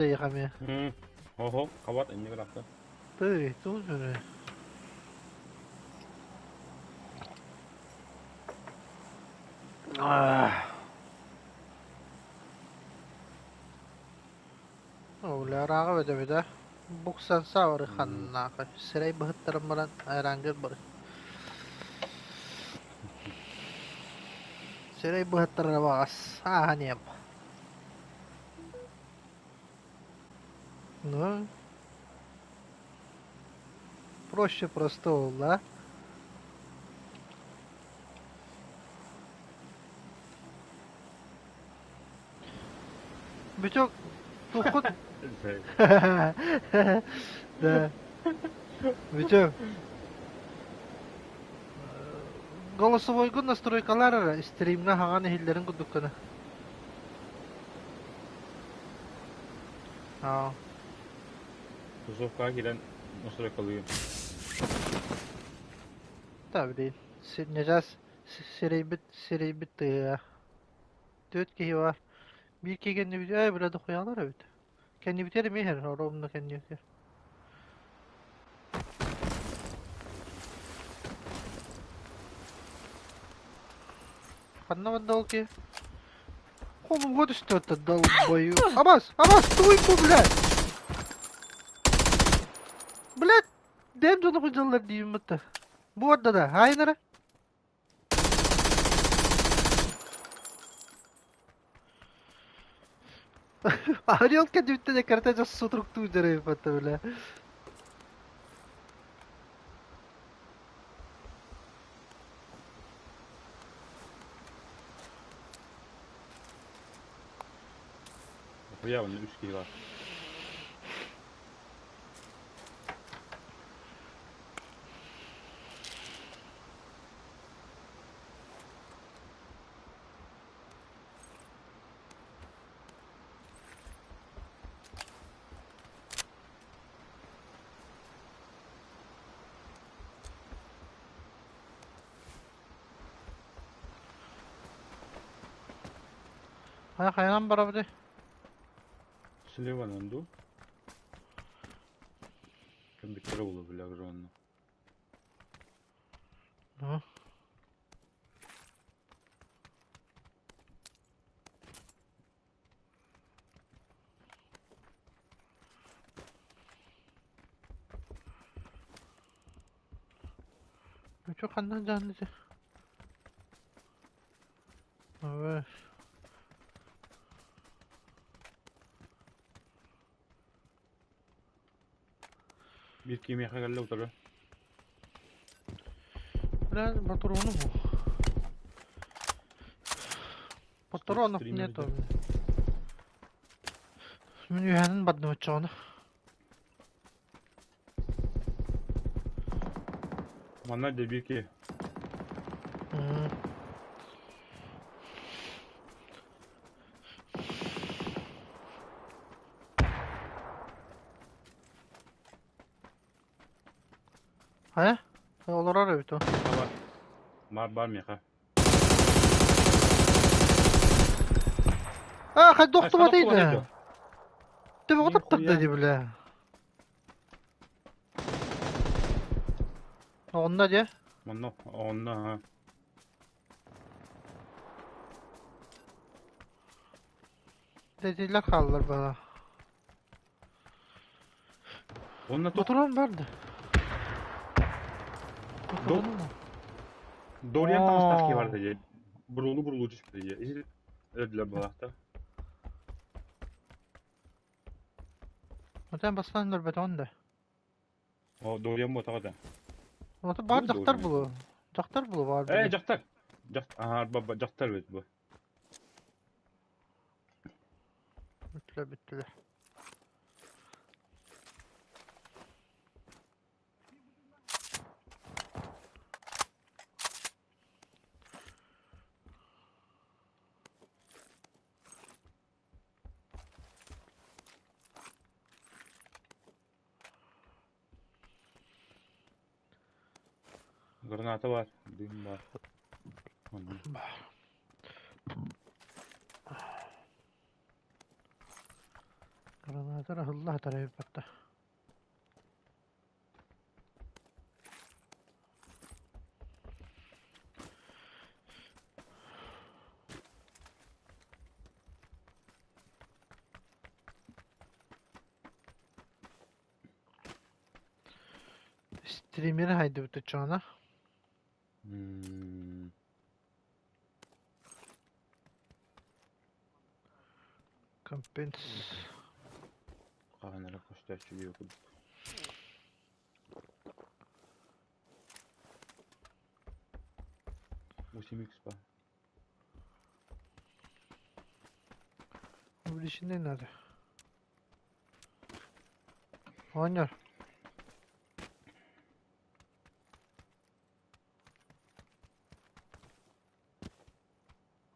Эйиэхэ Оһо, хабат иннигэр ахта. Тыый, тугу көрө? Ырааҕа бөдөбүтэ буксан саабары ханнаахы сирэй быһыттаран баран айраангыр бары сирэй быһыттарара баҕас ааһан иэм Ну, проще простого, да? Бүтүк туххут Да. Бүтүк. Голосовойгун настройкалар эрэ стримҥа хаҥан иһиллэрин курдук гына. Аа. Тусовкаҕа киирэн настройкалыыр. Да, блин. Ньадьаас сирэйбит сирэйбит тыаһа. Түөрт киһи баар. Биир киһи кэннибит ээ бля дохуйалар эбит. Кэннибитигэр эмиэ иһэр, оромно кэннибитигэр. Ханна барда ол киһи? Хомуга түстэ это долбою. Абас, абас, туй бу, блядь! Блядь, дэм дьону кыдьаллар диибин бытта. Бу барда да, айнара. Орел кэнниттэн эккирэтэ дьэ сутуруктуу дьарыйбата бля. Хуя, онно үс киһи бар. Хайа хайанан барабыт Сливанан дуу? Ким биттэрэ буолуо бile огромно. Ну. Ну чё ханна дьаныты? Evet. Биир кимиэхэ кэллэ утары. Бля, патрону бу. Патронов нету. Мин үһэнин бардым оччоҕуна. Манна да биир киһи. Хайа? Олорор эбит ол. Бар. Бар бар миэхэ. А, хайдах охтубатый да? Ты вот таптарда дии бля. Онно дьэ. Онно, онно, ха. Дэтилэр хааллар бала. Онно туох? Патрон бар да. До... Дориан таҥастаах киһи барда дии. Буруулу-буруулу түспүтэ дии. Ити өлдүлэр буолаахта. Отон бастаан өлбөтөҕүн да. О, Дориан буотаҕа да. Ото баар дьахтар булу. Дьахтар булу баар. Э, дьахтар. Дьахтар, аха, дьахтар эбит бу. Бүттүлэр, бүттүлэр. Граната бар, дым бар. Граната. Санатар аһылла сытар эбит батта. Стримери хайдыбыт оччоҕуна. Компенс. Хаһан эрэ көстөөччү диэбит курдук. 8 ба. Увеличенный надо. Оонньор.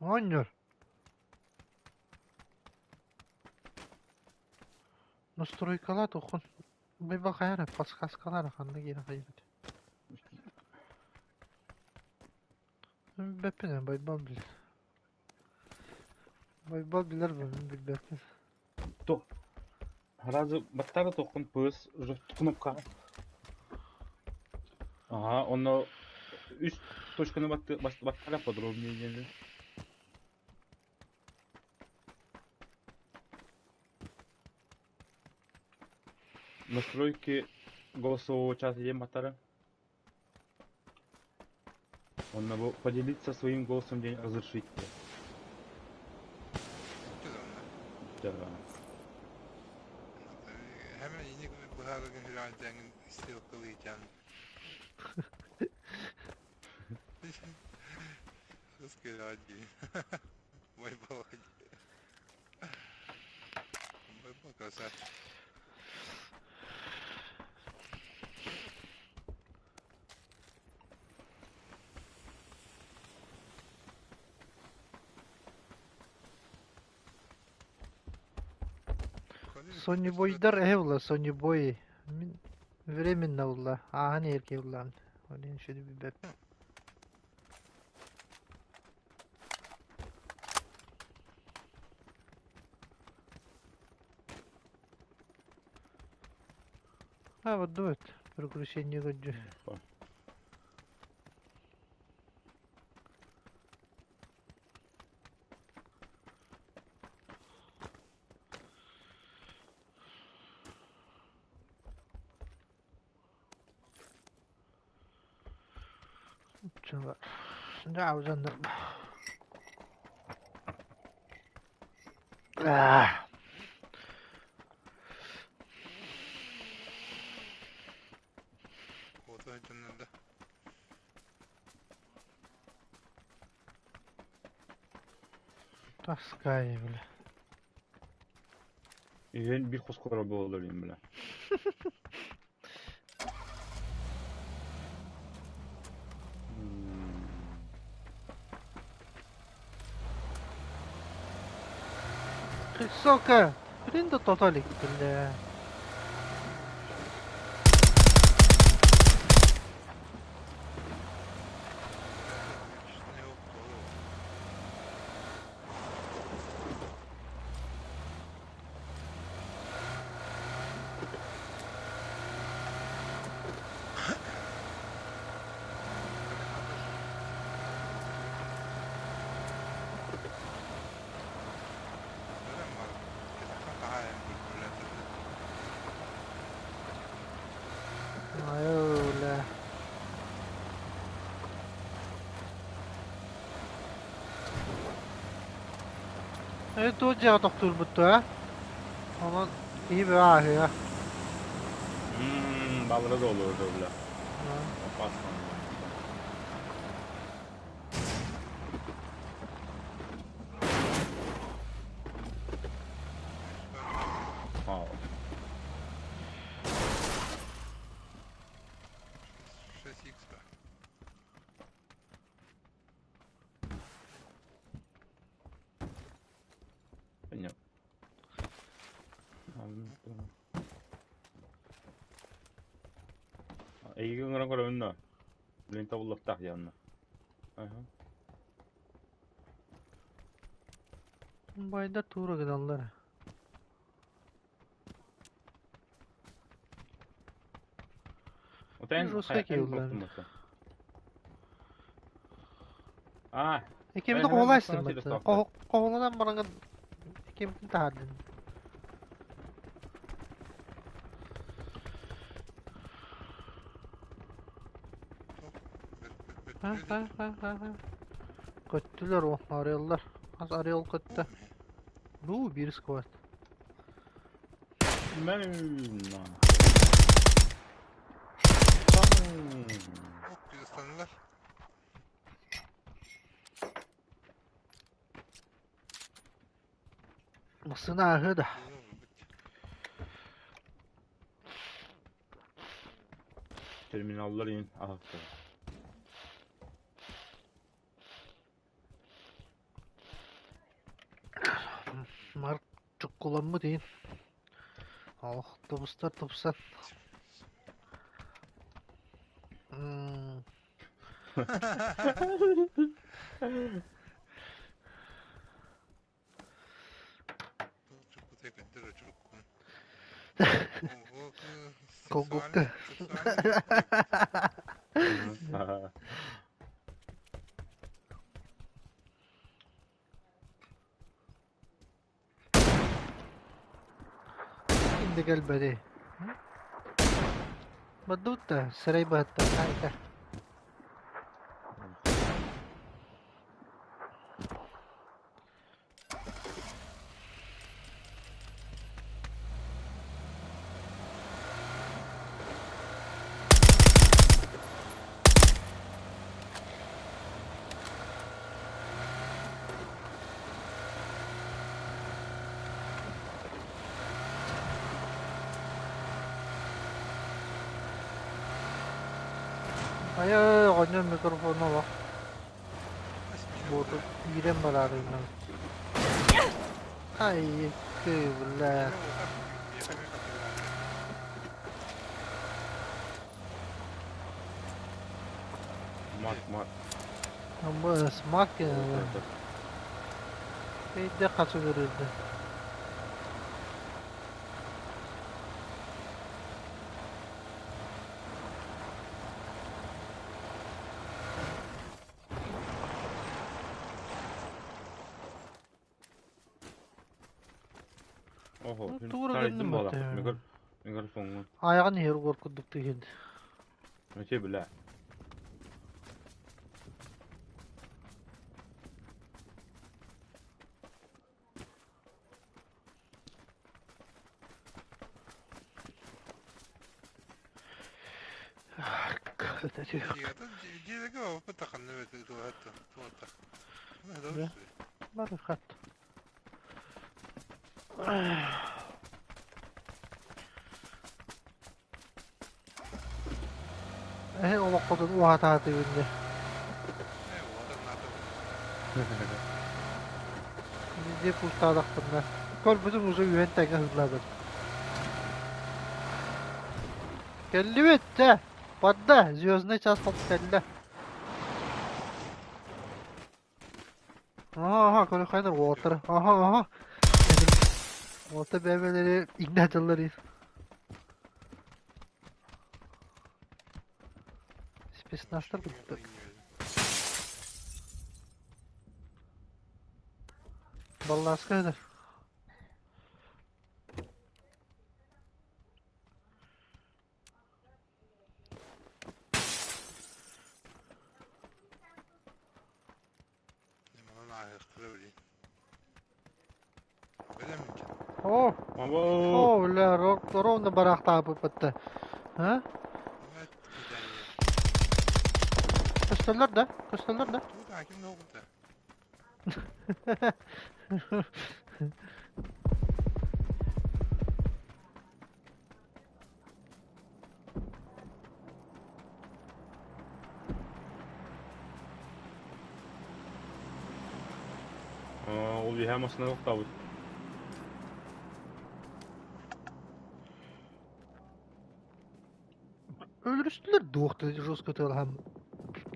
Оонньор. Настройкалаа туххун. Бай хайара подсказкалара ханна киирэн хайбыт. Бэппин Байбал билэр. Байбал билэр бу мин билбэппин. То Сразу баттара тоххун пыс уже кнопка. Ага, онно үс точканы баттара подробнее диэн. Настройки голосового чата диэн баттара. Онно бу поделиться своим голосом диэн разрешить. Да. Hemen yeni быһаарыгын хүрэҕинтэҥин ссылкалыытан. Кыс кэлэҕит дии. Байбалай. Байбал красавчик. Sony Boyдар эһэ була Sony Boy. Мин временно була. Ааһан иһэргэ буллаан. Ол иһин шүдү билбэппин. А вот дует. Приключение көрдүү. Дьэ, Ah. Куота дьоннордо. Таскай, бля. Үһүөн биир хоско олорор буолаллар диэн бля. Сука! Блин, да тоталик, бля. Айуу, бля. Э, туох дьиэҕэ тохтуурбут дуо? Онон киһи бөҕө ааһыа. Балыра да олордо бля. Опасно. Вау. 6х да. Понятно. Эйигин ыҥыран көрөбүн да. Блин, табыллыахтаах дьэ онно. Аха. Байдар туура гыналлар. Отен Жестко киһи. А, Иккимитин хоһулаайсыммыт. Хоһуланан бараҥҥын иккимитин таһаардын. Көттүлэр о, арыаллар. Хас арыал көттө. Бу биир сквад. Ыстанылар. Массыына ааһыа да. Терминаллар иин аһахтара. Марк чуккуламмыт иин. Олох тубустар тупсан. Колготка. Ким да кэлбэтий? Бардыбыт да, сырай быһаттан хаайта. Хайа оҕонньор микрофона олох буоту киирэн бараарыынан. Ай, бля. Мат, мат. Смак Бэйдэ хас өлөрүрдэ. Охо, Тугура гынным Микр, микрофоҥҥун. Айаҕын иһэр угар курдук тыһын. Мече бля. Барыхат. Эһи олоххутун уһатаатыгын дьэ. Дьиэ кустаатахпына көрбүтүм уже үһүөн тэҥҥэ сыллаатым. Кэллибит дьэ! Барда, звездный час кэллэ. Аха, аха, көрөххайдар уолаттар. Аха, аха. Уолаттар бэйэлэри иҥнэ сылдьаллар. Спецназтар курдук. Баллааска сытар. О, о, бля, ровно бараахтаабыппыт А? Көстөллөр да? Көстөллөр да? Ол иһэ массыына тохтообут. Өлөрүстүлэр дуохта жестко тыалаһан.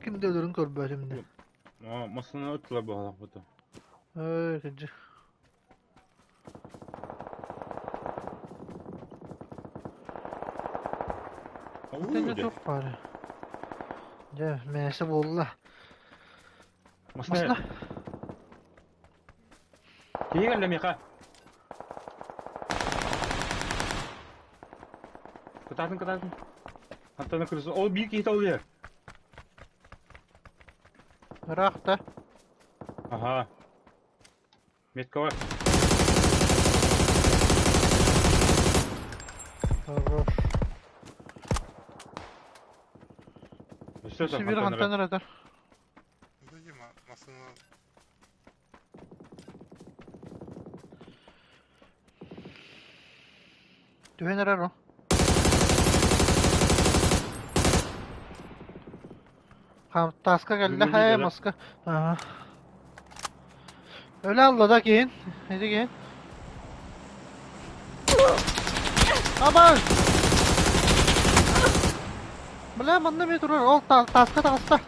Ким да өлөрүн көрбөтүм да. Массыына ыттылар баҕалаахпыта. Эй, кырдьык. Итиннэ Дьэ. туох баарый? Дьэ, мээсэ буолла. Масна. Масна. Киһи кэллэ миэхэ. Кытаатын, кытаатын. Антона кырыс. Ол биир киһи толуйар. Ыраах да. Аха. Метка бар. Хорош. Өссө Өссө биир хантан хантан ыратар. Подожди, машина. Түһэн эрэр о. Тааска кэллэ, һээ, маска. Өлө алла да киһин, ити киһин. Абай! Бля, манна эмиэ турар, ол тааска таҕыста.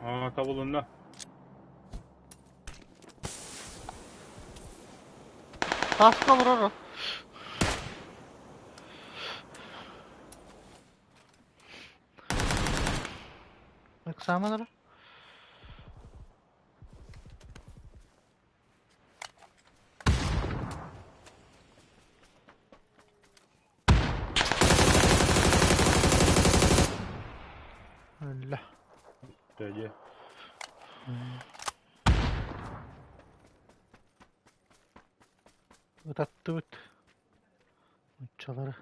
Аа, табылынна. Тааска олорор ол. Ыксааман эрэ. Өллө. Дьэ. Ытаттыбыт. Нуччалары.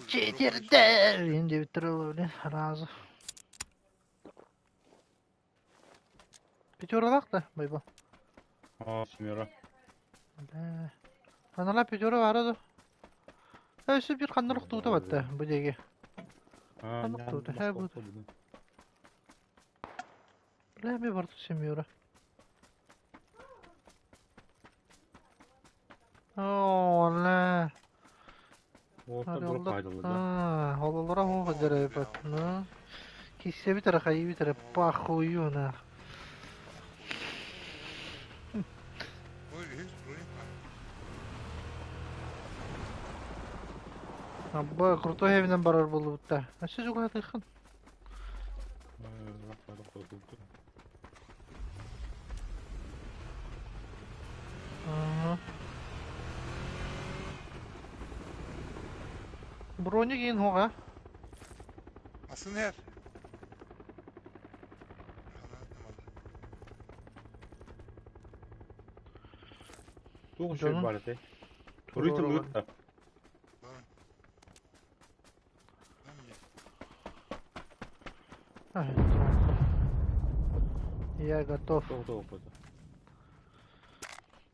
Четирдер! Диэбиттэр ол блин, разу. Пятералаах да, Байбал? Аа, семеро. Бля. Анала пятеро баара да. Өссө биир ханна охтуута батта бу диэки. Аа, Ханна охтуута? Һэ бу. Бля, ми барда семеро. Оо, ла. Уолаттар дура хаайдаллар да. Аа, ололоро хуох дьарайбат. Ну. Киссэбит эрэ хайыыбыт эрэ похую нах. Ой, үһүс броник Абба, крутой эбинэн барар буоллубут да. Өссө чугаһатыаххын. Броник иин хуоҕа. Асын эр. Туох үчүгэй Дьонун баар этэй? Туруй туруоралар. тыллыыр да. Ай, Я готов. Тоҕо тоҕо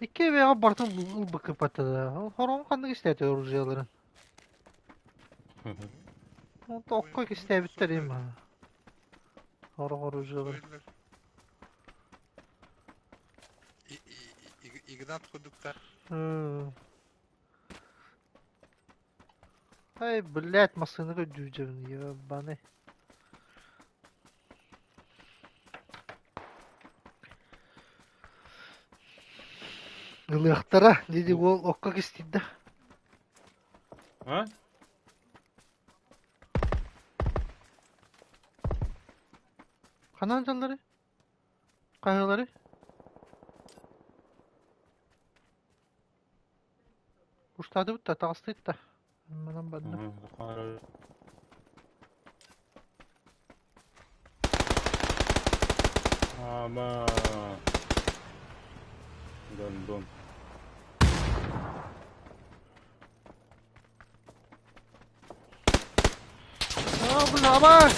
Икки эбэҕэ бартын ылбыккыппатыда. Хороҕун ханнык истээтэ оружияларын? Онто окко кистээбиттэр им. Хорох оружияларын. Игнат курдуктар. Ай, блядь, массыына көрдүүрдьэбин, ебаный. Ылыахтара, диди уол окко кистиирдэ. А? Ханан дьаллары? Хаһыалары? Устаатыбыт да, таҕыстыыт да. Манан барда. Ама. Гондон. Аа, бля, абай!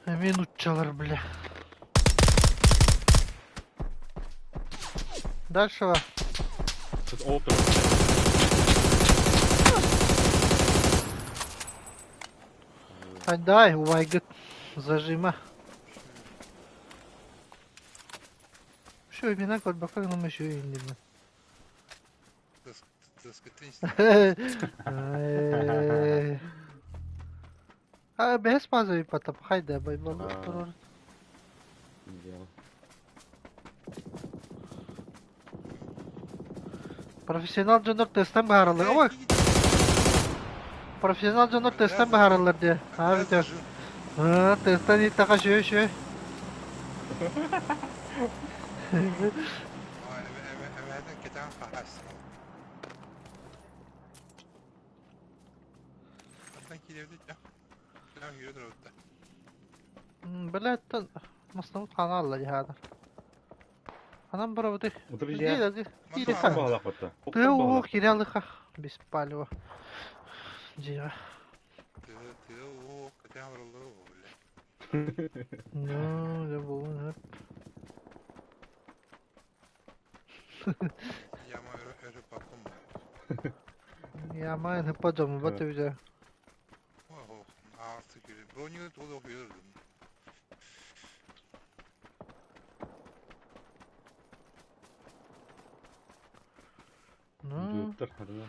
Эмиэ нуччалар, бля. Дальше ва. Тут опер. Дай, убайгыт. Зажима. Все, имена көрбөккө гынан еще иннибин. А, бэһис базовый потом хайда байбал А. турар. Дело. Профессионал дьоннор тестан баһараллар. Ой, профессионал дьоннор тестан баһараллар диye. Ha битер. Ha, тестан иттаха шөй шөй. Эбэһэтин кэтээн хаһаас. Хантан киирэбит да? Кэтээн киирэ турабыт да. Блядь, маснабыт ханаалла дьаһаанар. Анан барабыты. Утары Дии дьиэ. да дии. Манна Оттон Киириха. баҕалаах батта. Тыа Оттон уу баҕалаах киирэ батта. алыха. Без палева. Дьиэҕэ. Тыа тыа уу кэтээн олороллоро буолуо бile. Ну, дьэ буолуон сөп. Яма өрө өрө папым. Яма хыппа дьоммут эбитэ. Ох, аарты киирэ. Броню туох киирэ. Ну, Дьуоттар хатана.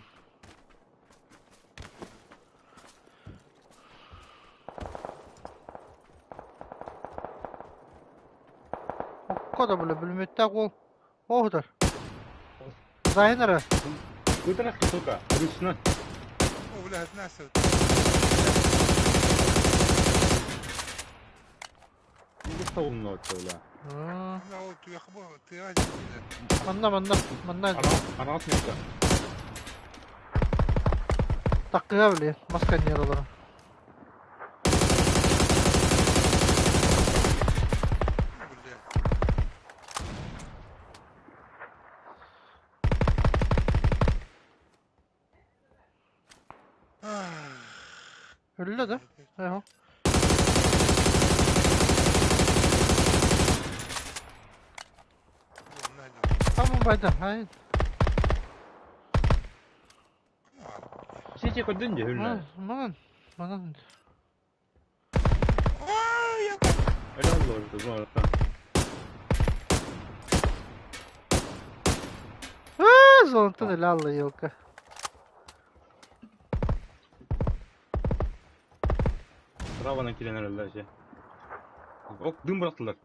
окко да бile бүлмөттәк ол. Оһудар. Зайнара. Кытарах сука. Ручно. О, бля, хатнаас. Умно бля. Ана ол тыа бу тыа дьиэ. Манна манна манна Анаас место. таккыга биле масканер олар. Бля. Өллө да. Эһо. Tamam bayda. Hayır. Сити көдүн же хүллэ. Манан. Манан. Öyle oldu orada bu arada. Аа, зонтон эле алла елка. Праванан киирэн эрэллэр şey. Ок дым бырахтылар.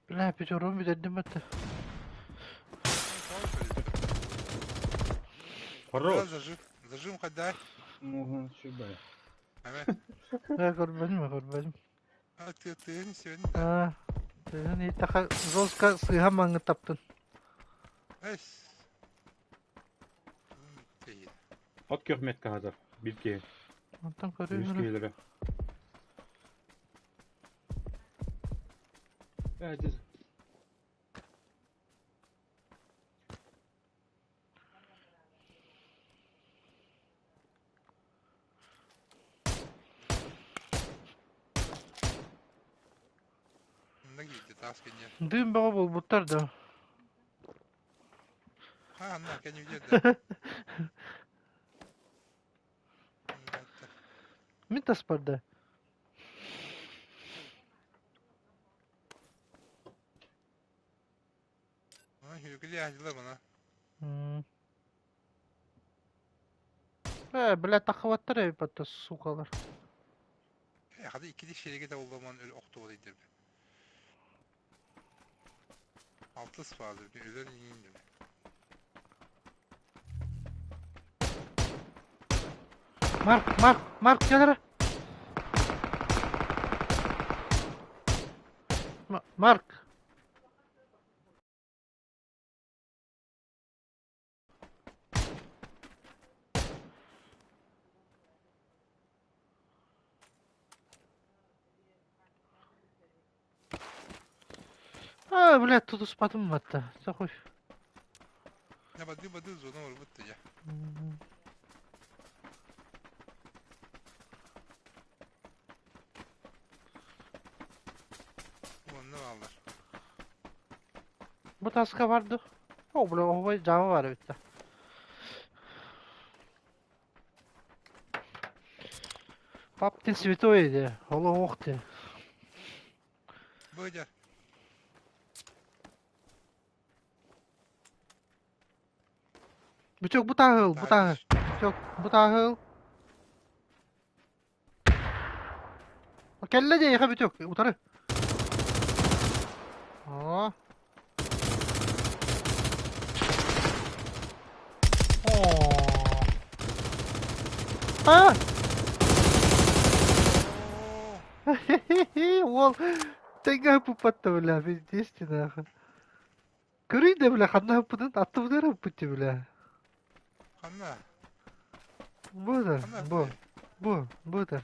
Бля, пятером бүтэрдим этте. Хорош. Зажим, зажим хадай. Ого, шибай. Я көрбөдүм, көрбөдүм. А ты ты не сегодня. Аа. Тыгын итаха жестко сыха маңы таптын. Эс. Ты. От көрмет hazır. Bir ki. Онтон Үс көрүм. киһилэрэ. Э, Многие таски нет. Дым бөҕө буолбуттар да. А, на, я не видел, да. Мин таспарда. Э, бля, тахыбаттар эбит сукалар. Hadi ikili şerige de olman öyle oktu deydir. Altı fazla bir ölen yiyindim. Марк, Марк, Марк, кел эрэ. Марк. А, блядь, тут успатым батта. Захуй. Ya badi badi zona var bitti ya. Ulan ne varlar. Бу таска барды. О, бля, ой, жаба бар битте. Пап, ты святой, де. Ола ох ты. Быдьар. Бүтүк бу тааһыл, бу Таһырдьа тааһы. түстэ. Бүтүк бу тааһыл. Кэллэ дии, бүтүк, утары. Оо. Оо. А! Оо. Уол тэҥҥэ ыппатта бля, пиздец нахуй. Көрүй да бля, ханна ыппытын, аттыбытыгар ыппыт бля. Ханна? Бу да, Ханна бу, ыппытый? бу, бу да.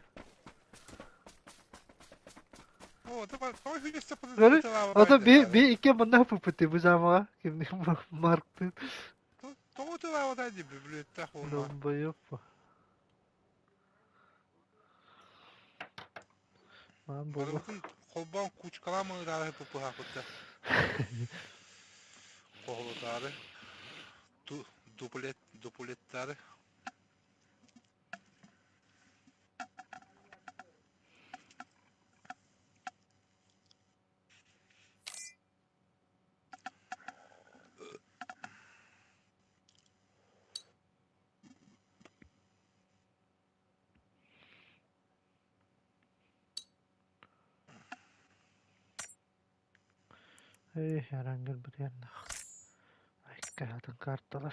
Оо, тоҕо хүнүстэ Көрүй, тылаабай ото би да би икки манна ыппыт бу замаға. Кимни Марктын. Тоҕо тылаабатай дии бүлүөттэх буолла. Долбоёб. Маан буолуох. Барыбытын холбоон кучкалаан мыраары пупуһаахпытта. Хоһулутаары. Дуплет, дуплеттары. Эй, арангыл бутуяннах. Айка карталар.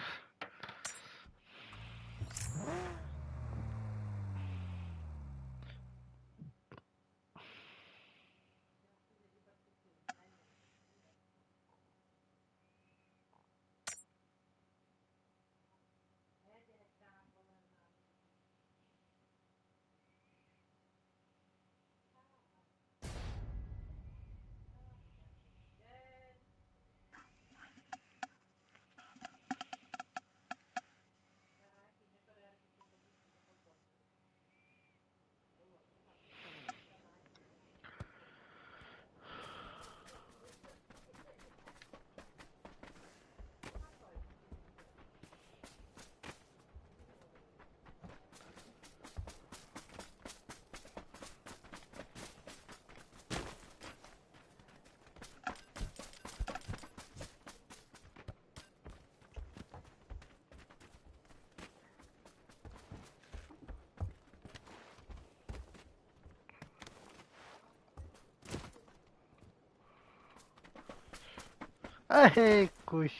Эй, куш.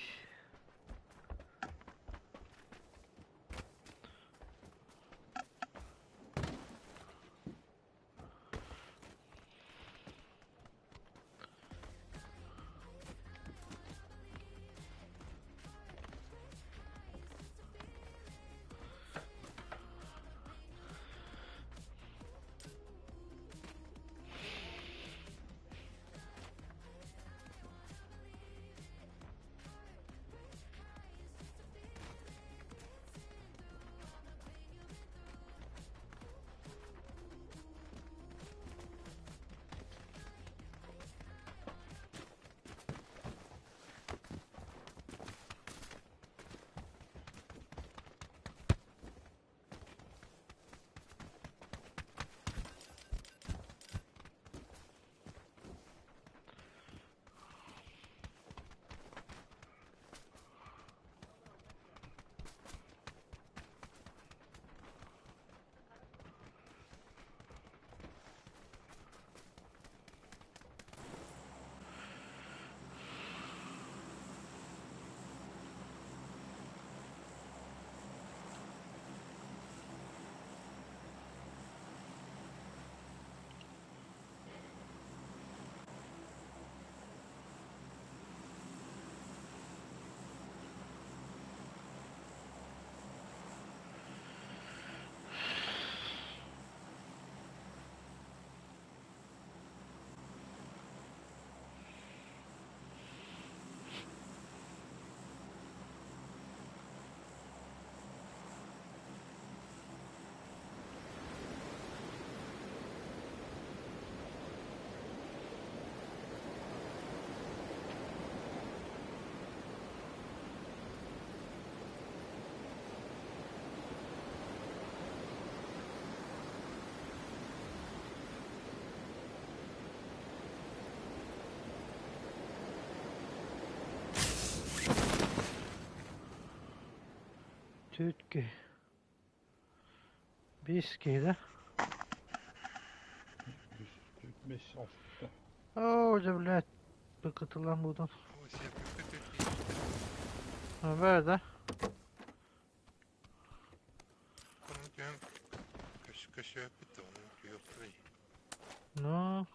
Түөрт киһи. Биэс киһи да? Үс, төрт, бес, алта. Оо, дьэ, блядь, быкытылан будун. О, сиэппиккэ төрт киһи. Баар да? Ону түһэн көсүөппүт да, ону түһүөхтэрэй. Ну,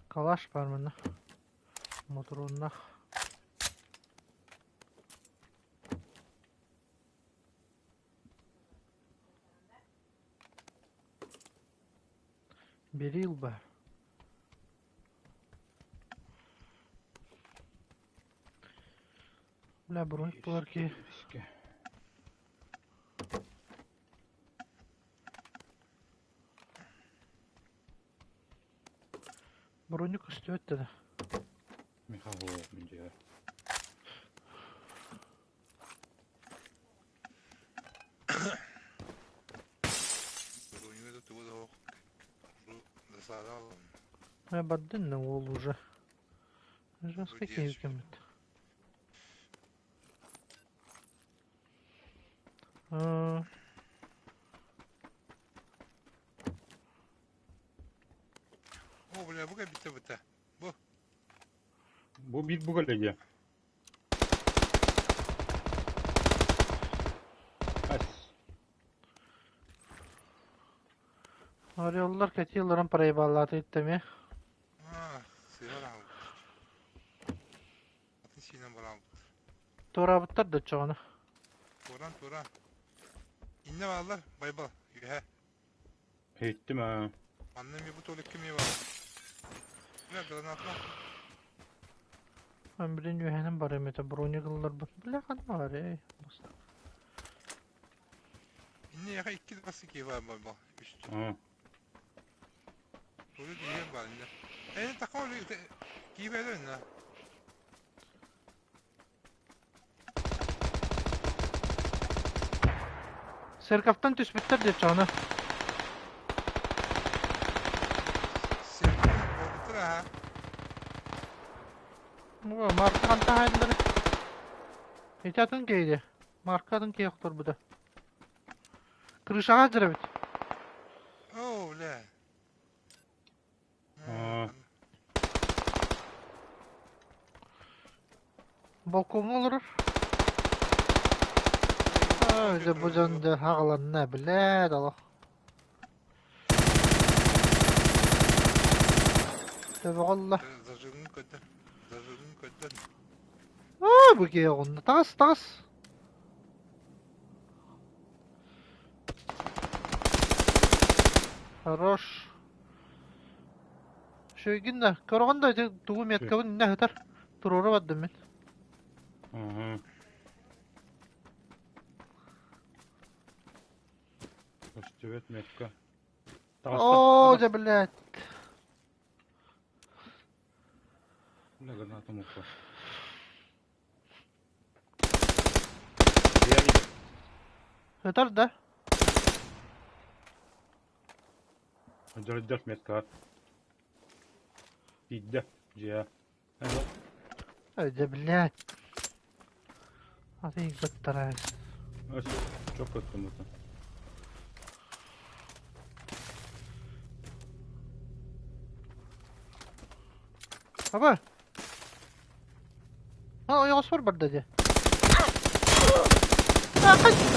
Калаш баар манна. Мотурууннах. Берил баар. Бля, бронь буолар киһи. Иске. Броню көстүбэт да. Михаил мин дьиэ. Броньуга да тугу да суох. Засада алым. Э, бардын уол уже. Жестко киһи кэммит. О, бля, бу кэлбитэ быта. Бу. Бу биир бу кэллэ Ас. Ореллар кэтиилэрин проебаллааты иттеми. Аа, сыһар аҕалбыт. Атын сиинэн бараабыт. Туораабыттар да оччоҕуна. Туоран, туоран. Иннэ бааллар, Байбал, үөһэ. Иһиттим аа. Манна эмиэ бу туолекка эмиэ баар. Бля, гранатма. Мен билин үөһэнэн барыам этэ, броня ылларбын. Бля, ханна бар эй? Иннэ яха икки да киһи бар Байбал. Үстү. Аа. Туолек киһи бар иннэ. Э, такой киһи бэлэ иннэ. Церковтан түспүттэр диэт чоҕуна. Сиртэн буолбуттар аха. Марка ханта хаайдылар. Ити атын киһи Марка атын киһи охторбута. Крышаҕа сылдьар эбит. О, бля. Аа. Балкоҥҥа олорор. Аа, дьэ бу дьон дьэ аҕаланна, блядь, олох. Төбөҕө ылла. Зажигын көтөн. Зажигын көтөн. Аа, бу киһи оҕунна. Таҕыс, таҕыс. Хорош. Үчүгэйгин да, көрөҕүн да ити тугу меткабын иннэ ыһытар. Туруора бардым мин. Ага. Көстүбэт метка. Таҕыста. Оо, дьэ, блядь. Бля, гранатам укка. Дьиэ Ытар да? Дьөрдөх метка. Тиийдэ. Дьиэ. Ой, да, блядь. А ты ыттара. Çok kötü bu. Аба. А, ойоҕоспор барда дии.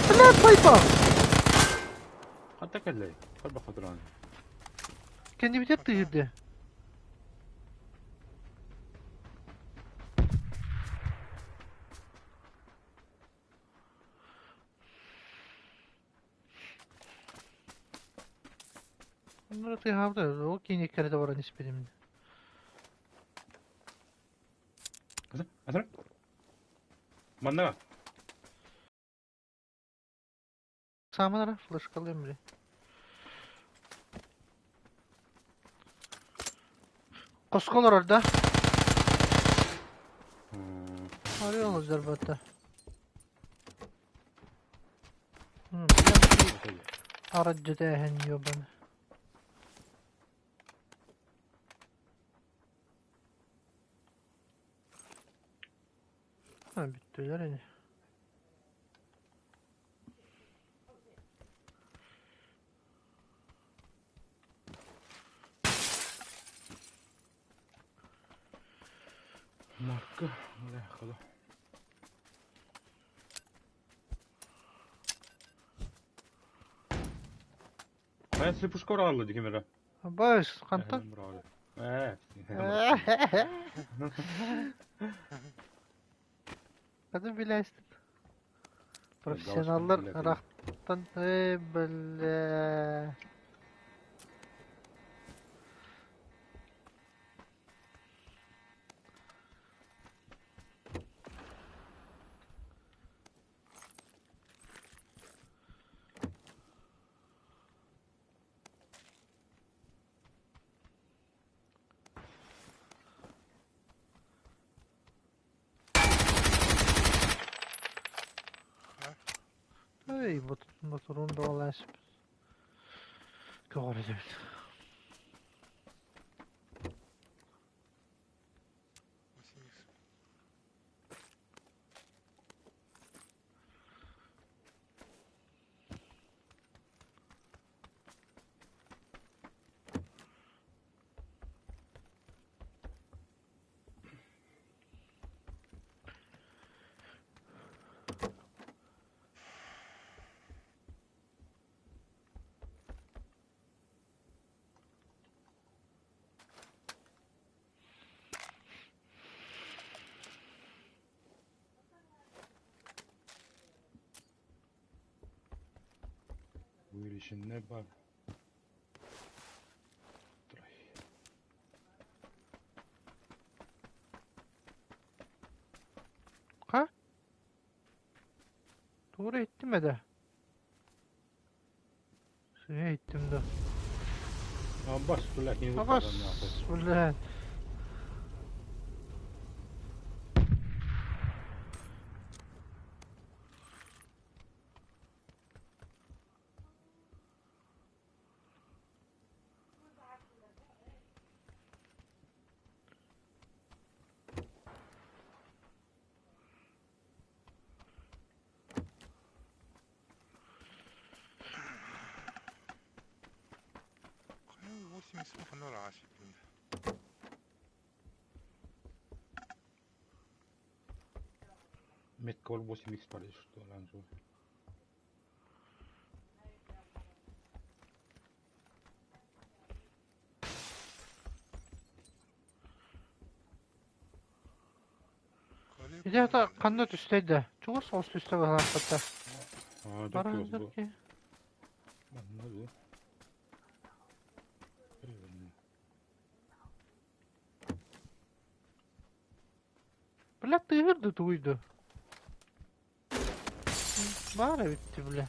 Блядь, пайпа! Ханта кэллэй? Харбах хатран. Кэннибитигэр тыыһырдыа. Онно тыаһаабыта, ол киини кэрэтэ баран испитим. Асыр? Манна. Сааман флешкалыам били. Хоско олорор да? Арыйан сылдьар баата. Арыддьытээһин ёбаны. Ha, бүттүлэр ини. Марка, бля, ходу. Хайа слепушка ураалла дии ким эрэ. Баас, хантан? Ээ, Хата билээстин. Профессионаллар ыраахтан ээ бля. Эй, моторун баҕалаасып. Көҕөрө эбит. Увеличенная бар. Ха? Doğru ettim ede. Сыа иттим да. Абас, блядь, не Абас, блядь. Метка 8 х париж, что оранжевый. Ити ата ханна түстэй да? Чугас соҕус түстэ быһалаахпыта. Баран ки. Бля тыыһыр да тугуй да? Баар эбит бля.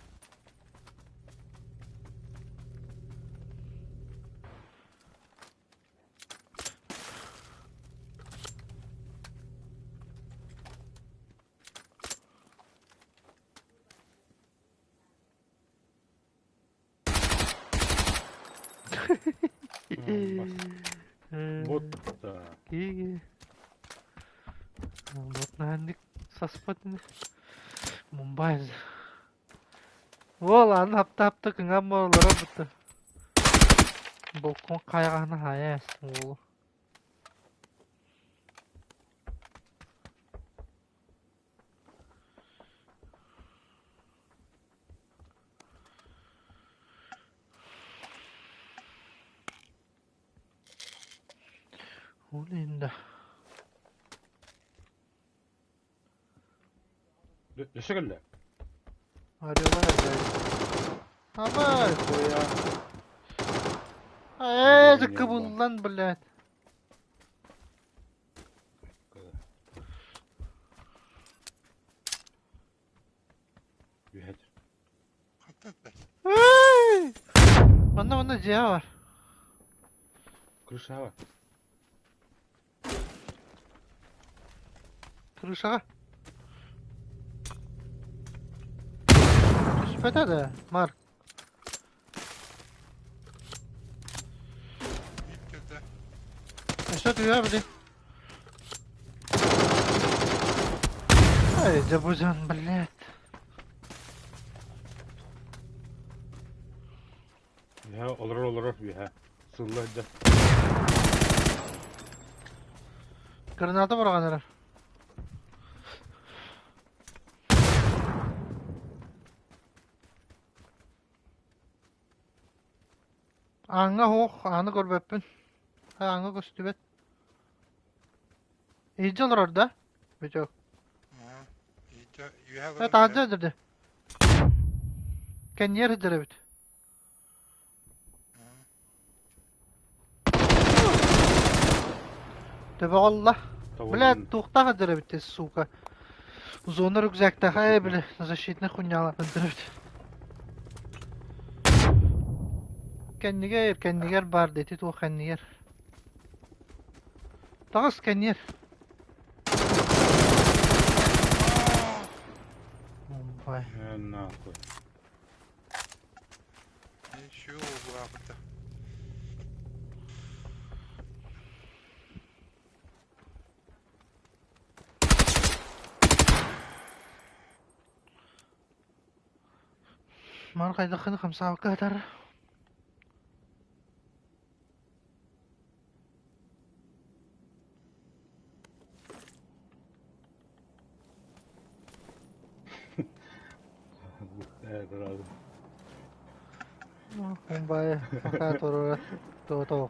Вот да. Вот наһаннык саспат Мумбай. Уол аны хапта-хапта кыҥаан буолаллара бутта. Балкон хайаҕаһына хаайа астым уолу. Ол иһин да Өссө кэллэ. Арыылар Абай хуя. Ээ, кыбыллан, блядь. Үһэт. Манна манна дьиэ бар. Крышаҕа. Крышаҕа. Түспэтэ да, Марк. Өссө түһэ били. Ай, дьабузан, блядь. Үөһэ олорор олорор үөһэ. Сылла сылдьар. Граната быраҕан эрэр. Ааҥҥа суох, ааны көрбөппүн. Ааҥҥа көстүбэт. Иһдьэ олорор да? Бүтүөх. Иһдьэ үөһэ Э, олорон таһырдьа үөһэ. сылдьар. Кэнниэр сылдьар эбит. Төбөҕө ылла. Бля, Тобулун туохтаах сылдьар эбит, сука. Зона рюкзактаах, э, защитный. бля, защитный хуйнялаах сылдьар эбит. Кэннигэр, кэннигэр баар да ити туох кэннигэр. Таҕыс кэнниэр. Ой. Э, нахуй. Ничего быраабыта. Маны хайдаххыны хамсаабакка сытар. Э, быраабы. Бай, пока турара тоҕо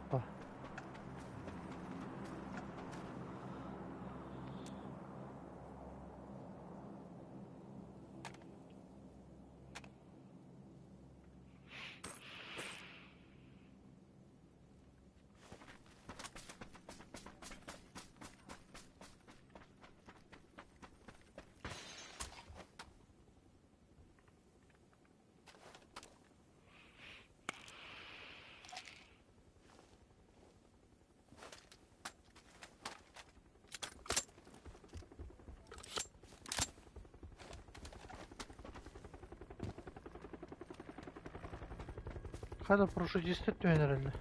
Хата парашютистар түһэн эрэллэр.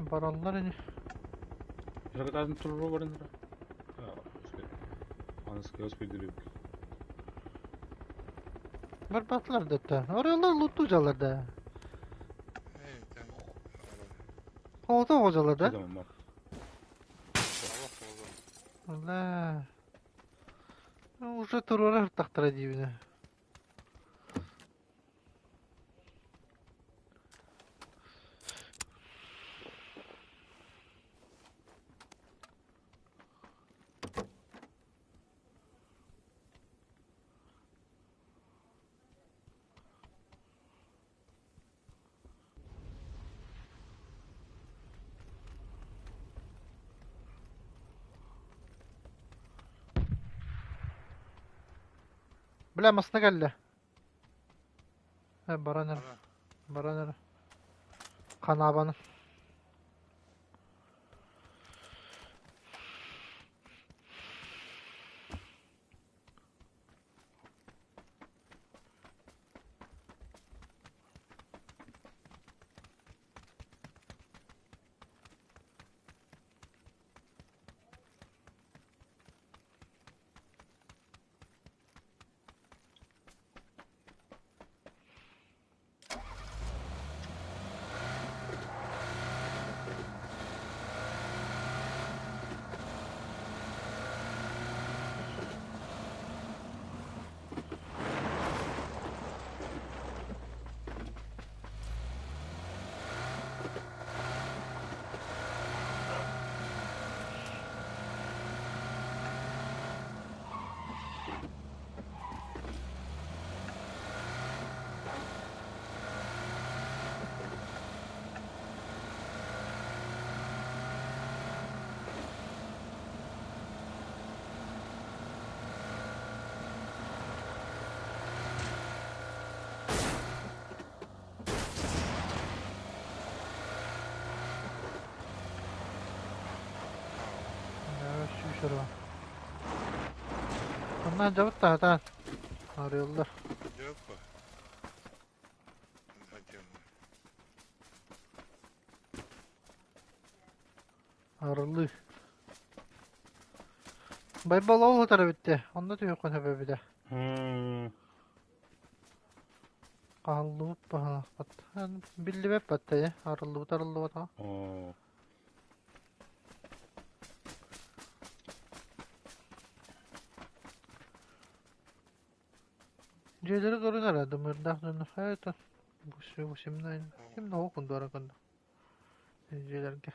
Бараллар ини. Жагататын туруу баран Аныскы өспөйдүрүк. Барбатылар да та. Оралар лутту жалар да. Оҕото оҕо да? Ла. Уже туруора тахтара диибинэ. Бля, масна кэллэ. Баран эрэ, баран эрэ. Ханаабаны. Сүүсөрө. Оннан дьабыт таатаан. Арыаллар. Арыллыы. Байбал ол утары бүттэ. Онно түһүөххүн сөп эбитэ. Хаһыллыбыт баһылаахпат. Биллибэт батта ээ. Арыллыбыт арыллыбатаҕа. Оо. Дьиэлэри көрүн эрэ дымырдаах дьону хайата бу ким да кундуара кынна дьиэлэргэ.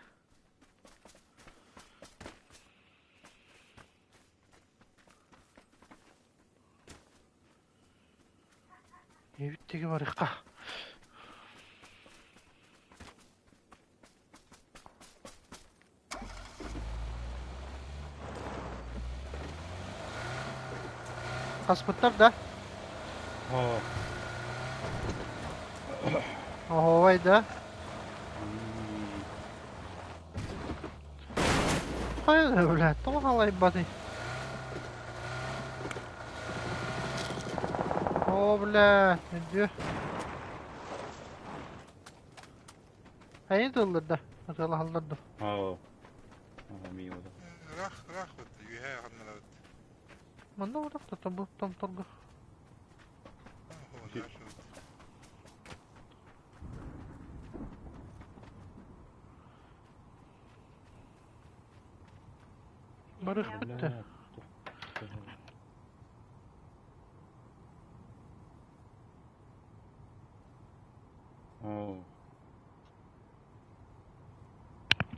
Эбиттиги барыхха. Хаспыттар да? Оо. Оһуобай да? Хайа блядь, тоҕо халайбатый? О, бля, өйдүө. Хайы тыллар да, ытыалаһаллар да. Оо. Оо, мио да. Ыраах, ыраах быт, үөһээ ханналабыт. Манна урах да бу томторго. Оо, наша. Барыхпыт да. Оо.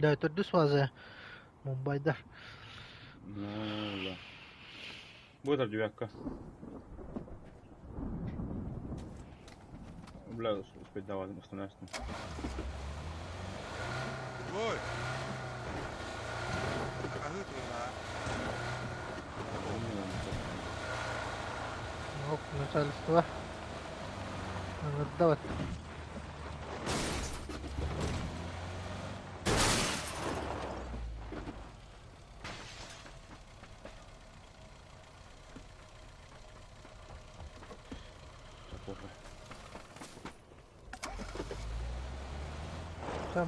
Да, төрдүс фаза Мумбайдар. Ну, да. Будет девятка. Бля, успеть давай, остановись. Ой! Аһыы турар. Оп, начальство. Ыҥырдабат.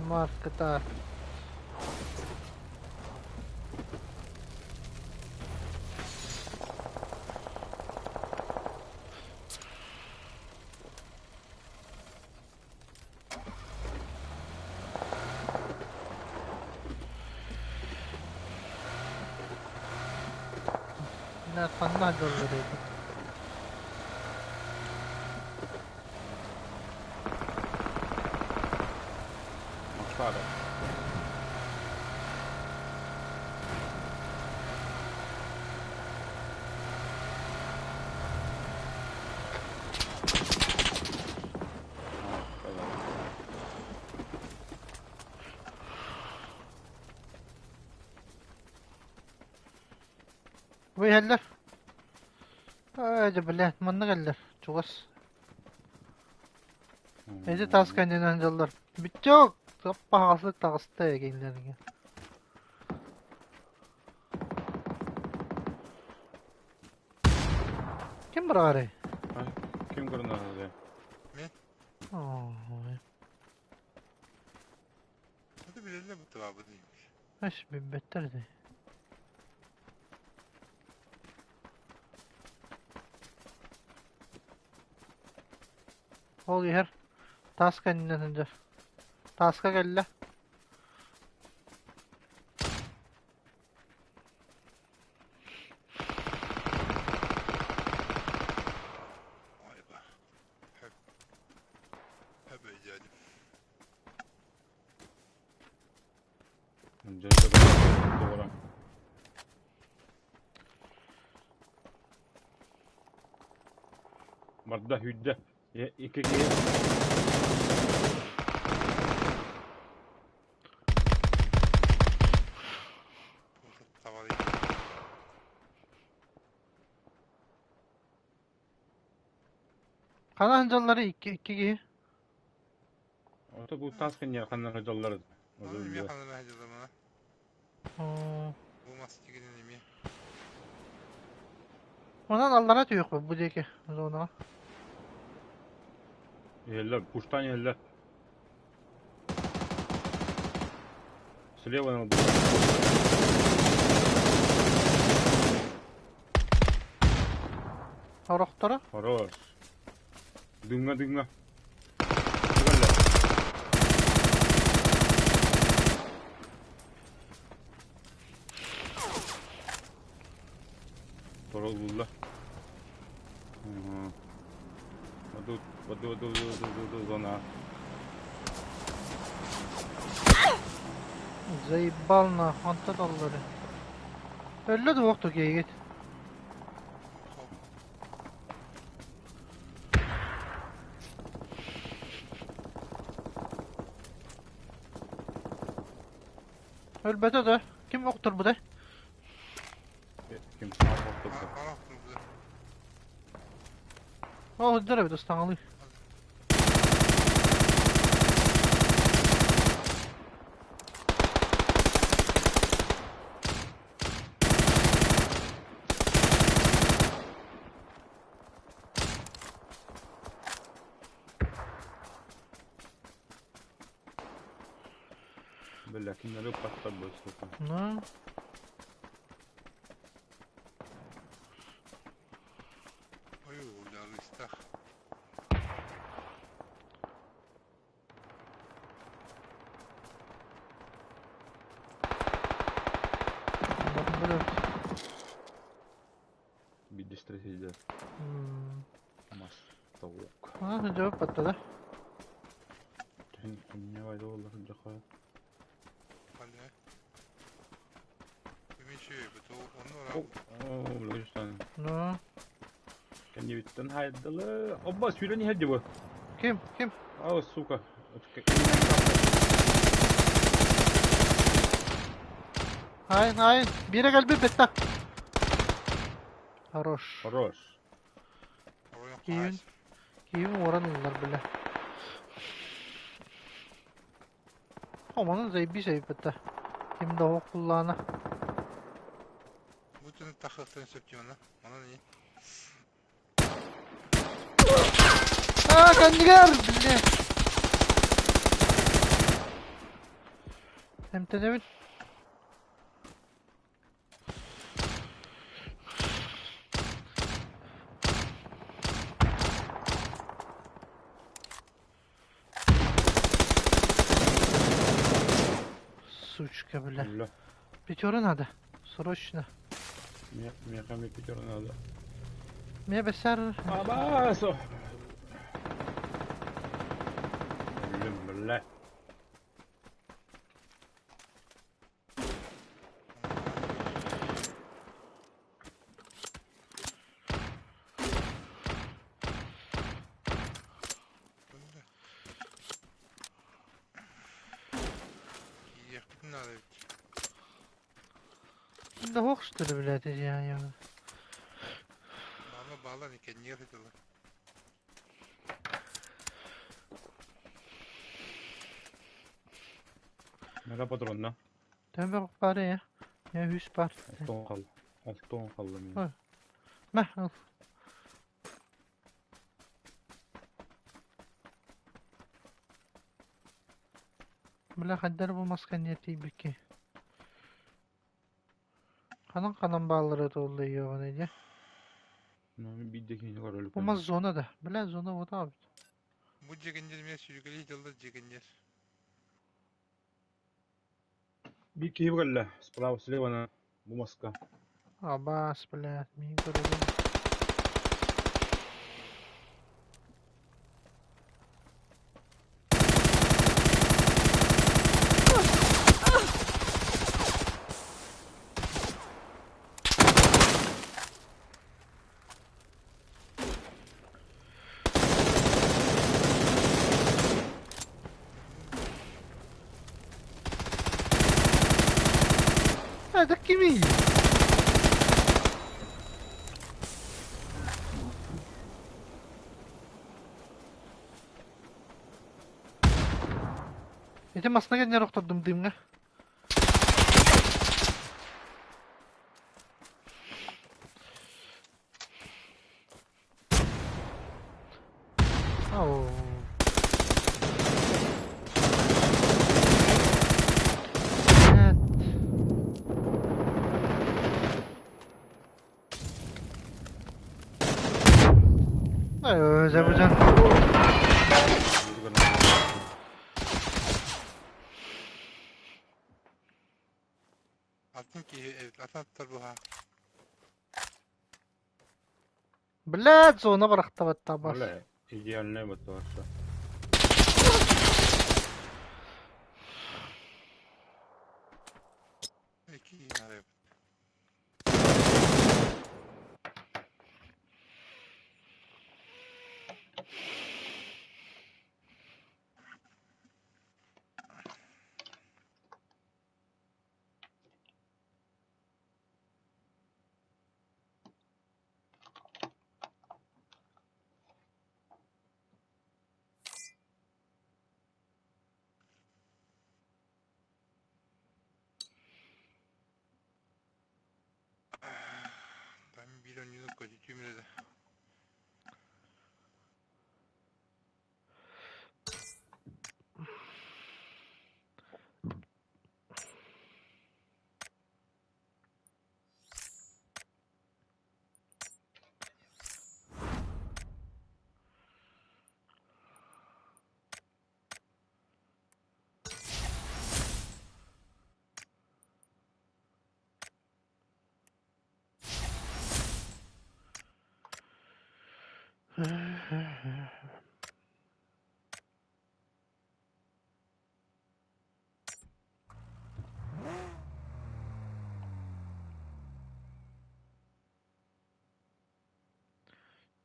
Маркета. Ханна дьоллор эбит. Москвада. Бу иһэллэр. Ээ, дьэ, блядь, манна кэллэр. Чугас. Эти тас кэннинэн дьоллор. Бүтчүк! Таппаҕасык таҕыста эгиннэргэ. Ким быраҕарый? Ким көрүнэр? Мен. Ой. Это билэллэр бу табабы деймиш. Эс билбэттэр ди. Ол иһэр таас кэннинэн сылдьар. Тааска кэллэ. Ой ба. Хөп. Хөп өйдөөдүм. Doğru. Барда хүдде. Екі киһи. Табалы. Хана сылдьаллары икки икки киһи. Ото бу тас кэннэ ханна дьоллар. Оны эмиэ ханна хадьыламана. Оо. Бу мас тигинен эмиэ. Онон аллара түһүөхпүт бу диэки зонаҕа. Иһэллэр, пуштан иһэллэр. Слева надо. Орохторо. Хорош. Дымга, дымга. Тороллулла. Баду, баду, баду, баду, баду, зона. Заебал нахуй, онто доллары. Өллө да уохту киһигит. Өлбөтө да. Ким охторбутай? Ким саах охторбута? О, сылдьар эбит ыстаҥалыы. Бля, кинилэри ыппаттар бу, сука. Ну, Биирдэстэрэ сылдьар. Мас толук. Аны сылдьыбыт баттада. Инньэ байда буолла сылдьахха. Ну. Кэннибиттэн хайдалы. Обба сүүрэн иһэр дии бу. Ким? Ким? О, сука. Айын, айын. Биирэ кэлбит бэтта. Хорош. Хорош. Киһибин, киһибин уоран ыллар бile. Оманын заебись эбит Ким да оһох куллаана. Бу түнү тахыахтарын сөп дии Онон iyi. Аа, кэннигэр! Бile. Эмтэнэбин. Сучка, бля. Бля. Пятеры надо. Срочно. Мне, мне мне пятеро надо. Мне бесер. Абасо! Блин, бля. Надо ведь. Да ох, что ли, блядь, я я. Бала бала не кеннер дела. Мега патрон, да? Төбө бары я. Я үс бар. Алтон қалды. Алтон қалды мен. Ой. Мә, ал. Бля, хаддар бу маска не тиийбикки. Ханан ханан бааллара туолла иоҕун дьэ. Ну, биирдэ киһини көрөлүк. Бу мас зона да. Бля, зона вот аабыт. Бу дьигиннер мен сүүрүкэлии дьыллар дьигиннер. Биир киһи кэллэ. Справа, слева на бу маска. Абаас, блядь, миин көрөбүн. Это кимий? Ити масына кэннэр охтордум дымҥа. Ау. Özlemişim. Атын киһи эбит, атын аттар быһа. Блядь, зона барахтабат табас. Бля, идеальная вот вообще. Икки киһи эбит. Ben bir oyunculuk kötüyüm dedi.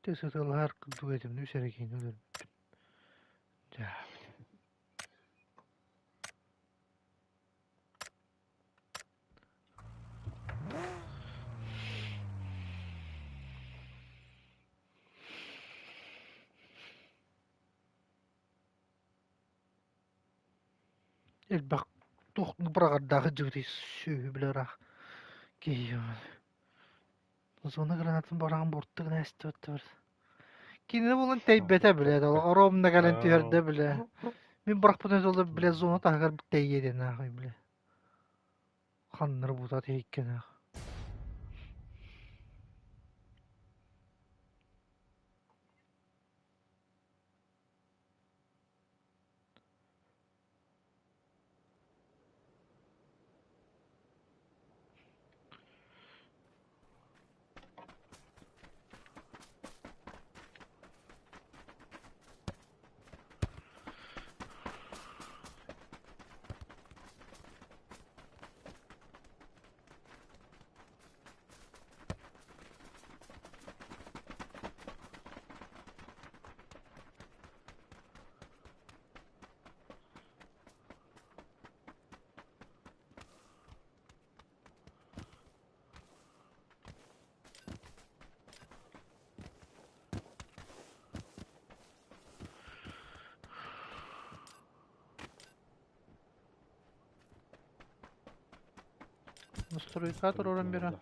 Тысытылар курдук этим үс эрэ киһини өлөрбүттүм. Дьэ, элбэх туох быраҕардаах дьыбытый сүөһү билэ ыраах киһи зона гранатын быраҕан буртук нэстибэт Кинини булан тэйбэтэ билэ, ровно кэлэн түһэрдэ билэ. Мин бырахпытын соло билэ зона таһыгар тэйиэ диэн аахай билэ. Ханнары бута тэйиккен аах. Настройка туран бера.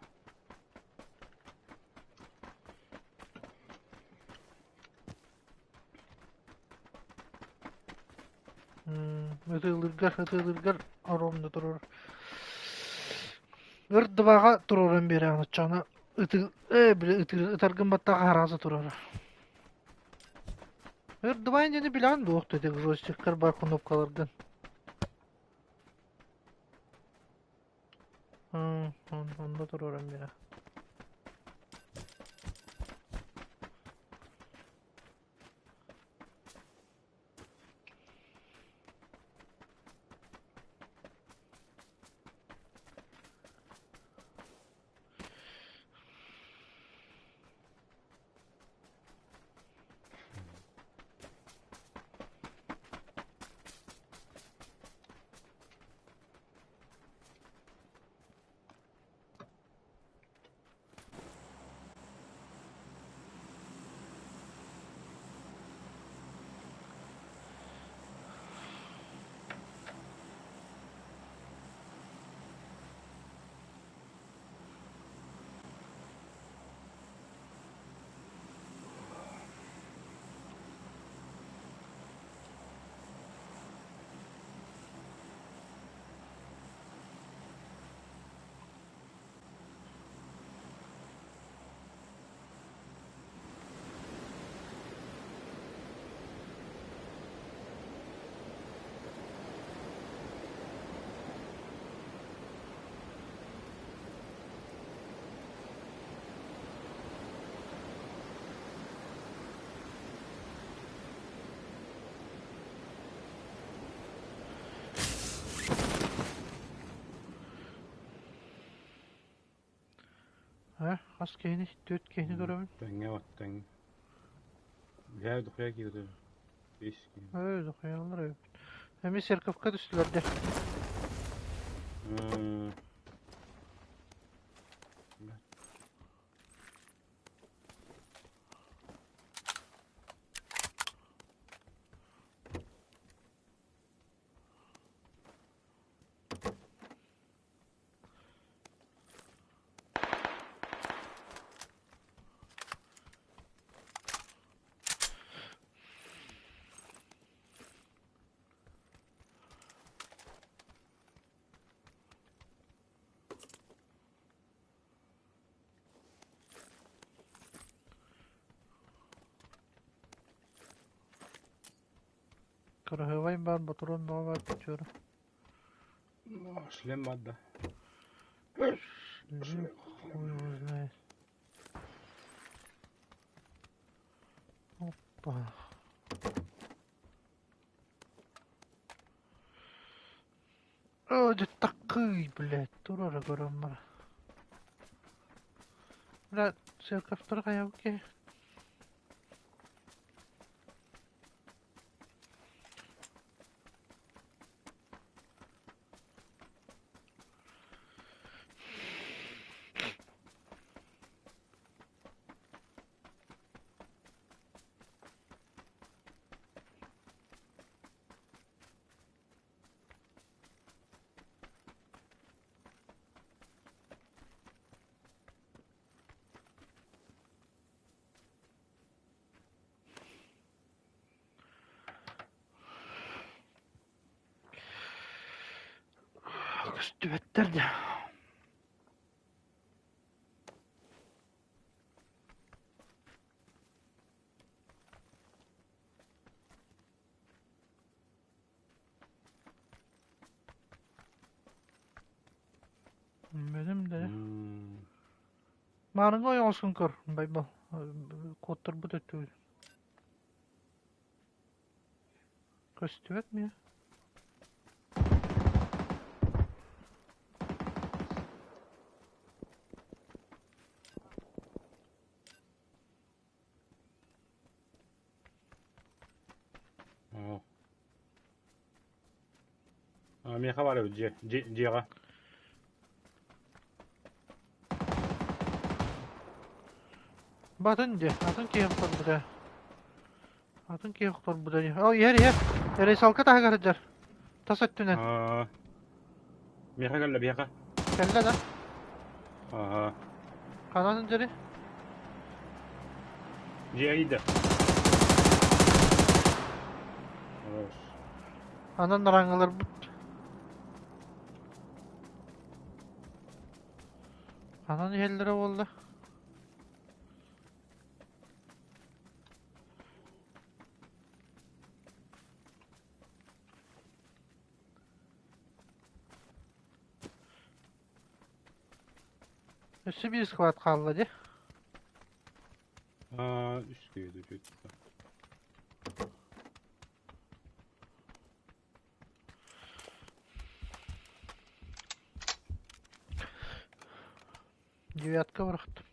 Ытыылыргар, ытыылыргар оромно турар. Ырдыбаҕа туруоран биэрэҕин оччоҕуна ыты ээ били ытыыр ытаргын баттаҕа хараҕа турара. Ырдыбаан диэни билэҕин дуо ити джойстиккар бар кнопкаларгын? Онно туруоран биэрэ. Э, хас киһини? Түөрт киһини көрөбүн. Тэҥҥэ вот тэҥ. Бля, дохуя киһи Бес киһи. Ээ, дохуялар эбит. Эмиэ церковка түстүлэр дэ. Кыраһыабай баар ботуруон бөҕө баар печора. Шлем баар да. Шлем хуй его знает. Опа. Оо, дьэ такый, блядь, турара көрөн бара. Бля, церковтары хайабыт киһи. Көстүбэттэр дьэ. Бэлэм да. Маарыҥҥа ойоҕоскун көр, Байбал. Куоттарбыт өттүгүн. Көстүбэт миэ. Аа, миэхэ баар эбит дьиэ, дьиэ, дьиэҕэ. Батын дьэ, атын киһи охторбута. Атын киһи охторбута дии. О, иһэр, иһэр. Рейсалка таһыгар сылдьар. Тас өттүнэн. Аа, миэхэ кэллэ, биһиэхэ. Кэллэ да? Аа, Ханан сылдьарый? дьиэҕэ киирдэ. Хорош. Анан араҥаларбыт. Ханан иһэллэрэ буолла? Өссө биир склад хаалла дии. Аа, үс киһи үчүгэй. Девятка бырахтым.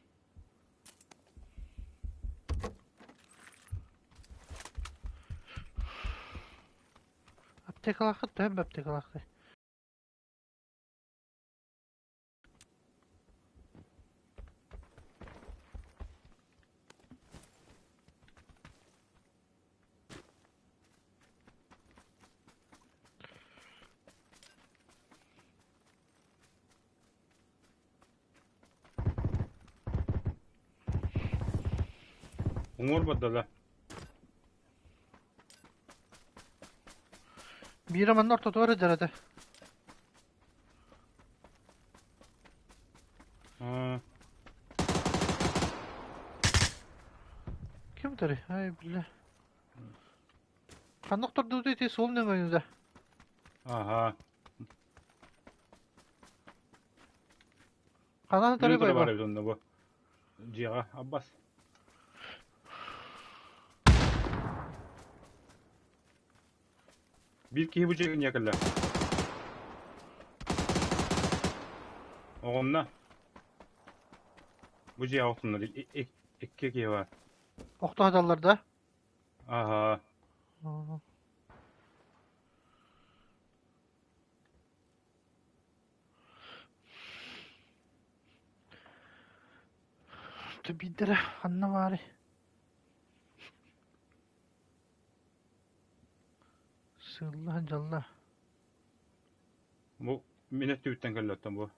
Аптекалааххыт төһө аптекалааххый? Уҥуор барда да? Биирэ манна ортотугар сылдьар этэ. Аа, Ким тарый? Ай, бля. Ханна охтордубутуй ити суол нөҥүөнү да? аха. Ханан Мин тарый утары байба? бар эбит онно бу. Дьиэҕэ Аббас. Биир киһи бу дьиэҕэ кэллэ. Оҕонно. Бу дьиэ охтуннар икки киһи бар. Охто сыталлар да? Аха. Биирдэрэ ханна баарый? Сыылла дьалла. Бу мин өттүбүттэн кэллэттэн бу.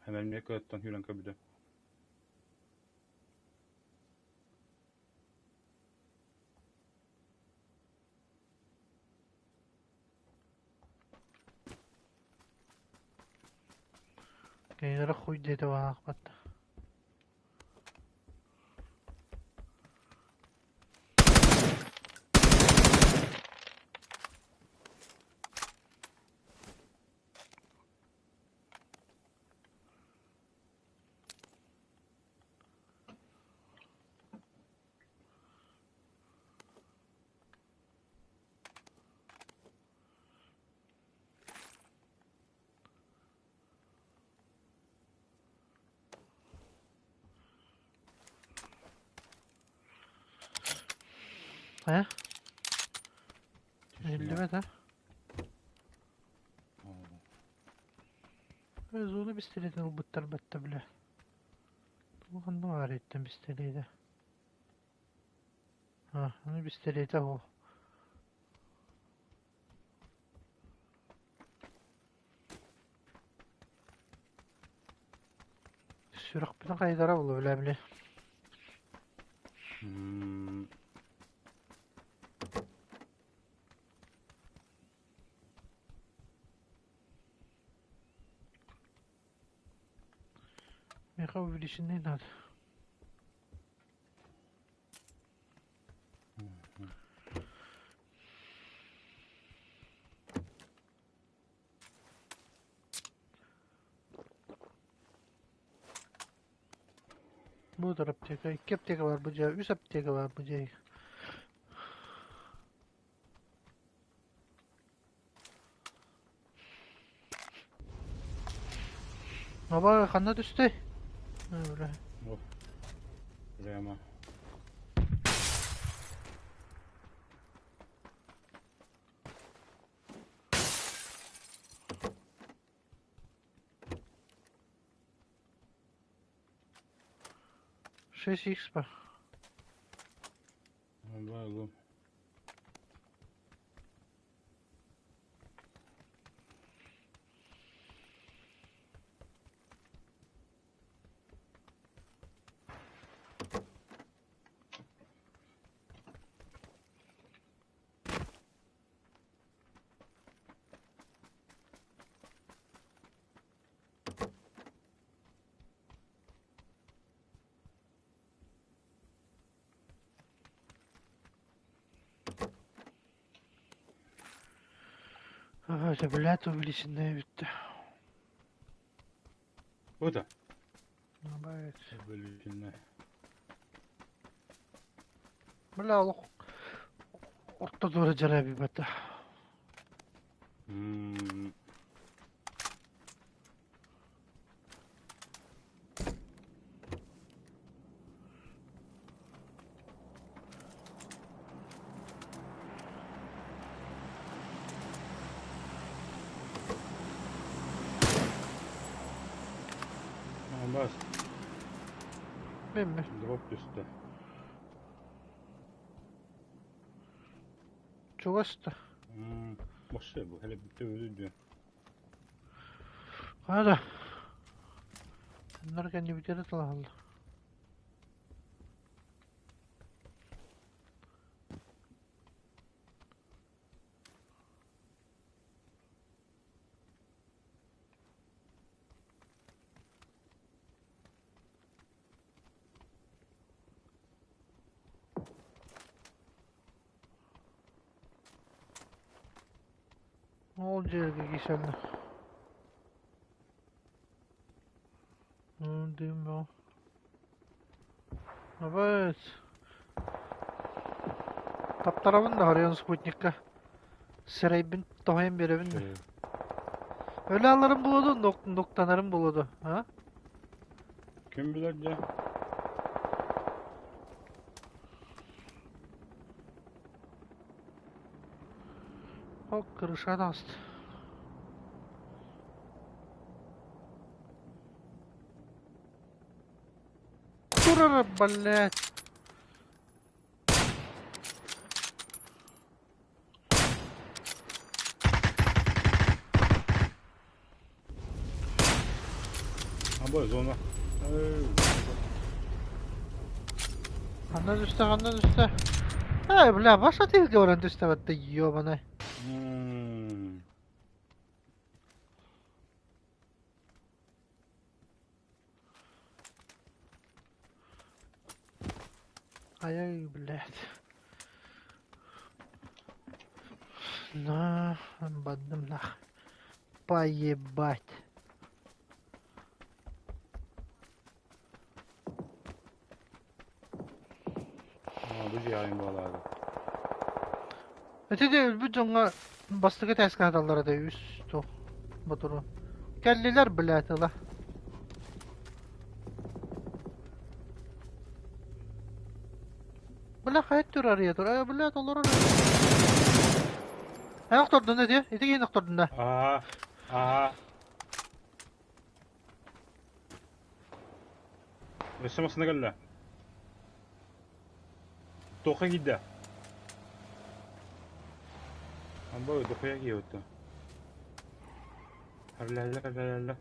Эмэлмиэ кыаттан сүүрэн көрбүтүм. Кинилэри хуй диэтэ баҕаахпат. Э? Иһиллибэт а? Зона бистэлиэтин ылбыттар батта бile. Туох ханна баар иттэн бистэлиэтэ? А, аны бистэлиэтэ ол. Сүрэхпитин хайдара буолла билэ-билэ. Миэхэ увеличенный надо. Бу аптека, икки аптека бар бу дьиэ, үс аптека бар бу дьиэ. Аба ханна түстүй? Бля. Прямо. Шесть икс па. Бу. Ага, блядь, увеличенная бүттэ. Бу да. Добавить. Увеличенная. Бля, олох орто туора дьарабибата. Бас. Мен Дроп түстэ. Чугас да. Боссе бу hele bitti öldü. Hadi. Bunlar kendi bir kere aldı. Ол жерге киселді. Дым Evet. Таптарабын да харыйан спутникка. Сирэйбин тоһойон биэрэбин да. Өлө аларым буолуо, ноктанарым буолуо, а? Ким билэр дьэ? О, крыша даст. Турара, блядь. А бу зона. Ханна түстэ, ханна түстэ? Эй, бля, баша тиһилгэ баран түстэ батта, ёбаный. Ай, блядь. На, бадным нах. Поебать. Аа, бу дьиэҕин буолаары. Ити де өлбүт дьоҥҥо бастакы тээскэ хаталлара да үс туох ботуру. Кэллилэр, блядь, ыла. Бля, хайа турар я тур. Блядь, олорор. Эн охтордун ити? Ити киһини охтордун да? Аа, аа. Өссө массыына кэллэ. Туохха киирдэ? Амба дохуя киирбит. Харлалла харлалла.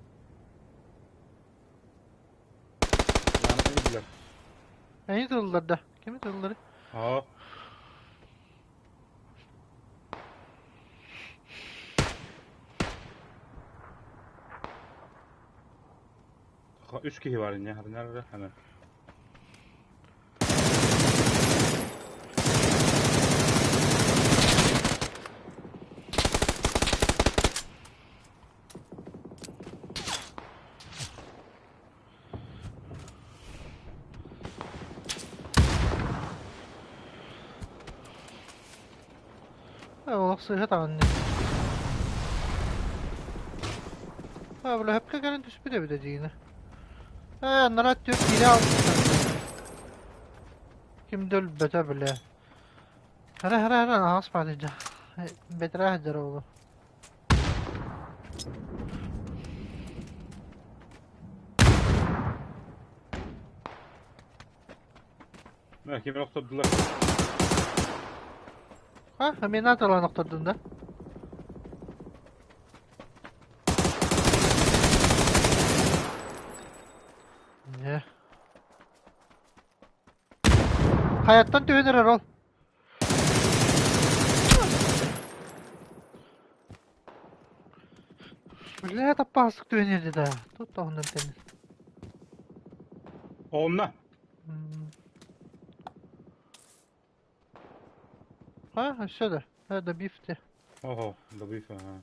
Яна киирдилэр. Эйи тыллар да. Кими тыллары? Аа. Үс киһи бар инньэ ханна ханна. Олох сыыһа таҕынны. А, бля, хөпкө кэлэн түспүт эбит эдьиийинэ. Ээ, анараа түөрт киилэ аҕалбыттар. Ким да өлбөтө, бля. Хара, хара, хара, аҕас баатыйда. Бэтэрээ сылдьар оҕолор. Ким охтордулар? А, мен аталан охтордум да. Не. Хайаттан түһэн эрэр ол. Бля, таппаастык түһэн эрдэ да. Тут тоһунан теннис. Онно. А, өссө да. Э, добивте. Ого, добив, ага.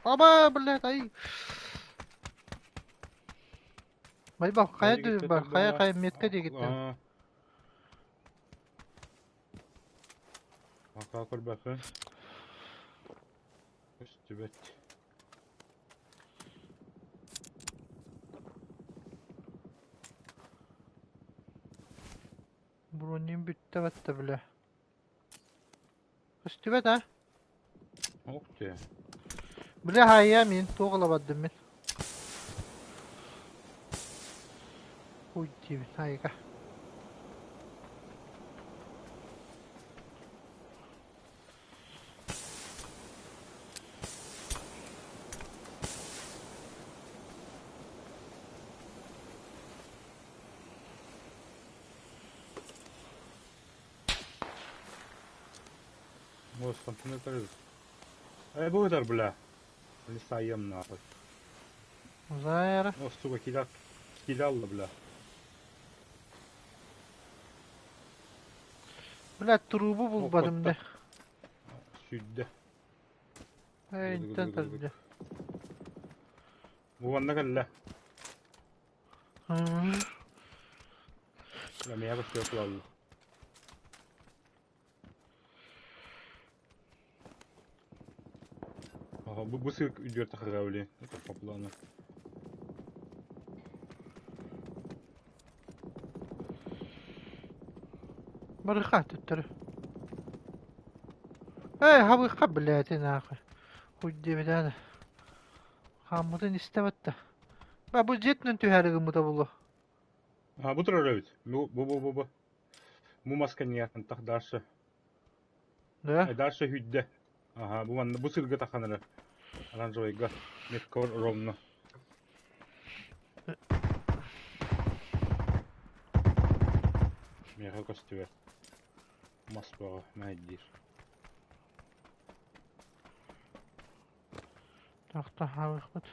Аба, блядь, ай. Байбал, хайа Диэки бар, хайа хайа метка диэкиттэн. Ака көрбөппүн. Көстүбэт. Бронем бүттэ батта, бля. Көстүбэт, а? Ох ты. Бля, хайа мин, туох ылабаддым мин. Хуй диибин, айга. Мос компьютер. Эй, бу бля. Лисаем нахуй. Зайра. О, сука, киля... Килял, бля. Бля, трубу булбадым да. Сүйдэ. Эй, интен тарда. Бу манна кэллэ. Миэхэ көстүө кулаллы. Бу сыр үдүөр тахыга блин. Это по плану. Барыха төттөрү. Эй, хабыхха, блядь, нахуй. Хуй диэбитэ Хааммытын истэбэт да. Ба бу дьиэтинэн түһээри гыммыта буолуо. А, бу турар эбит. Бу бу бу бу бу. Бу маска ниятын дальше. Да? Дальше хүдде. Ага, бу манна бу сырга таханара. Оранжевыйга. Меткор ровно. Миэхэ көстүбэт. Мас бөҕө мэһэйдиир. Тохто хаалыахпыт.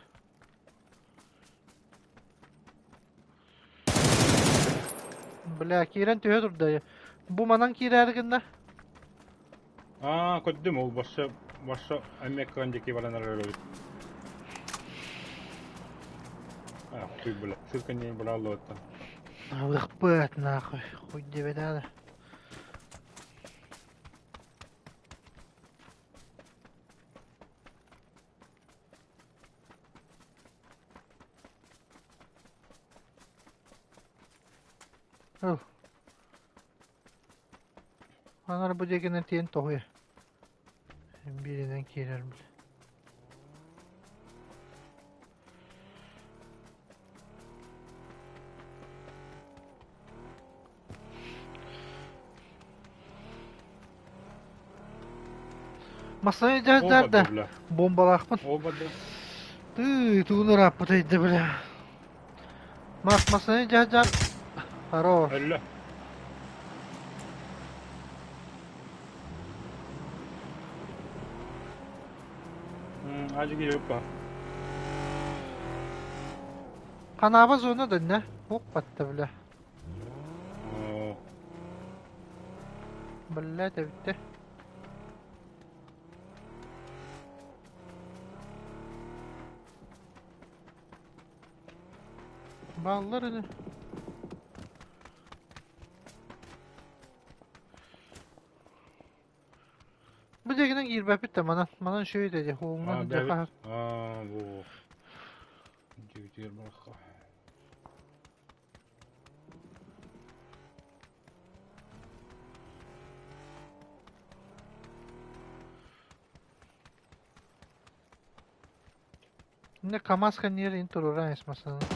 Бля, киирэн түһэ турда. Бу манан киирээри гынна. Аа, көрдүм ол башша башша Америкаҕа диэки баран эрэр эбит. А, хуй бля, ссылка не брал это. Алыхпыт нахуй, хуй диэбэтэ. Ыл. Анар бу диэкинэн тиийэн тоһуйа. Бииринэн киирэр бile. Массыына Ол дьаһайдар барда да бля. бомбалаахпын. Ол барда. Тыы, тугун ырааппытай да бля. Мас массыына дьаһайдар. Хорош. Өллө. Ажыги yok. Ханаба зона дэннэ. Ук батта бля. Бля, эбиттэ. Бааллар ини. Бу диэкинэн киирбэппит да манан. Манан үчүгэй да дии. Аа, Уҥунан бэбит. дьаха. Аа, бу. Дьиэтигэр барахха. Не КамАЗ кэннигэр ин туруоран ис массыынаны.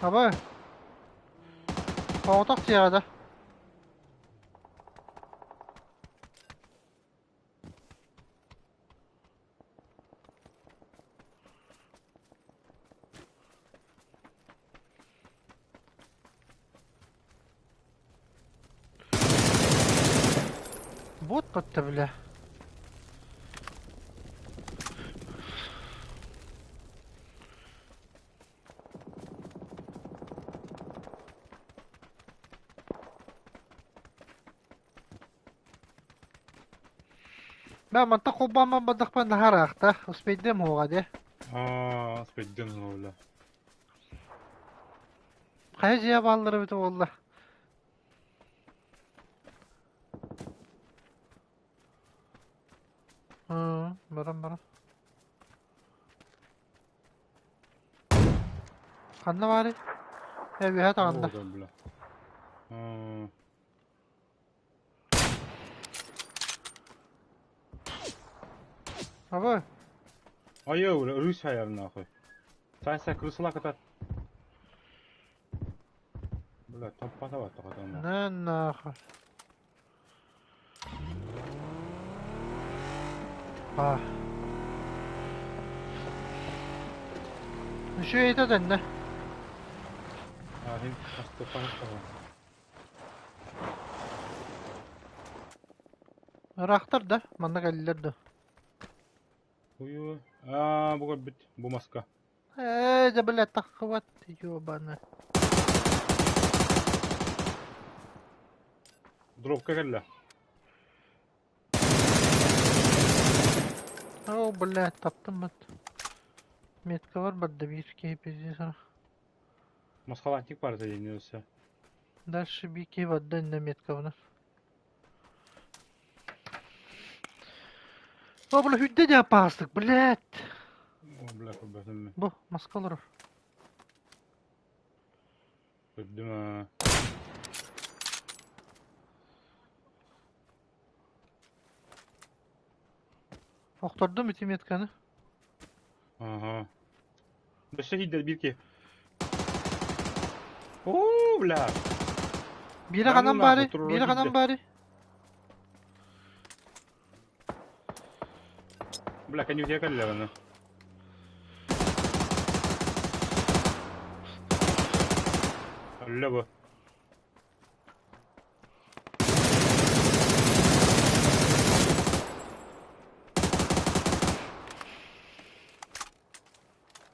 Аба. Соҕотох дьиэҕэ да. Вот батта бля. Бэ мантан холбооммон бардахпына наһаа ыраахта, успейдыам уоҕа дии. Аа, спиддин бля. Хайа дьиэ бааллара эбитэ буолла? Ыы, баран баран. Ханна баарый? Э, үөһэ таҕынна. Оо, бля. Аа, Абы, Айыы, бля, рысь хайар нахуй. Сайса крысла кытат. Бля, топпата бар тоқатан. на нахуй. А. Үчүгэй этэ дэннэ. Аа, хин астыппан Ыраахтар да, манна кэллилэр да. Уйу. Аа, бу көрбүт, бу маска. Ээ, да бля, таххыбат, ёбаны. Дропка кэллэ. О, блядь, таптым бат. Метка бар барда биир киһи пиздец. Маскалаантик бар дедин өссө. Дальше бики барда иннэ меткабынан. О, бля, хүдде дьэ опаснык, блядь. О, бля, көрбөтүм мин. Бу, маска олорор. Көрдүм аа. Охтордум ити метканы. Ага. Өссө киирдэр биир киһи. Оо, бля! Биирэ ханан баары? Биирэ ханан баары? Бля, конюхия кэллэ аны. Өллө бу.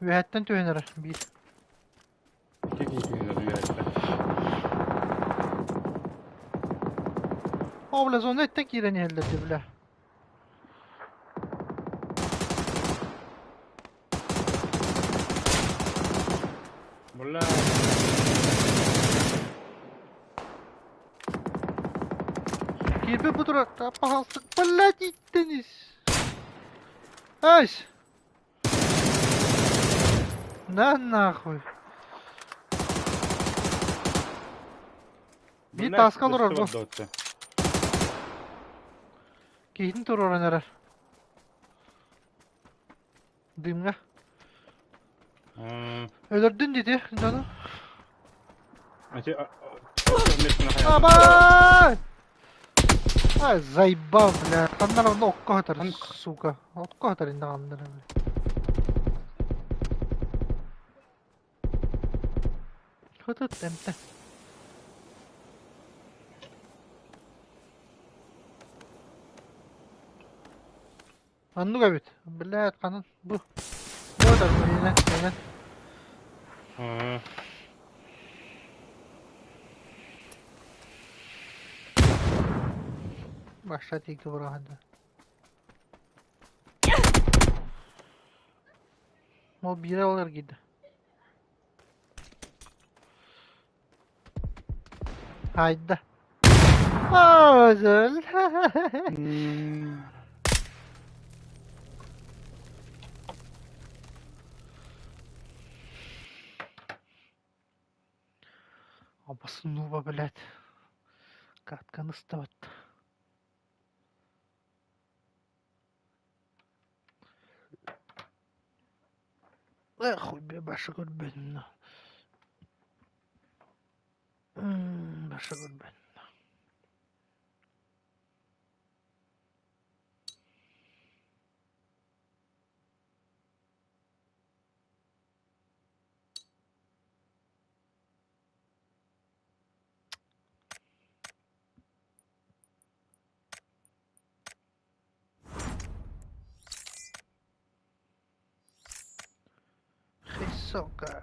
Үөһэттэн түһэн эрэр биир. Икки киһи түһэн эрэр үөһэттэн. О, бля, зона иттэн киирэн иһэллэр дии, бля. Бля. Киирбит бу турар, пожалуйста, блядь, иттэн ис. Айс! На нахуй. Биир тааска олорор бу. Киһитин туруоран эрэр. Дымҥа. Өлөрдүн дии дьону. Абай! Ай, заебал, бля. Ханнар онно окко хатар, сука. Окко хатар инде ханнар. Хытыт эмте. Оннук эбит. Блядь, ханан бу. Бу да миэнэ, миэнэ. Баша тиийгэ быраҕан. Ол биирэ ол эргийдэ. Айда. Özel. Обоснува, блядь. Катканы стават. Эх, хуй баша көрбөтүм. Баша көрбөтүм. Сука.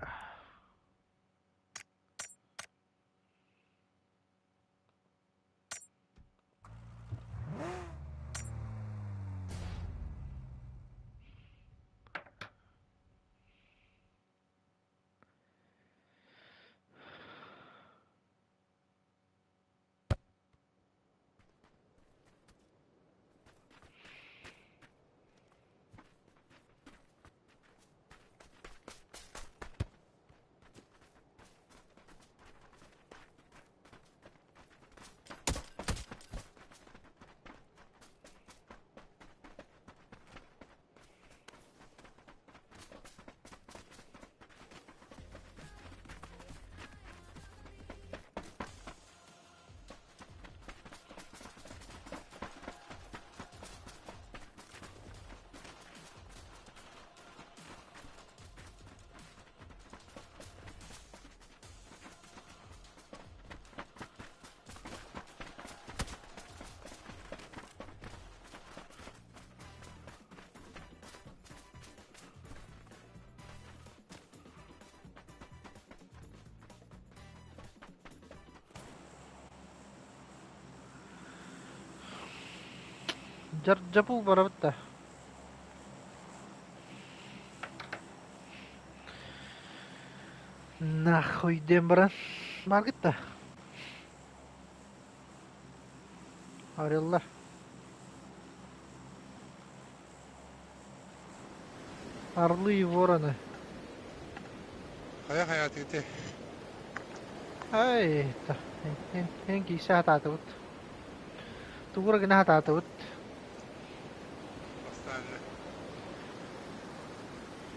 Дьапул барабыт да. Нахуй диэн баран баргыт да. Ореллар. Орлы и вороны. Хайа хайаатыгыт Ай, это, эн кисе хатаатыбыт. Тугура гына хатаатыбыт. Бастаан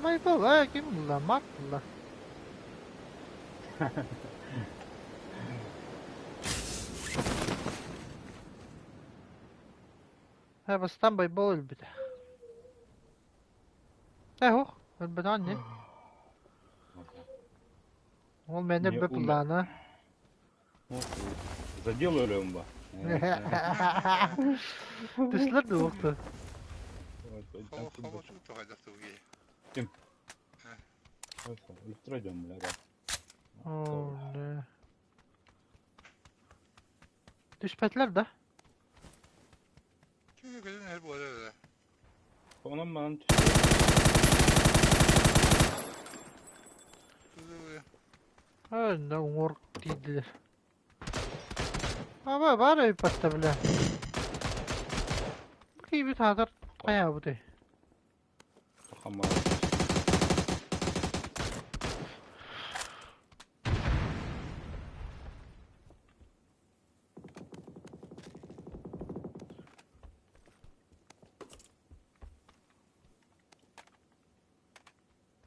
Майбыл, а, ким булла? Марк булла. Э, бастан Байбол өлбүтэ. Э, ух, өлбөтөҕүн дии. Ол мээнэ Не өлбөт умер. буллаҕына. Задел өлөм ба. Түслэр да уохту. Холочук хайдах тугуй? Ким? Өлтүрэ дьон бля. Оо, не. Түспэтилэр да? Ким көтөн эр буолар да. Онон манан Ээ, уҥуор тиийдилэр. Аба баар эбиппатта бля. Бу киһибит аатар хайаабытай? Хамар.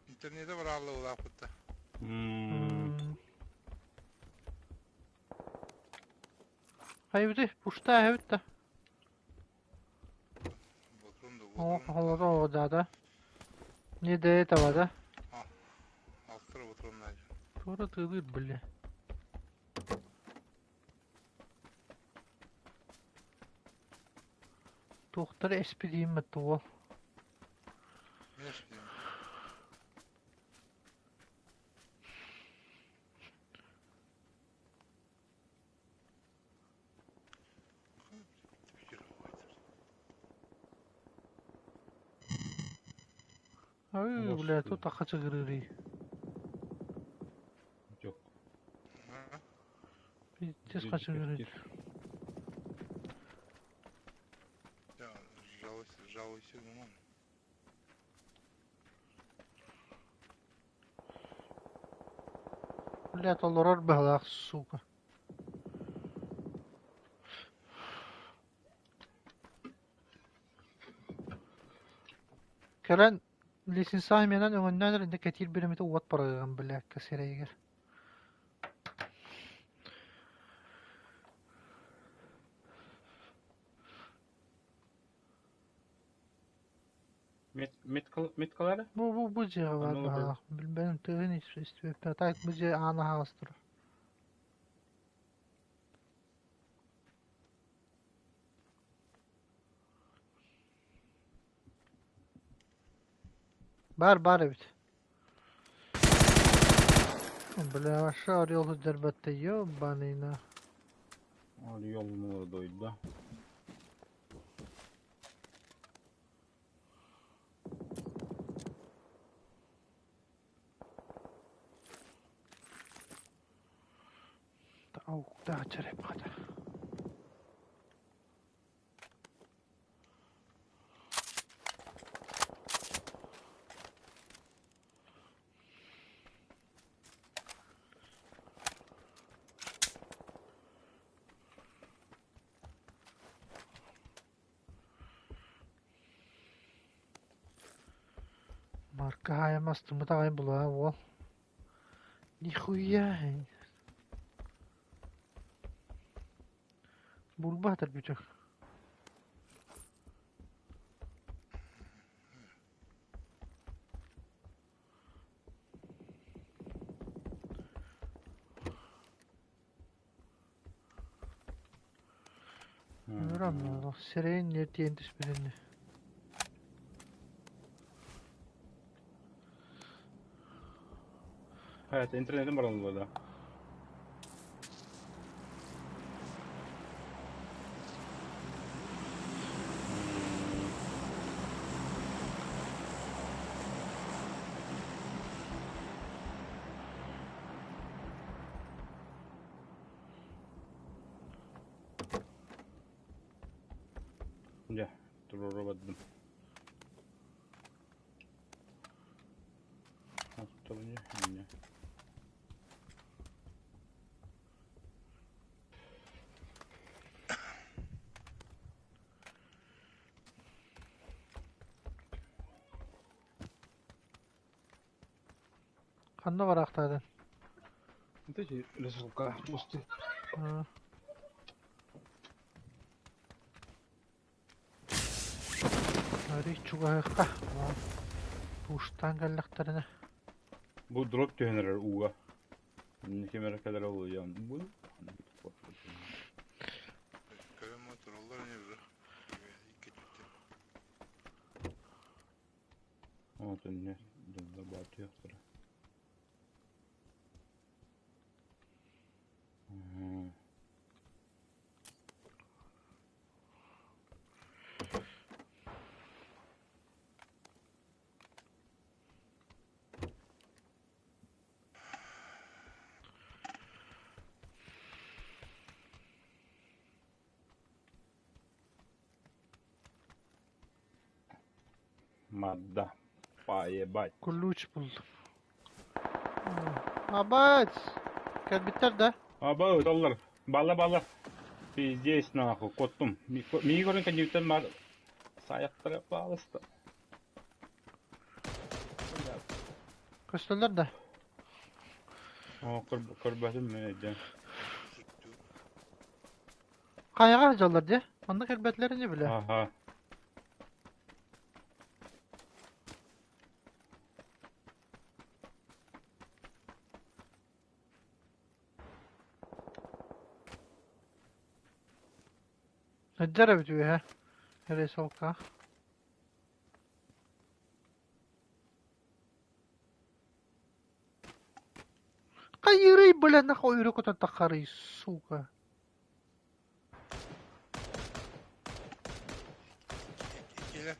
Интернете бараалла улааппытта. Хайбыты, пушта эбит да. Ботрун да О, ботрун. холоро да да. Не до этого, да? Алтыра ботрун найден. Тура тылыр, бля. Туохтар эспидиим туол. Мен эспидим. Ай, бля, тут ахачыгырырый. Жоқ. Пиздец хачыгырыр. Я жалуйся, жалуйся, думаю. Бля, толорор быһалаах, сука. Кэлэн лесенсайменан өҥөннөөн эрэннэ кэтиир биримити уот барыгын бля сирэйигэр. Меткалары? Бу дьиэҕэ баар Онно быһалаах. Билбэтим тыгын истибэппин. Так бу дьиэ аана аһаҕас турар. Баар баар эбит. Бля, вообще орел сылдьарбатта, ёбаный на. Орел молодой, да? Ауктаах черепахата. Марка хаайамастыммыт аҕай булаа уол. Нихуя! Булбаатар бүтүн. Өлөр Сирэйин не тиэн түспүтүн. Evet, internetim var onun da. Туруору бардым. Оттон Ханна бараахтаатын? Это лесока пусты. Арый чугаһыахха. Пуштаан кэллэхтэринэ. Бу дроп түһэн эрэр ууга. Ким эрэ кэлэр олуйан. Бу Көрөм тураллар ини уже. Икки түттэ. Отун дьоннор баатыахтара. Мадда. Поебать. Ключ булдум. Абать! Кэлбиттэр да? Аба ыталлар. Балла балла. Пиздец нахуй, коттум. Миги көрөн кэннибиттэн бар саяқтара паалыста. Көстөллөр да? О, көрбөтүм мен өйдөн. Хайаҕа сылдьаллар дии? Манна кэлбэтилэр ини бile. Аха. Сылдьар эбит үөһэ. Ресолка. Хайырый, бля, нахуй өрө көтөн таххарый, сука. Иккилэр.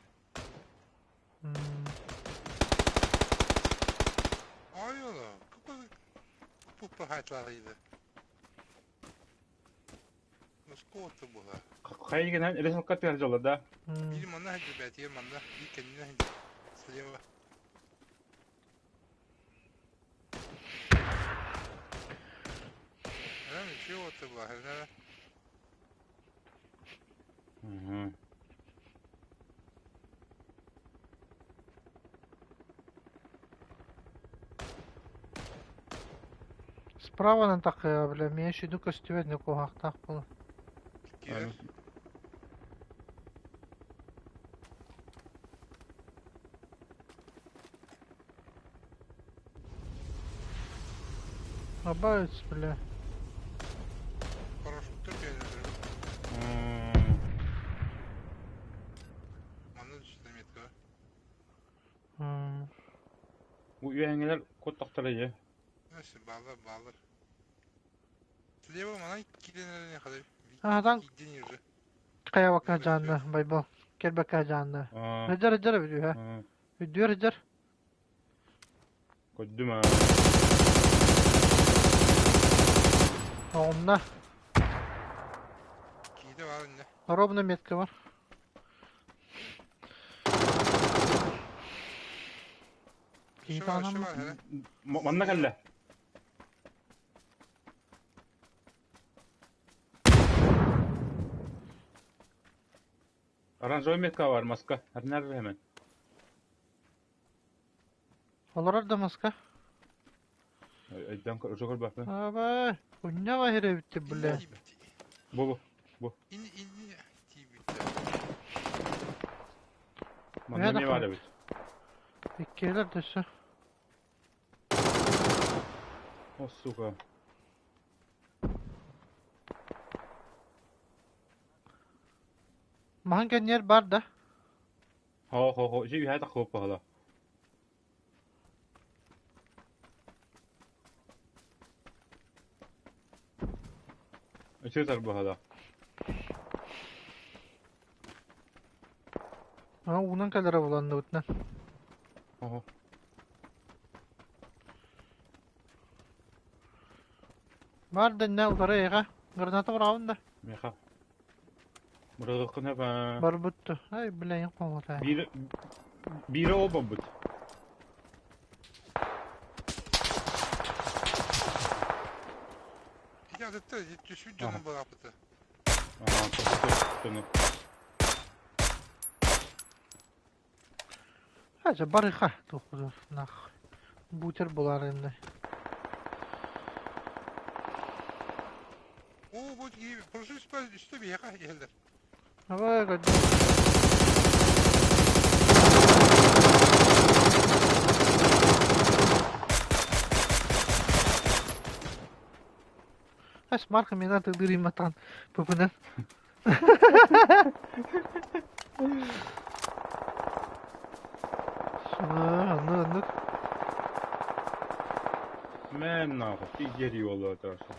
Ой, oğlum. Какой хайтларıydı. Оскуота була. Хайгынан ресолка түһэр дьоллор да? Биир манна сылдьар бээтигэр манна, биир кэннинэн сылдьар. Слева. Ана ничего була, хрена. Справанан таххыа, бля, миэ сүдү көстүбэт не куһаахтаах буолан. Киирэр. Абайц, бля. Парашюттар кэлэн Манна түстэ метка. Бу үөһэҥҥилэр куттахтара ийэ. Баллар, баллар. Слева манан киирэн хады. Аһатан Киирдин уже. хайабакка дьаанна, Байбал. Кэлбэккэ дьаанна. Ыдьар, ыдьар эбит үһэ. Үддүөр ыдьар. Көрдүм аа. Оҕунна. Киирде бар инне. Ровно метка бар. Киһи таҕынан Манна кэллэ. Оранжевый метка бар маска. Nerede hemen? Олорор да маска. Өйдөн өтө көрбөппүн. Абай, унньаҕа иһирэбитти, бля. Бу бу. Ини ини тиийбиттэр. Манна эмиэ баар эбит. Иккиэлэр дөссө. О, сука. Маһын кэнниэр бар да? Хо хо хо, ити үһэ таххыбыт баһыла. Ити тарбаһыла. А уунан кэлэрэ буланныбытынан. Хо. Бар да иннэ утары эйиэхэ. Граната быраҕабын да. Миэхэ. Бырагыккын эбэ. Барбыт Ай, бля, хомотай. Биир биирэ ол барбыт. Ити атыттар түспүт дьонун бырааппыта. Аа, тоҕо Хача барыха тухуду нах. Бутер булар инде. Оо, бу прошу үстэ биһиэхэ иһэллэр. Давай, годи. Ас Марка мина тыдырыйматан пыпынан. Аны аны. Мэн нахуй, пиздец ёлы атарса.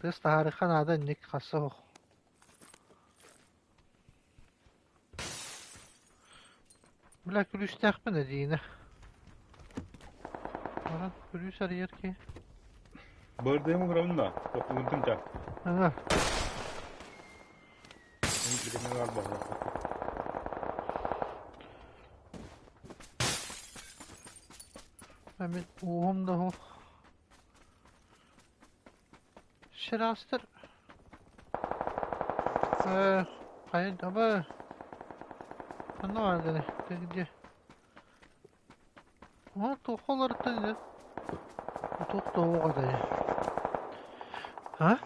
Тыс таһаарыха наада инник хасса ох. Бля күлүүстээхпин эдиинэ. Баран күлүүс арыйар киһи. Бырдыым уграбын да, тохтугунтун ча. Ага. Билимин бар баһа. Мин ууһум да суох. Сирэҕэстэр Э, хайа даба ханна баардыный? Ты где? О, туохха олоруттан ини? Туох да уоҕа да А?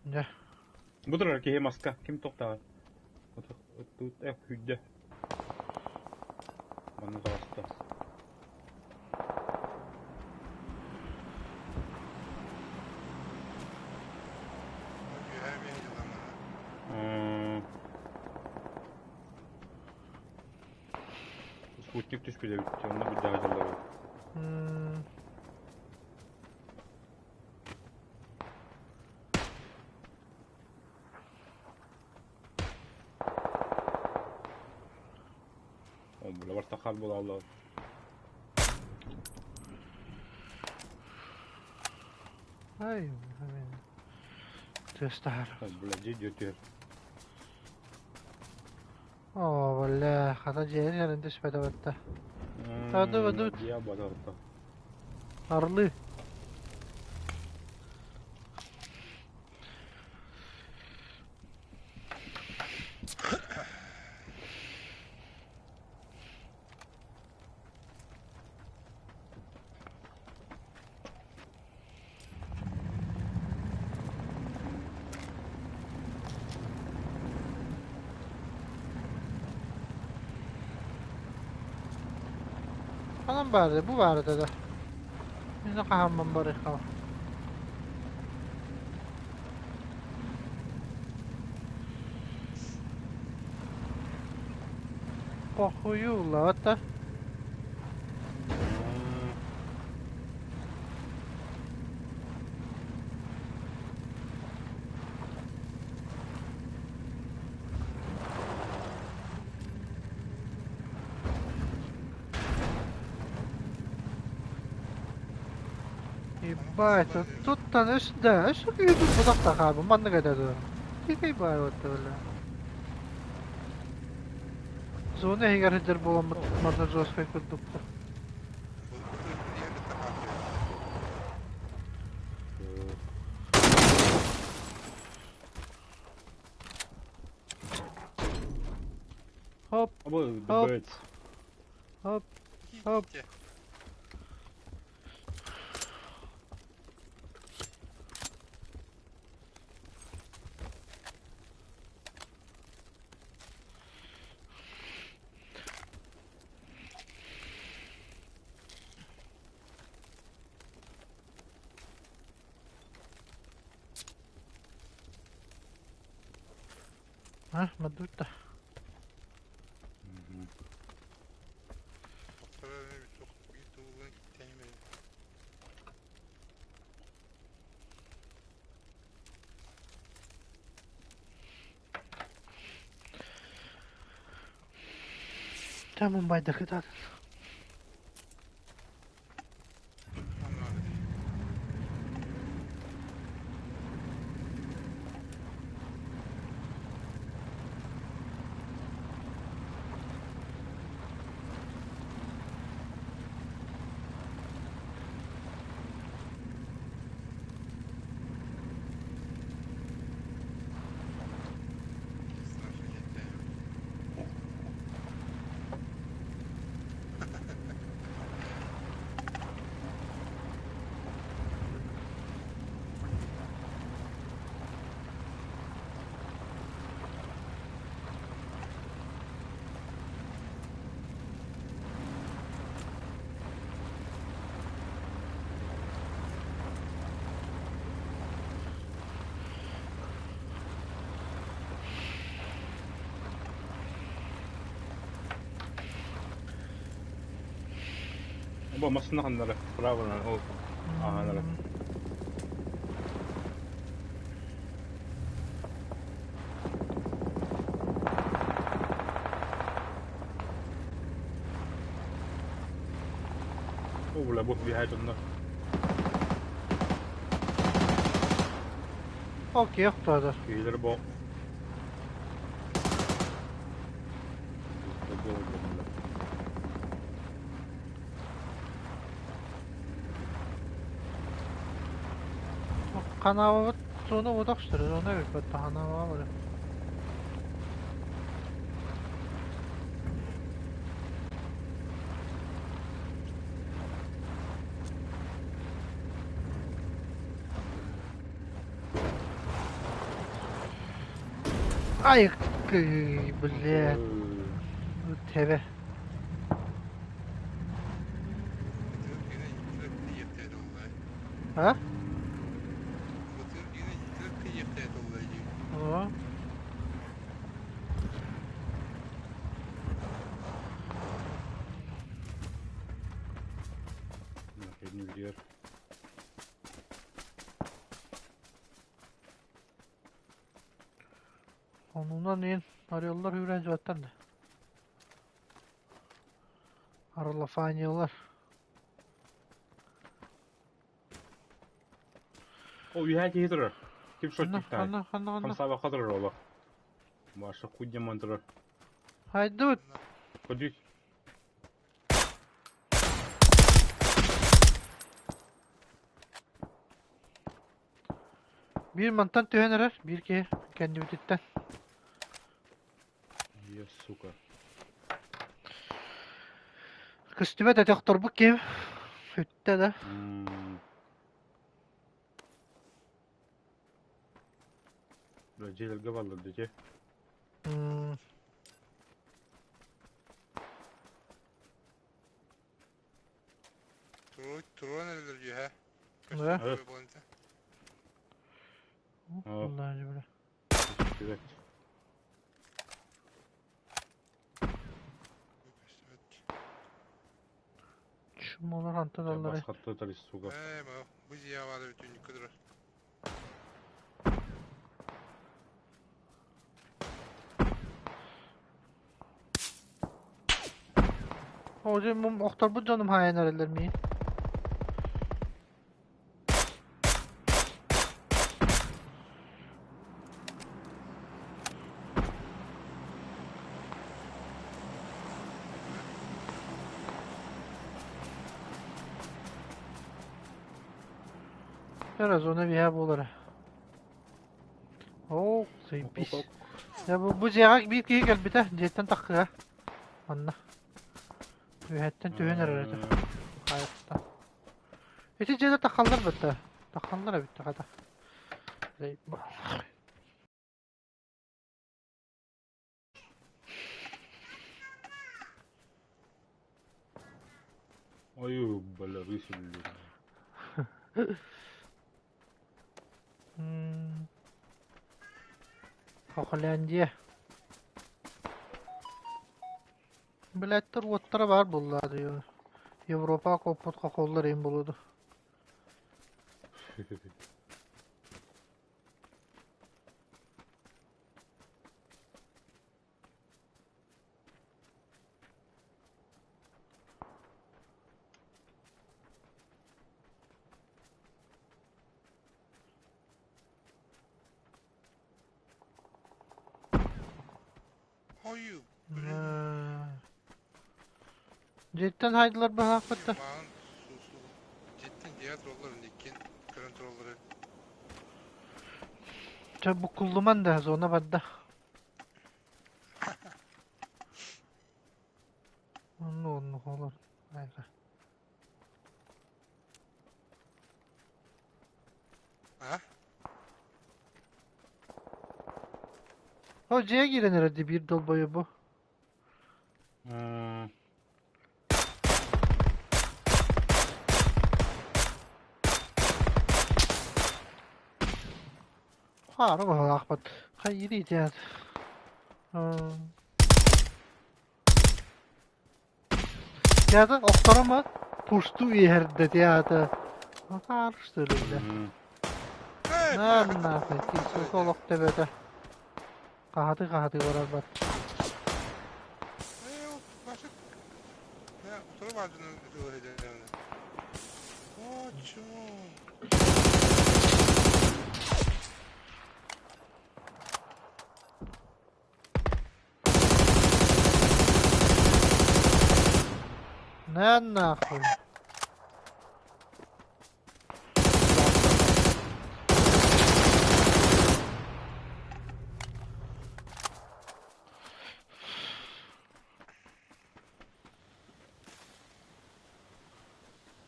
Дьэ. Бу турар киһи маска ким тохтоҕой? Тут күүрдэ. Манна таҕыста. Спутник түспүт эбит, онно бирдэҕэ дьаллар. О, бля, вартахар буолаллар. Ай, тыас таһар. Бля, дьиэ түһэр. О, бля, хата дьиэ эрэн түспэтэ батта. Таду, бадут. Дьиэ батарта. Орлы. Ханан баары, бу баары да. Мин хаһаммын барыхха. Похую улаата. Ебать, вот тут-то, ну сюда, а что тут будах тахабы, манна кайда Тикай бар вот бля. Зона егер хеджер буолан манна жесткай курдукта. Хоп, Хоп. Хоп, хоп. А, мадута. Чэ Мумбайдаргыт аатын. Онно эбит. Страшно жеттээх. Бу массыына ханнара? Правынан ол ааһанара. О, бля, бу биһай тонна. Окей, охтоодор. Киһилэр бу. Ханаабабыт суону уотах сүрүн, ону эбиппэт ханаабаҕа бары. Ай, блядь, тэбэ. А? О. Онунан иин арыаллар үүрэн дьуоттан да. Арлафаниялар. О, үһээ киһи турар. Ким Ханна, шотниктаай? ханна, ханна, ханна. Хамсаабакка турар олох. Маша кудьяман турар. Хайдыбыт. Ходи. Биир мантан түһэн эрэр, биир киһи кэннибититтэн. Я, сука. Көстүбэт этэ охторбут киһим. Сүттэ да. Бля, дьиэлэргэ баллар дии. Туран эрэллэр үөһэ. Да? Көстүбэт буолан этэ. О. Аллах бля. Көстүбэт. Көстүбэт. Чумолар хантан алларай. Басқатты тарис, сука. Ээ, бу дьиэ баара бүтүннүккэ турар. О, дьэ, охторбут дьонум хаайан эрэллэр миин. Biraz ona bir буолара. Оо, заебись. Дьэ бу бу дьиэҕэ биир киһи кэлбитэ, дьиэттэн таххыа. Манна. Үөһэттэн түһэн эрэр этэ. Хайаттан. Ити дьиэдэ таххаллар бытта. Таххаллар эбит хата. Ой, бля, выселили. Хохляндия. Билеттер уоттара баар буоллаа Европа коппут хохоллар им булуду. Ой, блин. Дьиэттэн хаайдылар быһаахпыт да. Маҕан су дьиэттэн дьиэҕэ тураллар иккиэн көрөн тураллар. Чэ буккуллуман да зона барда. Онну онну олор. Айга. А? О дьиэ киирэн эрэ дии биир долбойу бу. Хаары баһылаахпыт. Хайыырый диэн. Театр охторума пусту иһэрдэ театр. Хаарыс өлүллэ. Эй, На нахуй, ти сука олох төбөтө. Хаһаты-хаһаты барарбат. Эй, ол Ваша, я утары бардын ытылы О, чмо. На нахуй.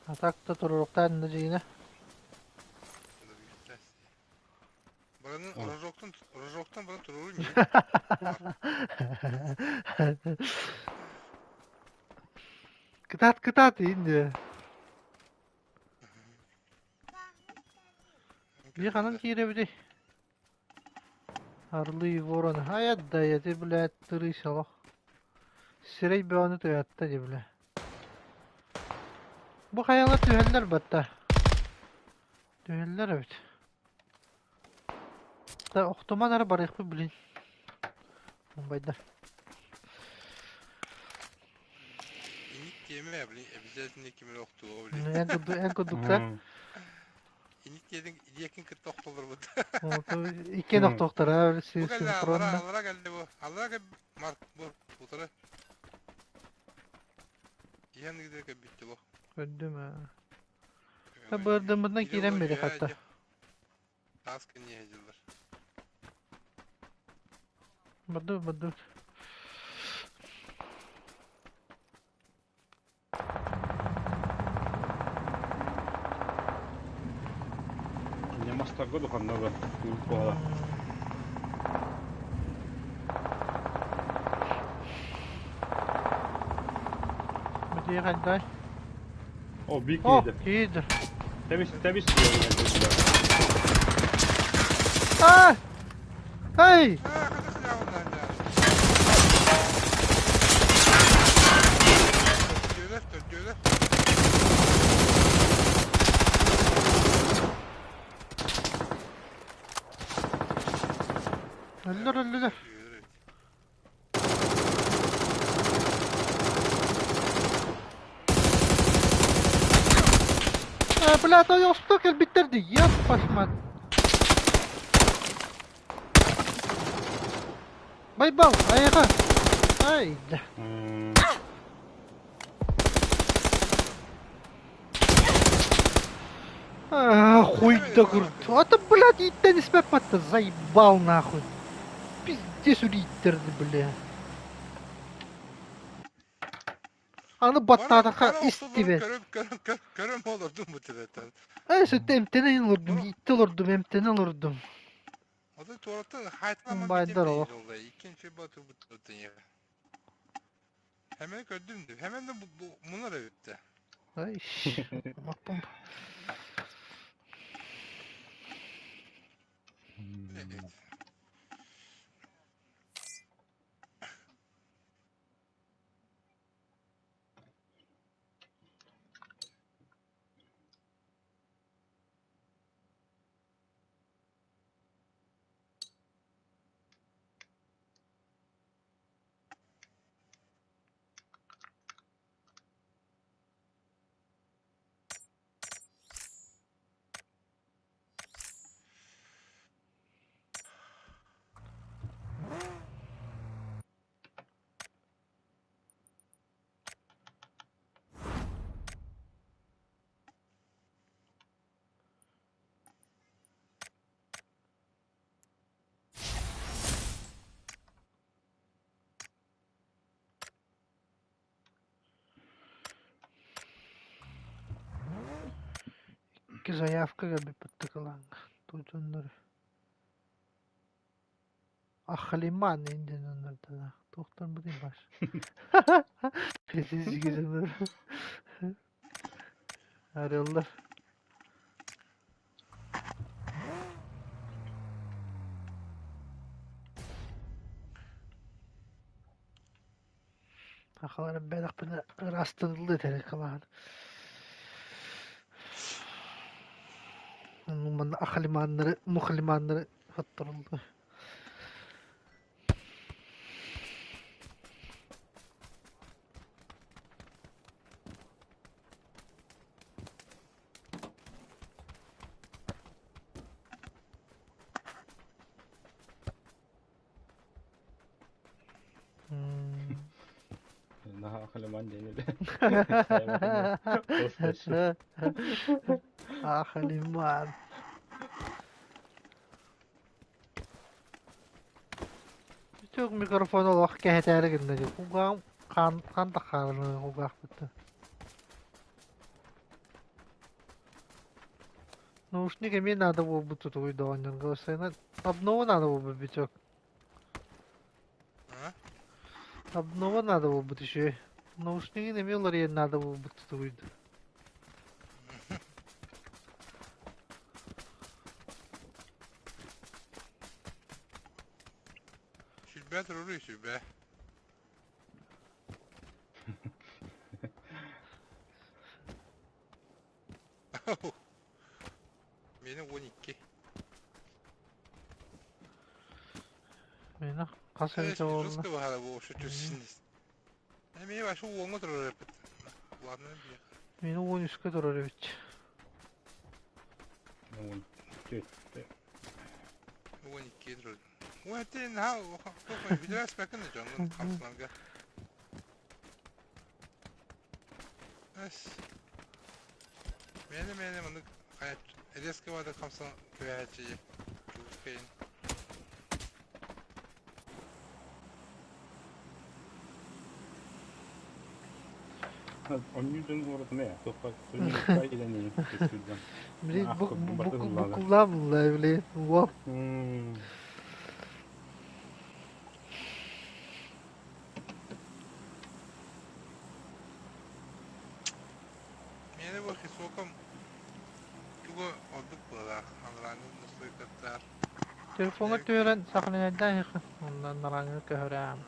А так-то туруруктаан да дьиҥинэ. Баранын рожоктан рожоктан баран туруру не? Кытаат кытаат иин Биир ханан киирэбитий? Орлы и вороны. Ай отдай, ты, блядь, тырысь олох. Сирэй бөҕөнү тыатта дии, бля. Бу хайалар түһэллэр батта. Түһэллэр эбит. Да охтуман эрэ барыахпыт, блин. Мумбайдар. Иник тиэмэ, блин, обязательно ким эрэ охтуо, блин. Эн курдук, эн курдуктар. Иник диэтин диэкин кытта охтолорбут. Иккиэн охтуохтара Бу кэллэ аллара синхронно. аллара кэллэ бу. Аллара кэл Марк бу утары. Иһэн ыытар кэлбитти бу. Көрдүм аа. Бырдыммытынан Или киирэн олор бири үөһээ хатта. дьэ таас кэнниэ сылдьаллар. Бырды бырды. Не мастарга духанна да куһала. Бытыы хайдай. О, бик О, киирдэ. киирдэ. Тэбис, тэбис. А! Эй! Аа, хата сылдьаҕын даа. Төрдүөлэр, төрдүөлэр. Өллөр өллүлэр. Төрдүөлэр эбит. А, бля, то кэлбиттэр дии. Еп, пашмат. Байбал, айаҕа. Ай, да. А, хуй да курт. А то, блядь, иттен испэппатта, заебал нахуй. Пиздец үлииттерди, бля. Аны Бара баттаатахха бара охтолорун истибэт. көрөм көрөм көрөм олордум бу төбөттөн. Эй, сөттө эмтэнэн олордум, Бара иитте олордум, эмтэнэн олордум. Отой туораттан хаайтан битим Байдар дейин олох. олла. Иккинчи батыр бутын я. Hemen gördüm de. Hemen de bu, bu bunlar evet. Ай, маппым. Evet. Икки заявка кэлбит баттакылааҥҥа тутуннар Ахлиман диэн туохтан бутый баш Арыаллар. Сахалар элбээтэхпинэ ыраастаныллыы этэ кылаан. Манна ахалиманнары, мухалиманнары хотторуллар. Наһаа халыман диэн Ахалиман. Түк микрофон олох кэһэтээри гынна дии. Кулгааҕым хаан хаан да хаалан кулгаахпыттан. Наушник эмиэ наада буолбут тутугуй доҕонньорго сайына обнова наада буолбут биток. А? Обнова наада буолбут үчүгэй. Наушнигын эмиэ уларыйан наада буолбут тутугуйда. Сүлбэ туруруй сүлбэ. Мені 12. Мені хас эбитэ буолла? Жестко баһара бу ошо түссүн. Эмиэ башы уоҥҥа турар эппит. Ладно, биэх. Мені 13-кэ турар эбит. Он төрт. 12 турар. Уэтин ха тоқой билэс бэкин дьоҥҥун хамсанарга. Эс. Мені мені маны резко бада хамсан көвәчи. Чугукейн. Онньуу дьон уоратыма туохха туохха идэни көстүллэн. Блин, букулла булла, блин. Во. Мені бу хисокам тугу ордук буолар. Анрааңын настойкаттар. Телефоҥҥа түһэрэн сахалинайдаан иһэ. Онно нараҥы көһөрөөм.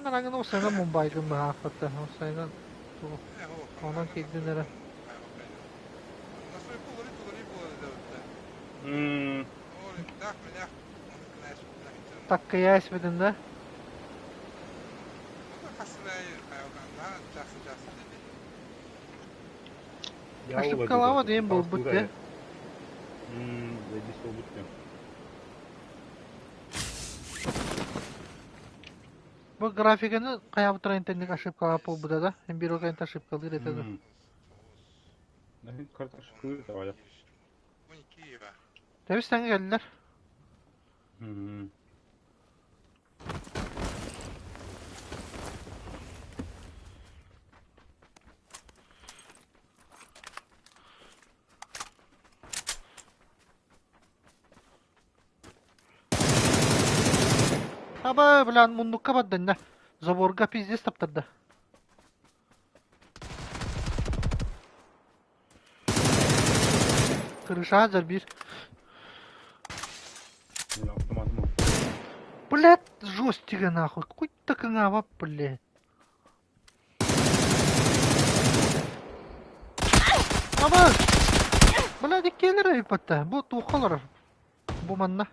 Нараҥын усайна Мумбайгын быһаахпыта. Усайна онон киирдин эрэ. Настройка уларый уларый буолар да. Ол таах менях Таккыйа испитин да? Ошибкалаама диэн буолбут дии. Бу графиканы хайаабыттара интенник ошибкалаах буолбута да? Биир ол ошибкалыыр этэ да. Тэбис тэҥэ кэллилэр. Аба, блян, муннукка бардынна. Заборга пиздец таптарда. Крыша зарбир. Блядь, жестига нахуй. Какой такая, блядь. Аба! Блядь, иккиэлэр эбиппэтэ. Бу туохха олорор? Бу манна.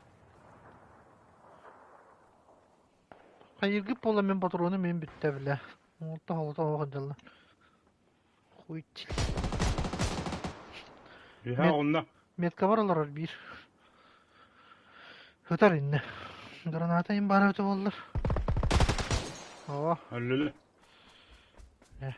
Хайыргы буола мин патрону мин бүттэ бля. Оттон олото оһох дьалла. Хуй Үһэ онно. Меткабар олорор биир. Ытар иннэ. Граната им баар эбитэ буоллар. Оо. Өллүлү. Э.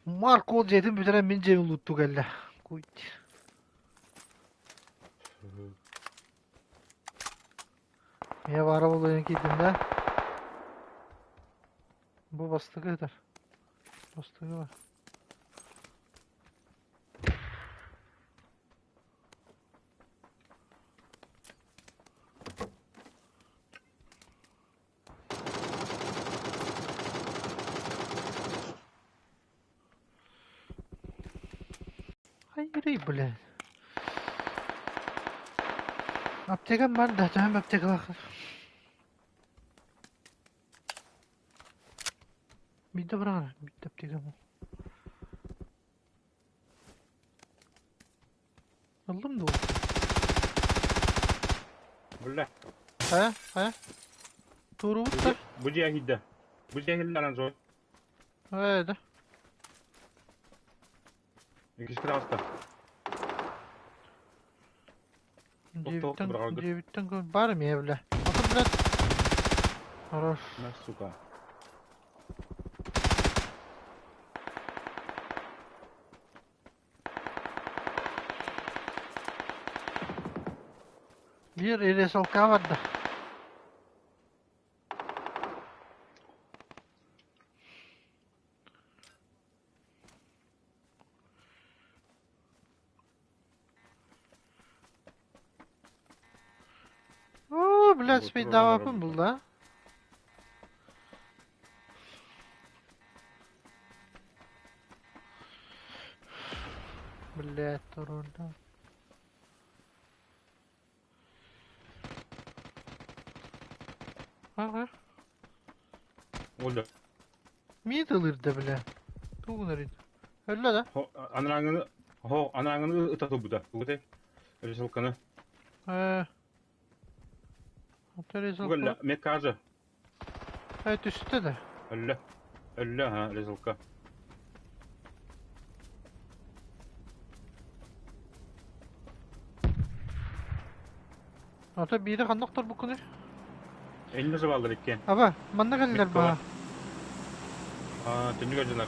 Марк ол дьиэтин бүтэрэн мин дьиэбин лууттуу кэллэ. Куйт. Миэ баара буолуон киирдим да. Бу бастакы ытар. Бастакы бар. Хайырый, блядь. Аптекам бар да, төһөм аптекалаах. Биирдэ быраҕар, биирдэ аптекам. Ыллым дуо? Бля. Хайа, хайа? Туурубут да? Бу дьиэ киирдэ. Бу дьиэ киирдэ анан зой. Ээ да. Иккис таҕыста. Дьиэбиттэн, дьиэбиттэн бар эмиэ бля. Атын блядь. Хорош. На, сука. Биир ресалка барда. Оо, блядь, спейдаабаппын булла. Блядь, туруорда. Ага. Оля. Миит ылырда, бля. Тугун эрин. Өллө да? Анарааҥҥыны, хо, анарааҥҥыны ыта турбута. Тугутай? Рисалканы. Э. Өллө, меккажа. Э, түстэ да. Өллө. Өллө, ха, рисалка. Ата биири ханна охторбуккунуй? Эннэ сабаллар иккиэн. Аба, манна кэллэр баа. Аа, түннүк дьонор.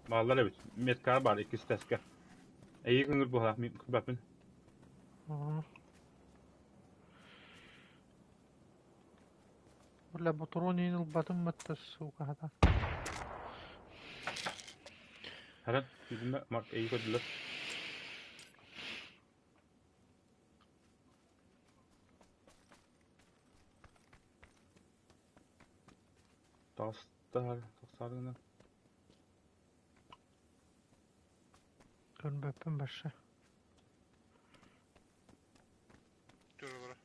Бааллар эбит. Медкар бар иккис тэскэ. Эйиги ыҥыр буһа, мин көрбөппүн. Бля, ботуруон иһин ылбатым батта, сука, хата. Харан, билмэ, Марк эйиги көрдүлэр. Таҕыстар, тахсаар гына. Көрбөппүн башы. Тур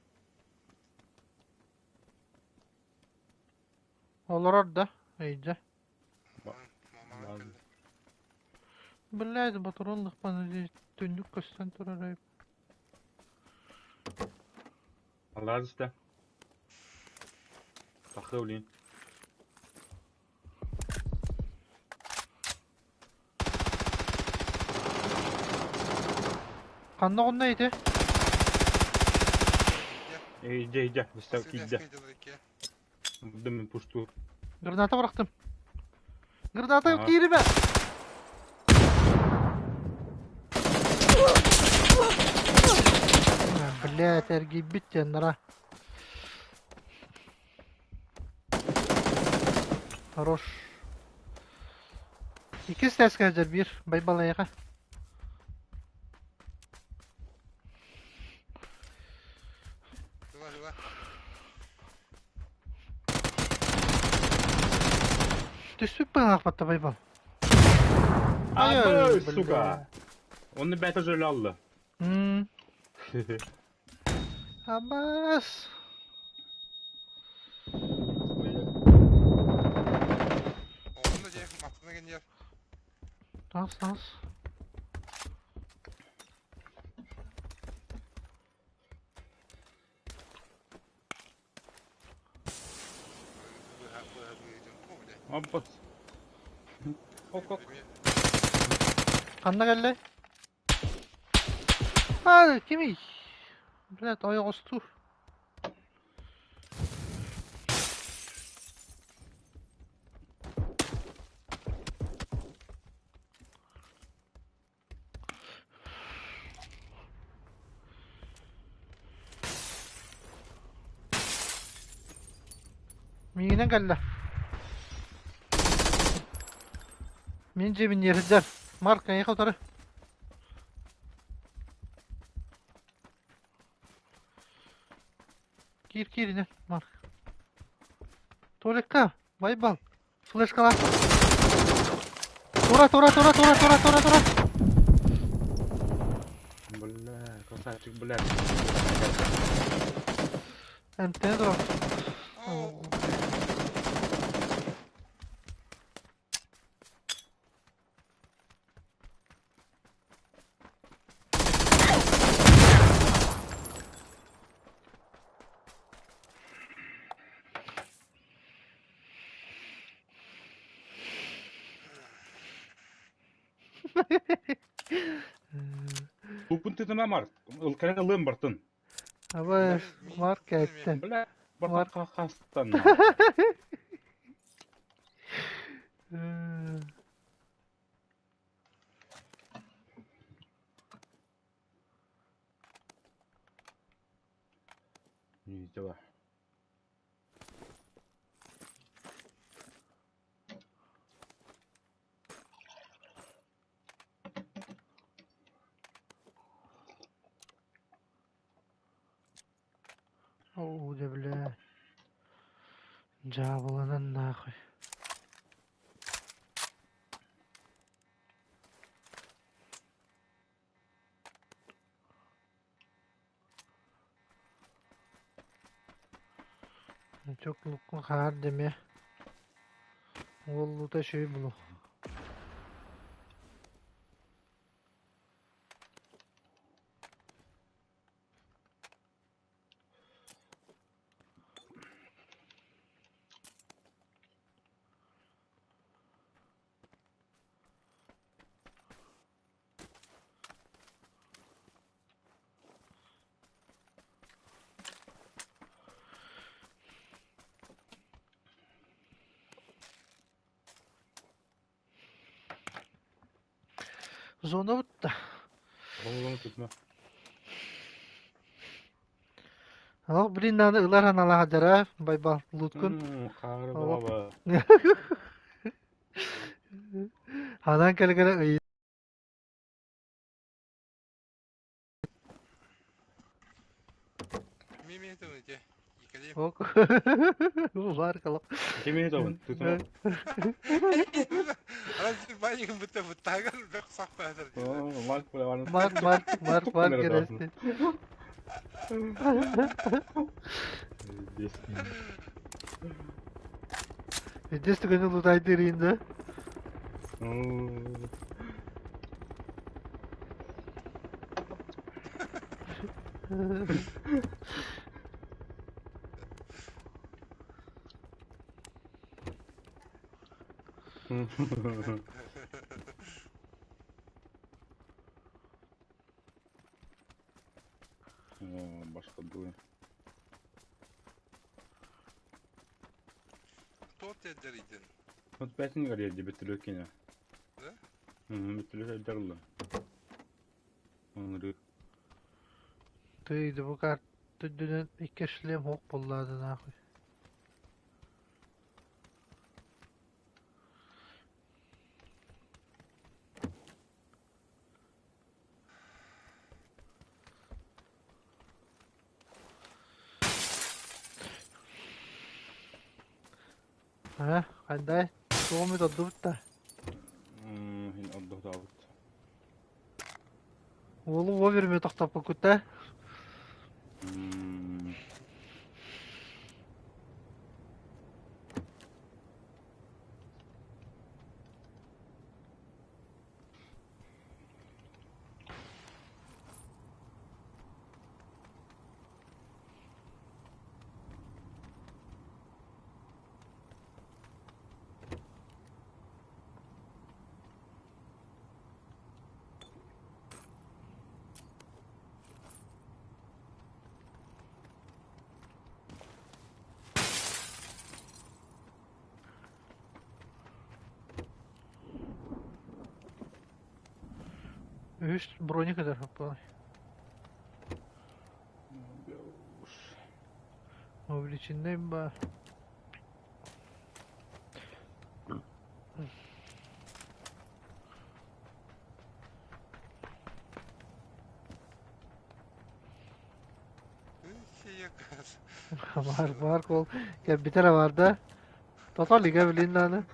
Олорор да, өйдө. Мамаҕа кэллэ. Блядь, ботуруон лыхпан түннүк көстөн турар эбит. Аллаа түстэ. Тахсыы блин. Ханна оҕунна ити? Иди, иди, быстро киирдэ. Дым пушту. Граната бырахтым. Граната киирибэ! Блядь, эргийбит диэннара. Хорош. Иккис тээскэ сылдьар биир Байбалайаҕа. Жила, жила. Түспүт быһаахпатта Байбал. Ай, сука! Онно бэйэтэ жөлө алла. М. Абас. Оҕонно дьэ маттана гэнньэр. Таас таас. Быһа быһа быһыытын ко бile. Аппас. Ок ок. Ханна кэллэй? А, кимий? Блядь, ойоҕостуу. Миигинэн кэллэ. Мин дьиэбин ньиэрдэр. Марк, эйиэхэ утары. Киир кииринэн, Марк. Толикка, Байбал, флешкалаах. Тура, тура, тура, тура, тура, тура, тура. Бля, красавчик, бля. Эмтэни тура. Оо, Тупун тытына Марк. Ылкара ылыам бартын. Абы Марк эттен. Бля, бартын хастан. Не дела. Оо, да бля. Дьаабыланан нахуй. Чоклуккун хаар дэмэ. Уоллута үчүгэй булу. Зона бутта. Оҕолорун тутума. Ол блин аны ылар аналаах Байбал луткун. Хаары баба. Ханан кэлэ-кэлэ ый Мими тумите. Икалим. Ок. Бар калап. Кими тобун? Тутума. Раз баник бутта буттагар бек сакпа. Марк бля бар. Марк, Марк, Марк, Марк керести. Здесь. Здесь түгені лутайды рейінде. Башка дуя. Торт эдеридин. Вот бәтин гар ерде бітілі кене. Да? Бітілі жарылы. Оңыры. Тыйды бу карт дүнен икки шлем хоқ боллады нахуй. А, қандай? Туғымы доддубутта. Хин отдохтаабыт. Уолу вовремя тохтоппуккут Үһүс броник ытар хаппалай. Увеличенный ба. Бар бар кол кэлбитэ эрэ бар да. Тото лига билин дааны.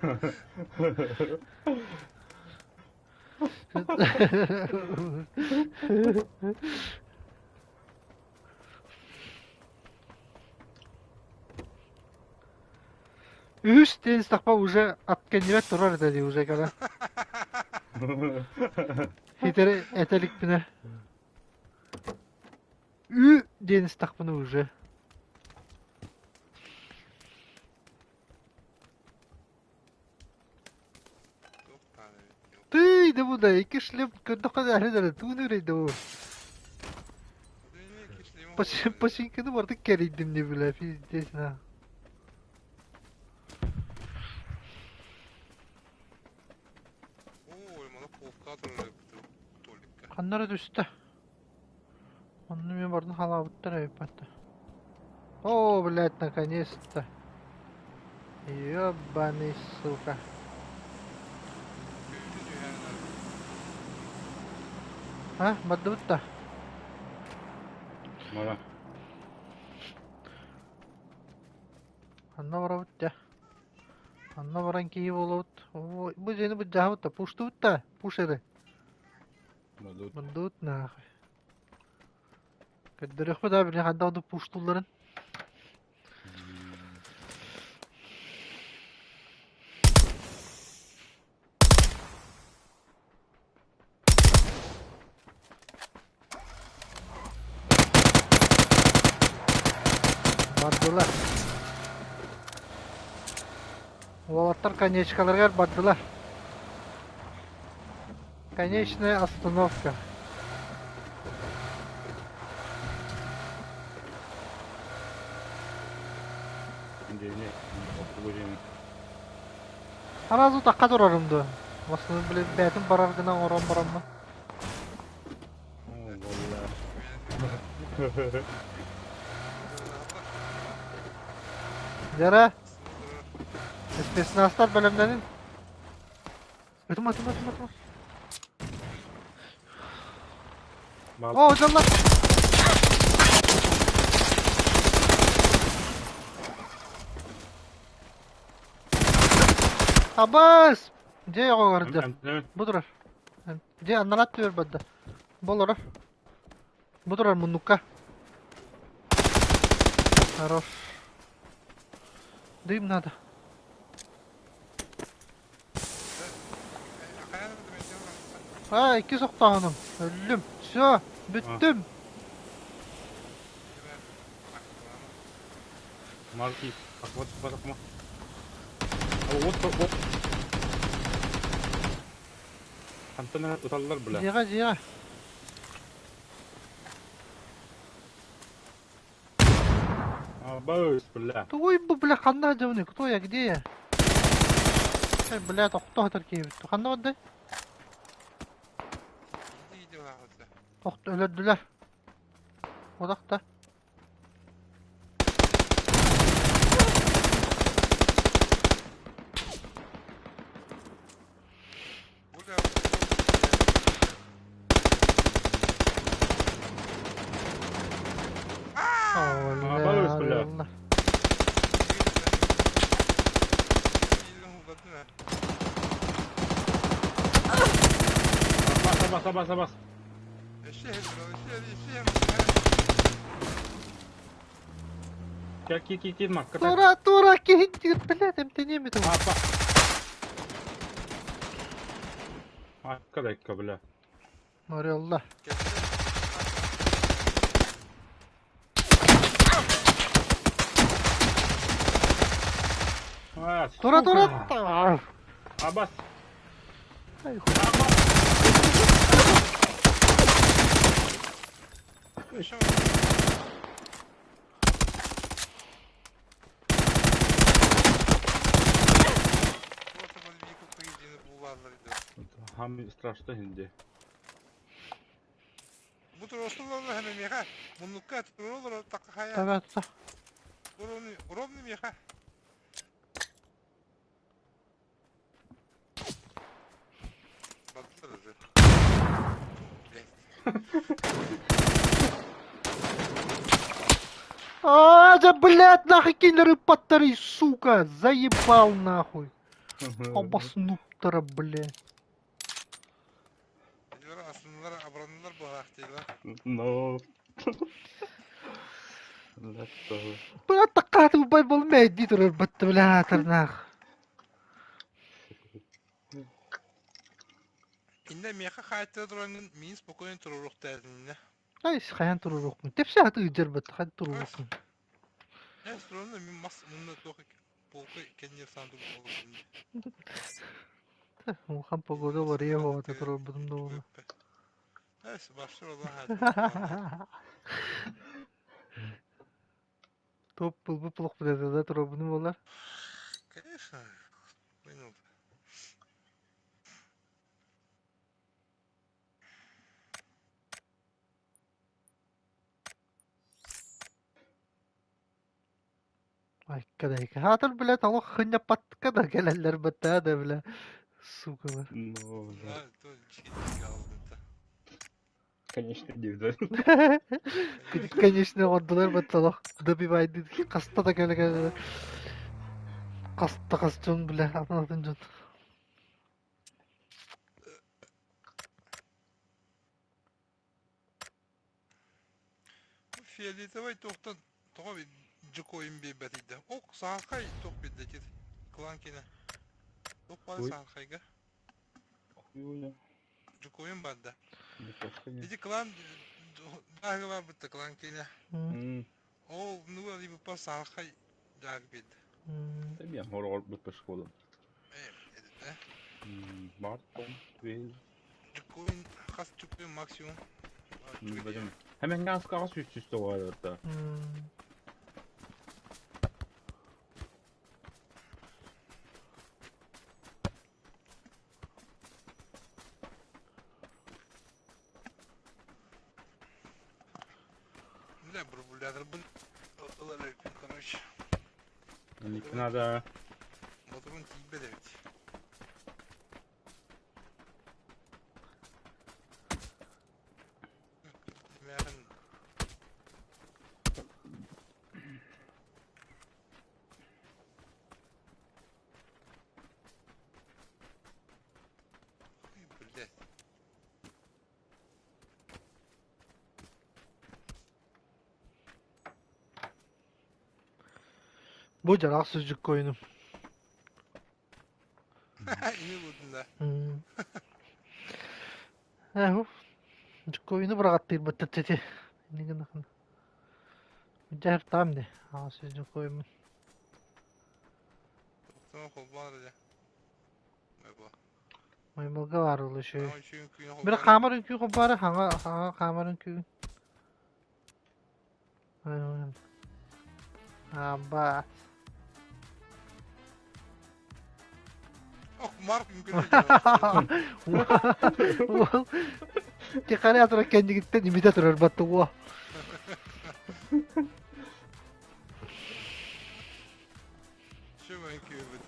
Үһүс диэн истэхпэ уже ат кэннибэр турар этэ дии уже кэлэ. Хитэри этэ иликпинэ. Ү диэн истэхпинэ уже. Тыый да бу да икки шлем көрдөххө да эрэ тугун үрэйдэ бу. Починканы бардык кэрийдим не бля пиздец на. Ханнара түстэ. Онно мен бардын халаабыттар эбиппатта. О, блядь, наконец-то. Ёбаный, сука. А, бардыбыт да. Мара. Анна барабыт да. Анна баран киһи буолабыт. Бу дьиэни быдьаабыт да, пуштубут да, пушеры. Мадут. Мандут нахуй. Көрдөрүөхпүт аа били ханна оннук пуштуулларын. Бардылар. Уолаттар конечкаларыгар бардылар. Конечная остановка. Сразу такка турарым дуо? Массыына блин бэйэтин барар гына оҥорон бараммын. Дьара, спецназтар бэлэмнэнин. Ытыма, ытыма, ытыма, ытыма. О, дьалла! Абаас! Дьэ оҕоҕордо. Бу турар. Дьэ аннараат түбэр барда. Бу олорор. Бу турар муннукка. Хорош. Дым надо. А, икки сохтооһунум. Өллүм. Все, бүттүм. Марки, вот, вот, вот, вот. Хантан ыталлар бля. Дьиэҕэ, дьиэҕэ. Абаас, бля. Тугуй бу, бля, ханна дьону? Кто я, где я? Эй, бля, тохто хатар киһибит. Ханна барда? Тохто өлөрдүлэр. Одахта. Абаас, бля. Бас, бас, бас, бас. Кел, кил, кил, кил, Марк. Тура, тура, киһин, блядь, эмтэниэм этэ. Акка да бля. Орелла. Тура, тура! Абас. Ай, Хам страшно хинди. Бу туруорсуллар һэмэ миэхэ. Муннукка туруорулар такка хайа. Таба Ровно миэхэ. Бардылар уже. А, да, блядь, нахуй киндеры паттары, сука, заебал нахуй. Обоснуптара, блядь. Илер асыннар абраннар быһаахтыйлар. No. Let's go. Бля, такая убай был мэдди турар батта, бля, тарнах. Инде миэхэ хаайтара тураҥҥын миин спокойно туруоруохтаатынна. Ай, хайан турурукмун. Тепсе хаты ыдьар батта, хат турурукмун. Эс туруорна мин мас мунна туох полка кэннир саан турбут Улахан погода уларыйа оҕото турарбытым да буолла. Эс башыр olan хаайтара. Топ булбут плохпутата турарбытым буоллар. Конечно. Понял. Айка да айка. Хаатар, блядь, олох хынньаппакка да кэлэллэр баттаа да, бля. Сука. Ну, Да, то чики алдыта. Конечно, дивдер. Конечно, ордулар батталах. Добивайды. Хаста да кэлэ кэлэ. Хаста хас дьон, бля, атын атын дьон. Фиолетовай туохтан тоҕо дьукуойун биэрбэтийдэ. Ок, саахай туох биэрдэ Клан кинэ. Туох баар Ой. саахайга? Дьукуойун барда. Ити клан дааһыга барбытта клан кинэ. Ол ну либо саахай дааһы биэрдэ. Bien, horror på skolan. Э, Marton, Twil. Дьукуойун хас дьукуойун максимум. Hemen ganska az üst üste var orada. Бля, бурбулятор ылар эбиппин, короче. Надо. Моторун тиийбэт эбит. Мээхэн Ой, блядь. Бу дьараах сүдьүк ойунум. Ини булдун да. Ээ, дьуккуойуну быраҕаттыырбыт эти. Иннигин Дьэ, там де. Аа, сүдьүккуойуммун. Тоқтама холбоон эрэ. Майбо. Маймылга баар ол үчүгэй. Хаҥа үчүгүн күүнү Били холбоон. хаамар үҥкүү холбоору хаҥа хаҥа хаамар үҥкүү. Аба. Ох, Марк үҥкүүнү Уол тихаря турар кэннигиттэн имитэ турар баттугуо. Шөм үҥкүүбүт.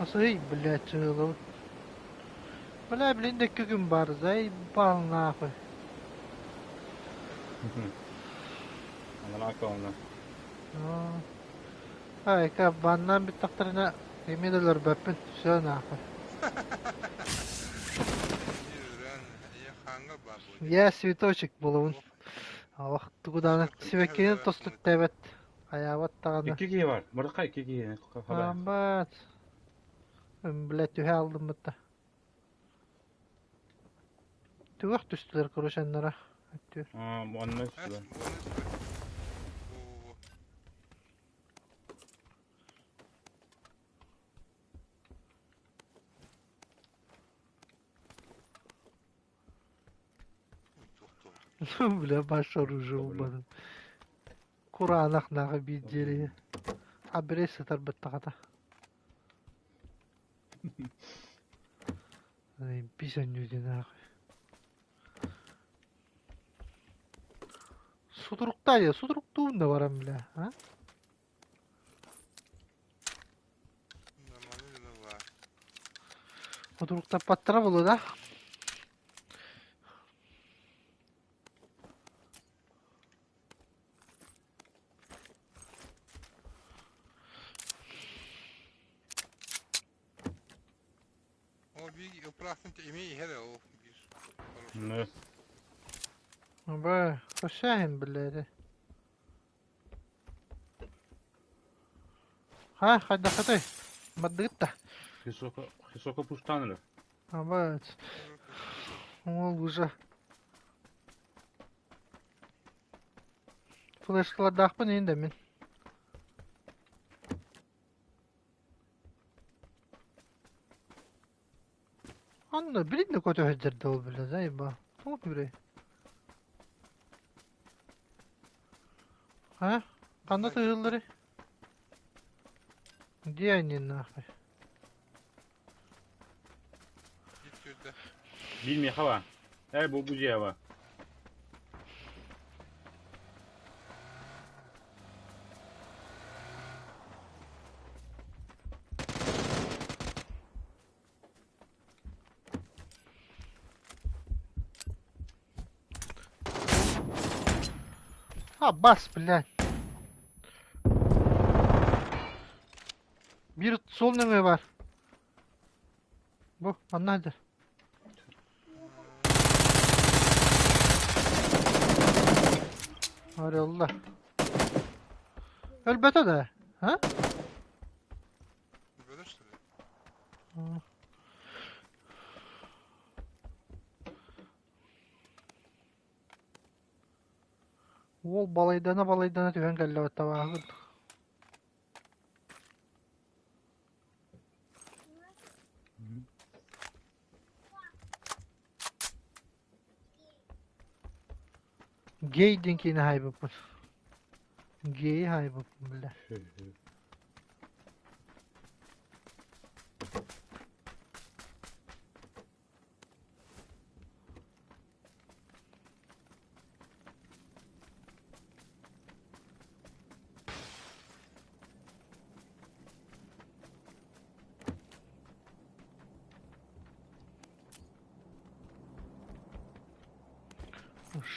Асый, блядь, чыылабыт. Бля, блин, да күгүн бар, заебал нахуй. Анараа кална. Айка, баннан бүттахтарына эмиэ да өлөрбөппүн, все нахуй. Хаҥа бар бу. Я цветочек буолабын. Олох тугу даҕаны сибэккини тосту тэбэт, хайаабат даҕаны. Икки киһи бар. Мырыкка икки киһи. Хабай. Аамбаат. Бля, түһэ алдым бытта. Түгэх түстүлэр короче Өттү. Аа, онно Э, сюда. буолан истэ. Во-во-во. Ой, туох-туох. Бля, баш оружие Бля. убанын. Кураанах нағы биир Абре сытар быттаҕата. Бис өнньүдүн Сутуруктаа дии, сутуруктуун да баран бля, а? Нормально дьоно баар. Сутуруктаппаттара буолуо да? Ол биир ыпыраахтын эмиэ иһэр ээ ол биир хороший. Ну, Б, хосяин, блядь. Ха, хайдахатай? Бардыгытта. Хисока, Хисока пуштан эрэ. Абат. Ол уже. Флешкалардаахпын иин да мин. Анна билин да көтөһөддөрдө ол биле заеба. Тоҕо түбүрэй? Ха? Ханна тыһыыллары? Где они нахуй? Git сүүрдэ. Биир миэхэ ба. Э, бу бу дьиэ ба. А, бас, блядь. Биир суол нөҥүө баар. Бу, манна сылдьар. Орелла. Өлбөтө да? А? Өлбөтө что ли? Уол балайдана-балайдана түһэн кэллэ табааһыт. Гей диэн киинэ хаайбыппын. Гейи хаайбыппын бля.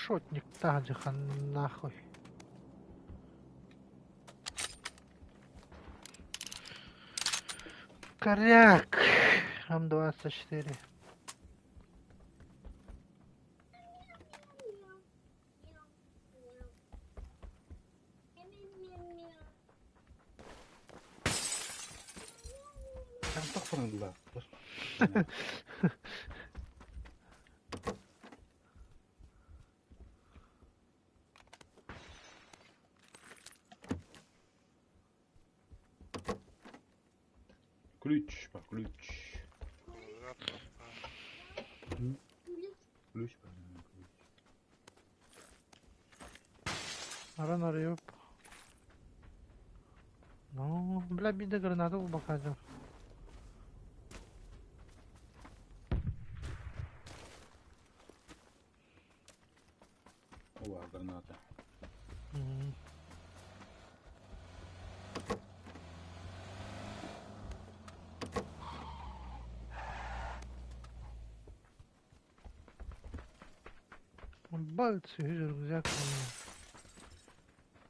Шотник таһдьыхан нахуй. Коряк! М24. Тохпорнула. Ключ, по ключ. Ключ, по ключ. Аран арыйып. Ну, бля, биирдэ граната булбакаадым. Ова, граната. Бальцы, рюкзак.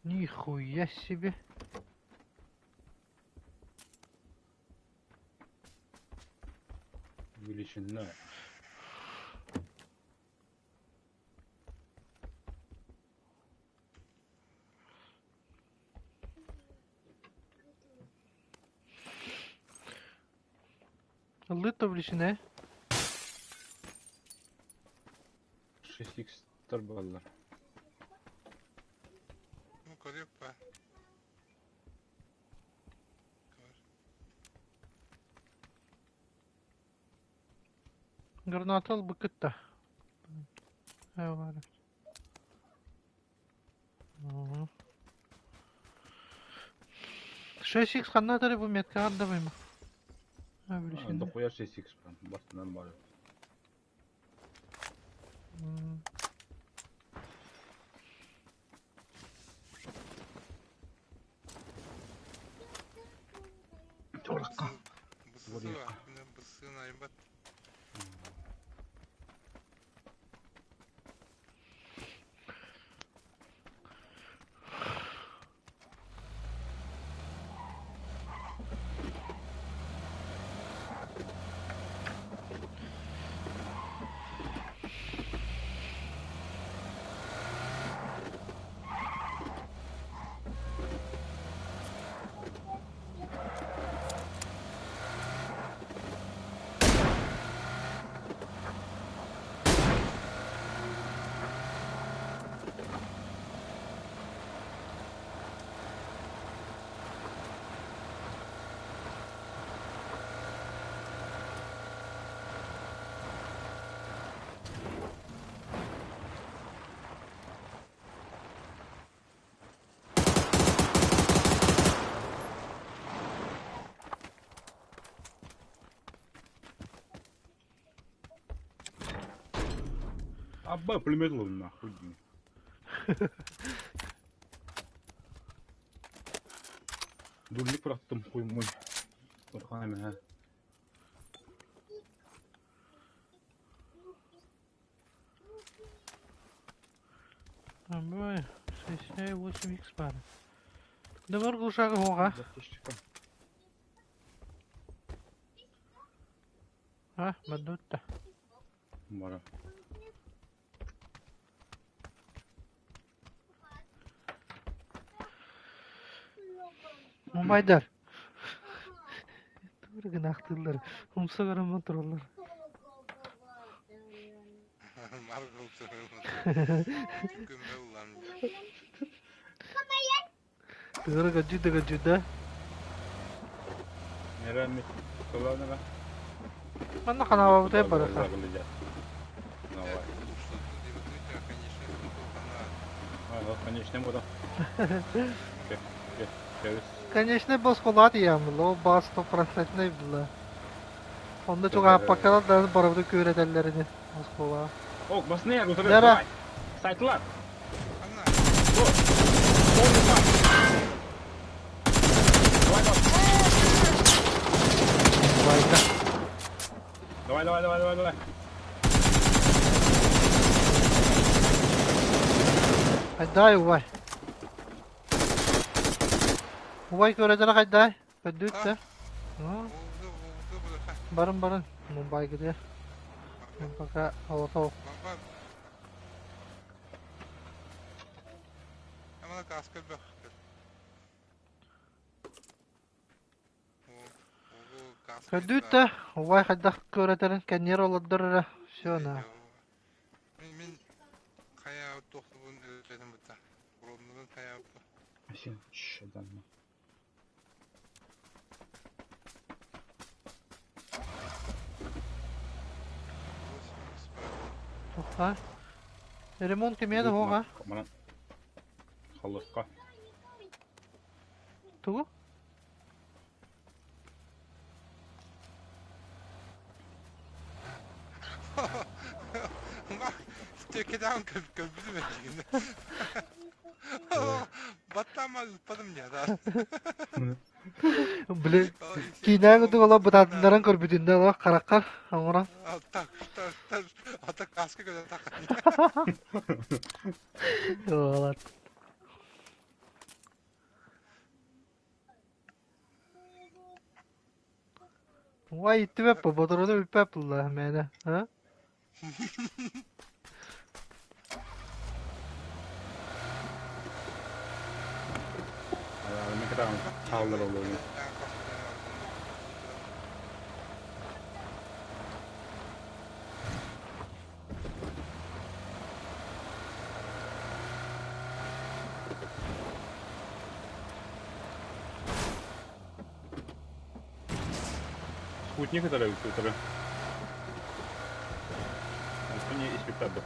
Нихуя себе. Величина. Ыллыыр табличина 6x-тар бааллар. Ну, көрүөк баа. Көр. Граната ылбыккыт да. Ээ баар. 6x ханна атары бу меткаҕа ардамайма. Дохуя 6x бастынан баар. Туоракка. Быссын айбат. Абба пулемет ыллым нахуй дии. Дурник бырахтым хуй мой. Ырханым ээ. Бай, 68 х баар. Дымыр глушагы хоға. А, бадутта. Бара. Мумайдар. Тура гынахтылар. Умса караман тураллар. Тура гаджида гаджида. Нера Туланара. Манна ханаабытай бараха. Конечно, буду. Конечно, босхолат иямыл, ол баа стопроцентный было. Онда чугааппаккалар даҕаны барыбыты күөрэтэллэрини оскуолаҕа. О, басны я Нера. Сайтлар. Байка. Давай, давай, давай, давай, давай. Хайдай, убай. Убай көрөтөрө хайдай. Көрдүүт да. Барын барын. Мумбай кытыар. Пока олото. Көрдүүт да. Убай хайдах көрөтөрүн кэнниэр олордор эрэ. Все на. Мин хайа тохтубун өлөтөм бутта. Уроднун хайа. Син шадан. Тоқта. Ремонт кимиэ да хоға. Манан халлыкка. Тугу? Текедан көбүдүм этигин. Баттама ыппадым я да. Били киинээ курдук олох бытаатыннаран көрбүтүндэ олох хараххар оҥорон. Так, так, так, ата каска көтө так. Уолат. Уай иттибэп боторону бүппэп булла мээнэ. А? Мен кытаан хааллар олугу. Спутник ытара утары. Онтон испиктар да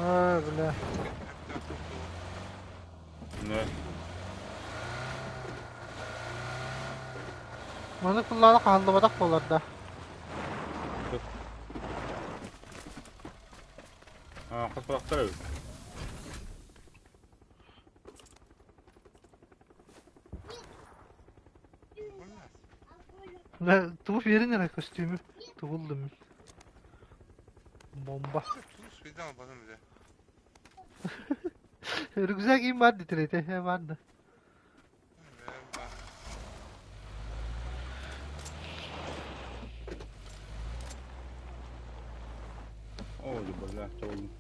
Ой, бля. Маны куллаана хаһыллыбатах буолар да. Хоспохтор эбит. Бля, тугу биэрин эрэ көстүүмү тугуллум мин. Бомба. Рюкзак им бар дитирете, бар да. О, бля, чолум.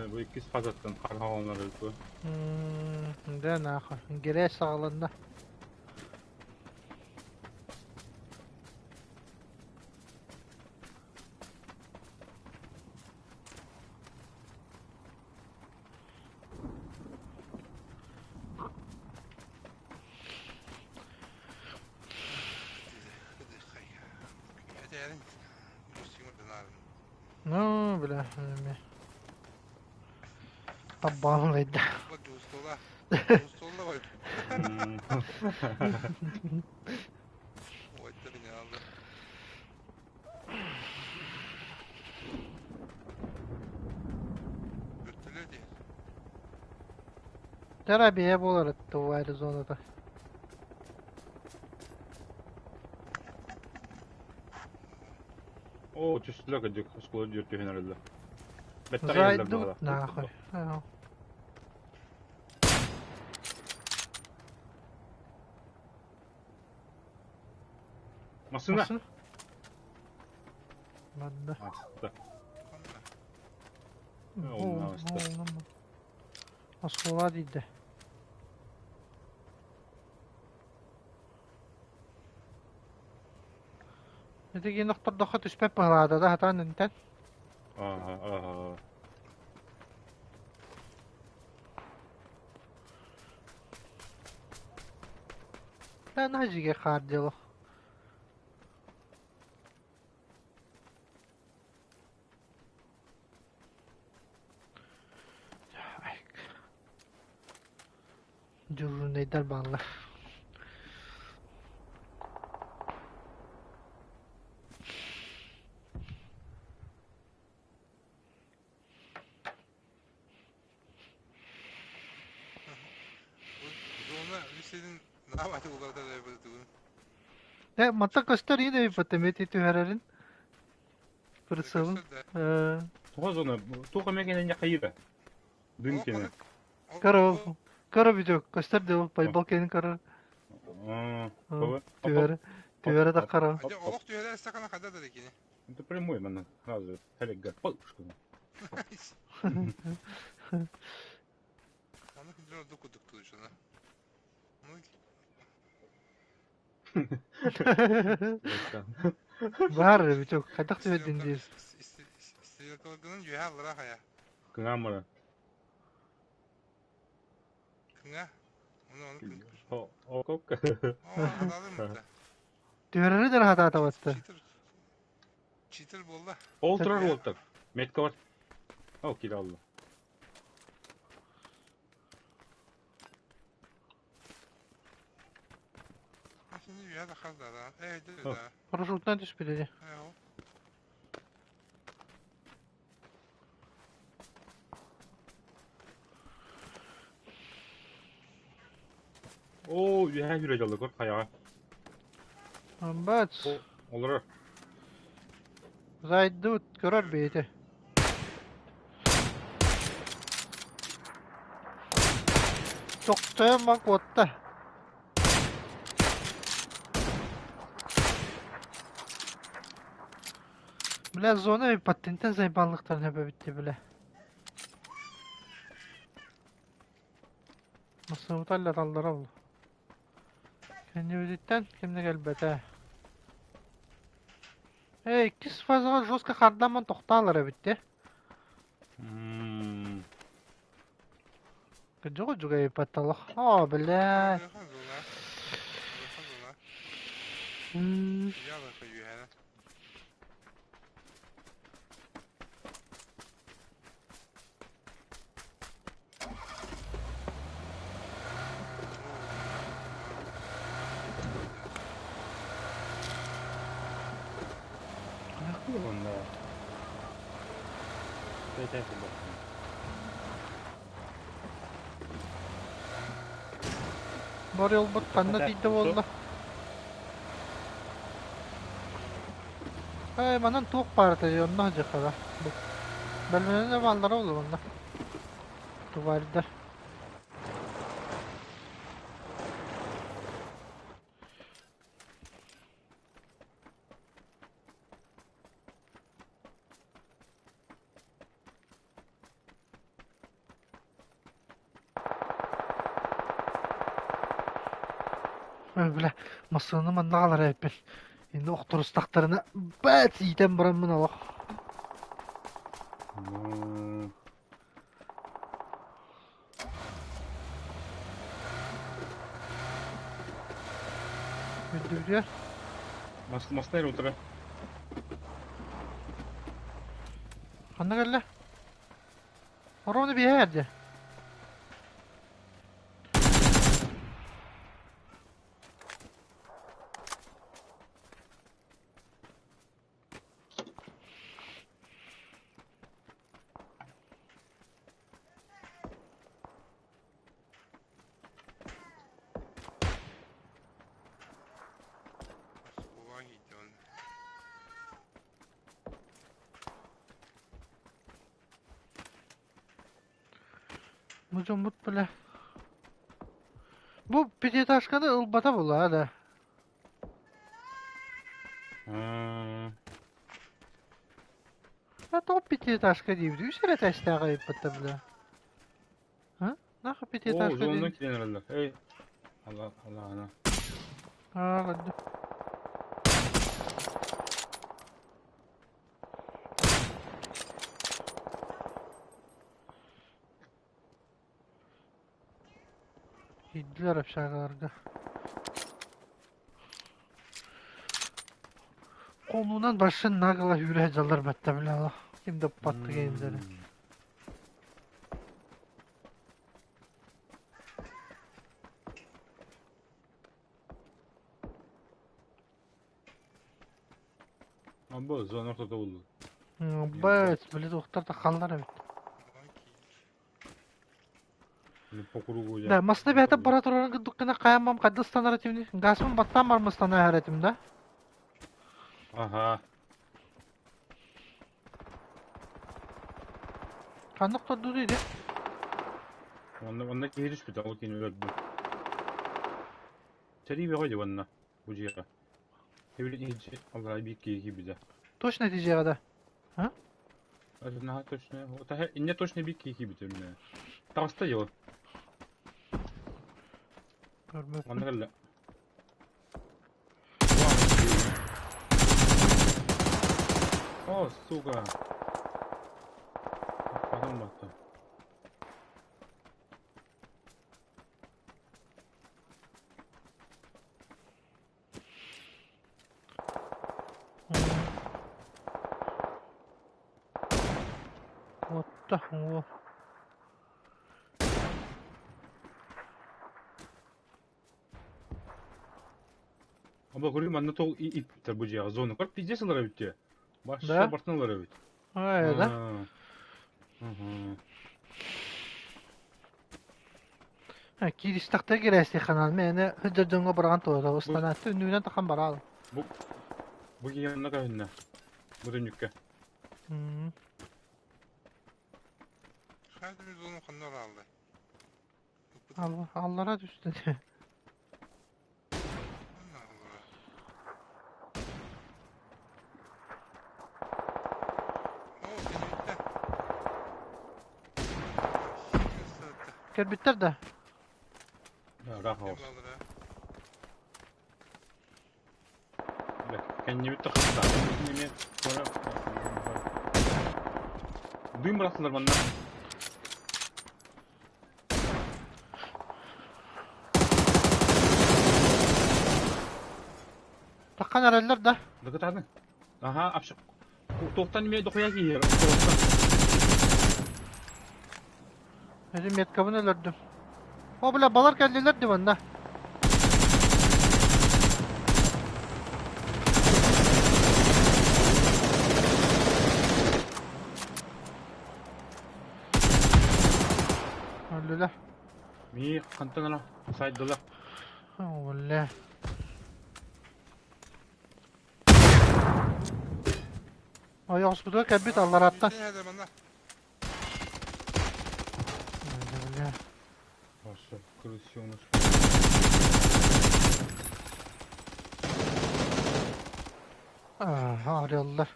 Бу иккис фазаттан хархаҕалар бу. Да нахуй. Грязь саҕаланна. Ну, бля, эми. Табаҕын ыйда. Терапия буолар это Аризоната. Оо, түстүлэ кырдьык, оскуола дьүөр түһэн эрэллэр. Зайдут нахуй. Массыына. Манна. Аста. Оскуола диидэ. Ити киин охтордоххо түспэт быһалаата да хатаан интэн. Ааха, ааха. Да на жиге хаар дело. Дьуруунайдар бааллар. Э, манта көстөр иин өйбөт эмети түһэрэрин прицелын. Туха зона, туха мекенен якайыра. Дым кене. Кара, кара видео, көстөр де байбал кенин кара. Түһэрэ, түһэрэ да кара. Олох түһэрэ стакана хада да кини. Это прямой манна сразу хелегга. Пушку. Аны күндер ордук кудук тудушуна. Баар видео, хайдах түһэрдин диир. Стрелкаларгынан үөһэ аллара хайа. Кыҥа мара. Кыҥа. Ону ону күн. О, О, Түһэрэри да хатаатабатта. Читер буолла. Ол турар уолтар. Метка бар. Ол кире алла. Парашюттан түспүт ини. Оо, үөһээ жүрө дьолло көр хайаҕа. Амбац. Олорор. Зайдут, көрөр бэйэтэ. Тохтойон мак уотта. Бля, зона паттентен зайбанлыктарын хөбө бля. Массыбыталла таллара бұл. Кэннибититтэн ким да кэлбэтэ. Иккис фазаҕа жестко хардаман тохтаалар эбит дии. Кырдьык үчүгэй патталах. Оо, бля. Борьолбут ханна тиийдэ буолла? Ээ, манан туох баарытай, онно сылдьыахха бу. Бэлэмнэнэ бааллара буолуо манна. Тувардар. Бля, массыынаны манна аҕалар эбиппин. Иннэ охторустахтарына бэт иитэн бараммын олох. Үрдүбүтүгэр Мастайр утары. Ханна кэллэ? Ровно биэһэ эрдэ. Бу дьоммут бile. Бу пятиэтажканы ылбата буолаа да. А тоҕо пятиэтажка диибит? Үс эрэ этээстээх ыйыппыттар бile. А? Нахуй О, пятиэтажка зонна диэн? киирэн эрэллэр. Эй, ала, ала, ала. Аа, көрдүм. Киирдилэр общагаларга. Хонуунан барсын нагло үүрэ сылдьаллар бэтте бля Ким да патты геймдери. Абы зона ортото булду. Бэт, били доктор да халлар эбит. По кругу Да, масына бэйэтэ бара турарын курдук гына хайаммам хайда ыстанар этим Газпын баттаан бармы ыстана иһэр этим да. Ага. Ханнык тордуу иди? Онно онно киһи түспүтэ, ол кини өлөрдү. Сэрии бөҕө дии уонна бу дьиэҕэ. Эбили иһирдьэ аллараа биир киһи киирбитэ. Точно ити дьиэҕэ да? А? Наһаа точно. Инне точно биир киһи киирбитэ эмиэ. Таҕыста дьэ ол. Көрбөппүн. Онно кэллэ. О, сука. Потом батта. What the? Аба көрүм манна тол иппиттэр бу дьиэҕэ зона көр пиздец ылар эбит дии. Башша Да? бартын ылар эбит. Ай, да? Кииристэхтэ кирээстиэххэ мээнэ сылдьар дьоҥҥо быраҕан туора ыстанаатты үннүгүнэн тахан бараал. Бу бу киһи онно көһүннэ. Бу түннүккэ. Аллара түстэ. Кэлбиттэр да? Ыраах оҕус. Кэннибит да хатта. Эмиэ Дым бырахтылар манна. Таххан эрэллэр да? Дыкытааны. Аха, апшык. Туохтан эмиэ дохуя киһи. Туохтан. Эти меткабын өлөрдүм. О, бля, балар кэллилэр ди манна. Өллүлэр. Мии хантан ана сайдылар. О, бля. Ойоҕоспутугар кэлбит аллараттан. Бля. Ваша крысёныш. Ага, арыаллар.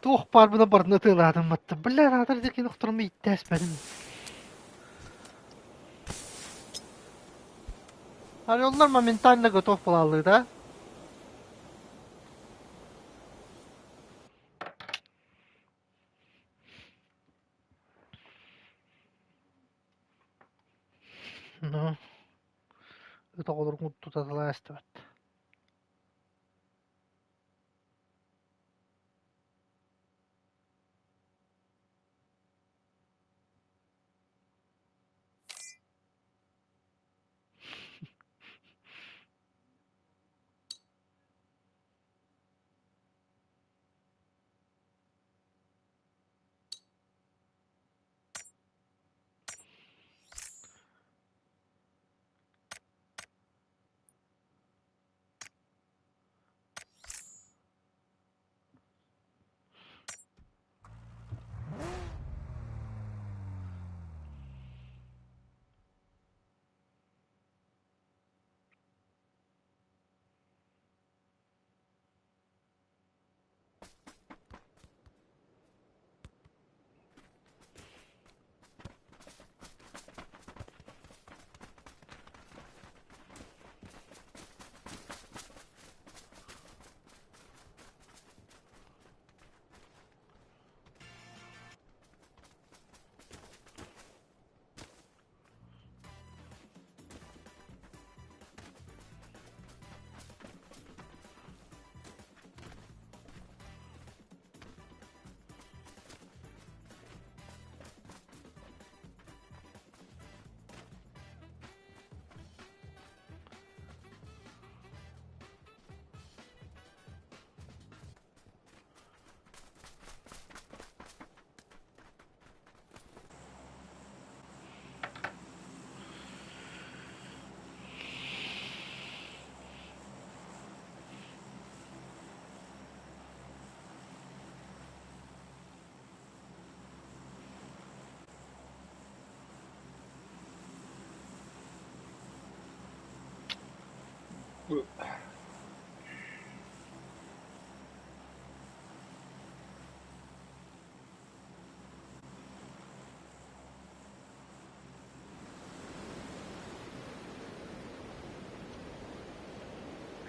Туох баарбына барытын ытыалаатым батта. Бля, аатар дьэ кини охторум ииттээспэтим. Ореллар моментально готов буолаллыы да? Ну, ыт оҕолорун тутаталаа истибэт.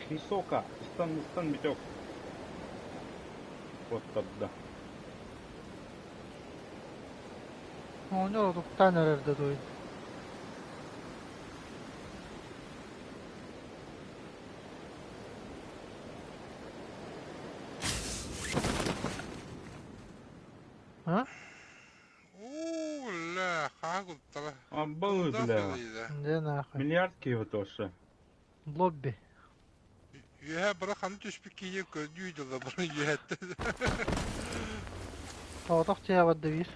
Хисока, ыстан ыстан биток. Куоттарда. Оҕонньор утуктаан эрэр да дуой. А? Уу, ля, хаагуттара. Абалы, Тыллаах бля. дылыйда. Дьэ нахуй. Миллиард киһи тоже. Лобби. Үөһэ бара ханна түспүт киһи көрдүү дылы бары үөһэттэн. Соҕотох дьиэ барда биир.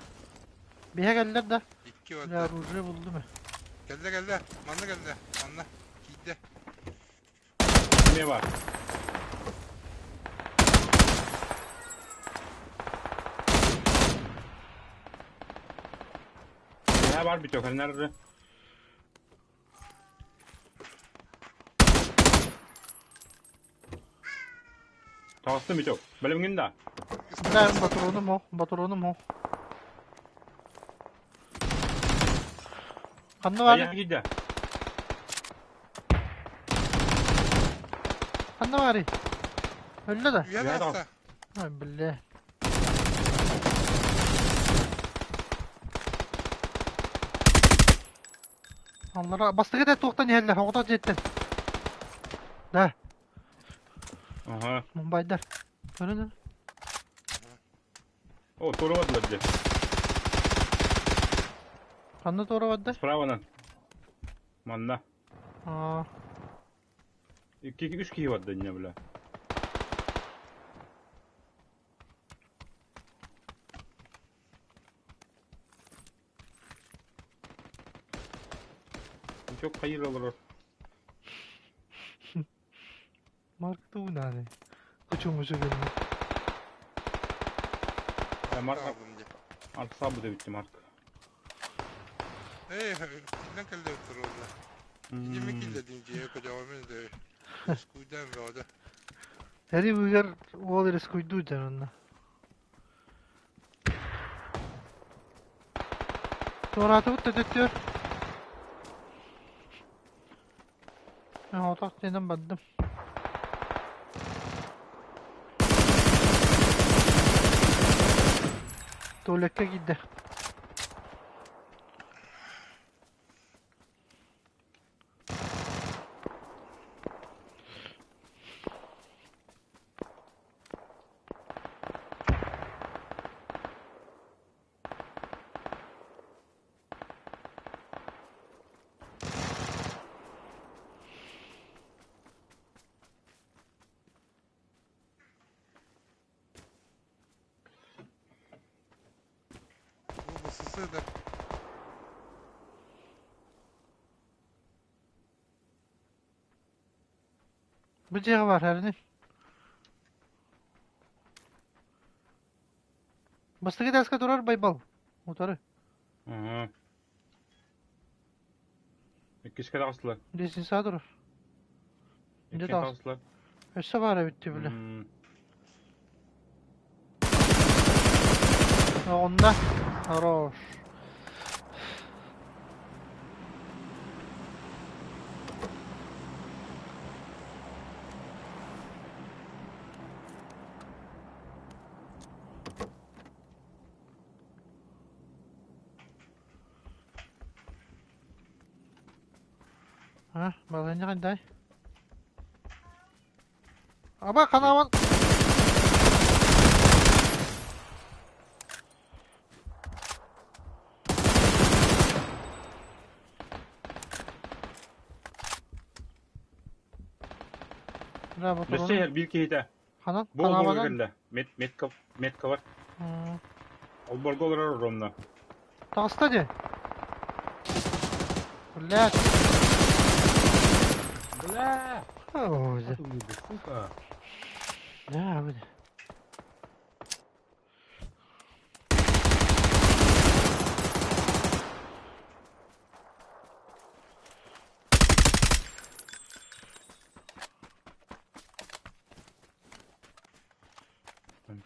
Биһэ кэллэр да? Икки Бля, барда. оружие булдум ээ. Кэллэ кэллэ, манна кэллэ, манна киирдэ. Эмиэ бар. Үөһэ бар биток, ханнар Таҕыстым Витек. Бэлэмҥин да? Бля, патроным о, патроным о. Ханна А баар? я киирдэ. Ханна баарый? Өллө да? Үйэ Үйэ тахса. Ай, бля. Аллара бастакы да туохтан иһэллэр, оҕотох дьиэттэн. Да, Ага. мумбайдар. Көрөн О, туора бардылар дьэ. Ханна туора барда? Справанан. Манна. Аа, Икки, үс киһи барда инньэ бля. Çok hayır olur. Марк тугунааны. Кучу-мучу гынна. Марк Алdım дии. Аркса бу дебитти Марк. Эй, киллэн кэллэ турулла. Итими киллэдим дьиэ көтөҕөмүн да скуйдан бөҕөдө. Эри быгар уол рискуйдуу дьон онно. Туораатыбыт да төттүөр. Отох диэнэн бардым. Туалекка киирдэ. Бу бысысы да Бу дьиэҕэ баар эрини. Бастакы этээскэ турар Байбал. Утары. Ага. Иккискэ таҕыстылар. Лестницаҕа турар. Дьэ Иккиэн таҕыс. таҕыстылар. Өссө баар эбит дии бile. Оҕунна. Хорош. А, балыгынньа хайдай? Аба ханаабын Бля, Өссө ботуруну иһэр биир киһитэ. ханан Бу олборго ханаабанан кэллэ. Мет метка метка бар. Олборго олорор ровно. Таҕыста дии. Блядь. Бля! Ой, Сука. Да, бля.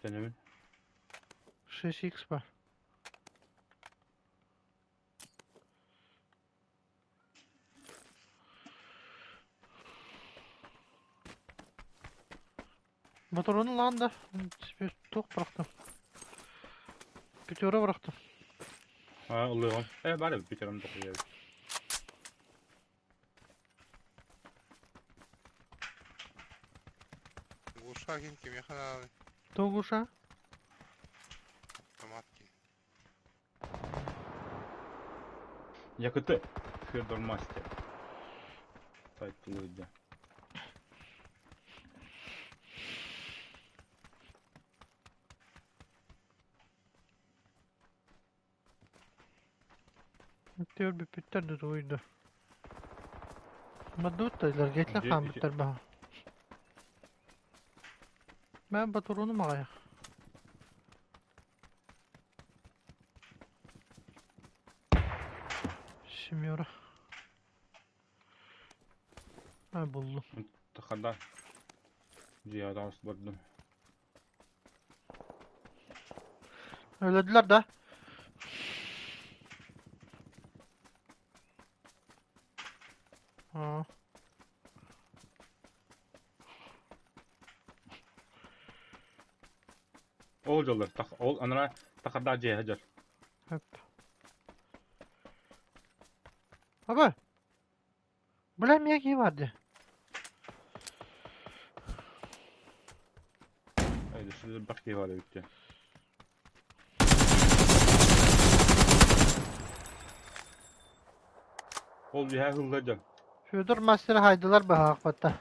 Тэнэбин. 6х бар. Ботуруну ылаҕын да туох бырахтым. Пятеро бырахтым. А, ылыаҕым. Э, баар эбит пятером тохуйабыт. Глуша ким кимиэхэ наадый? Тугуша? Автомат ким. Якыты. Федор Мастер. Тайтылыйда. Түөр бүппүттэр да тугуй да. Мадуттайлар гетле хааммыттар баһа. Мен батуруну аҕайах. Семера. А, буллум. Тахада. Дьиэҕэ таҕыс бардым. Өлөрдүлэр да? Аа. Ол дьоллор, ол анара тахардаах дьиэ дьол. Хөп. Аба, бля эмиэ кии бар дии. Элбэх киһи бар эбит дии. Ол үөһэ ыһыллар дьон. Федор мастер хайдылар быһаахпатта.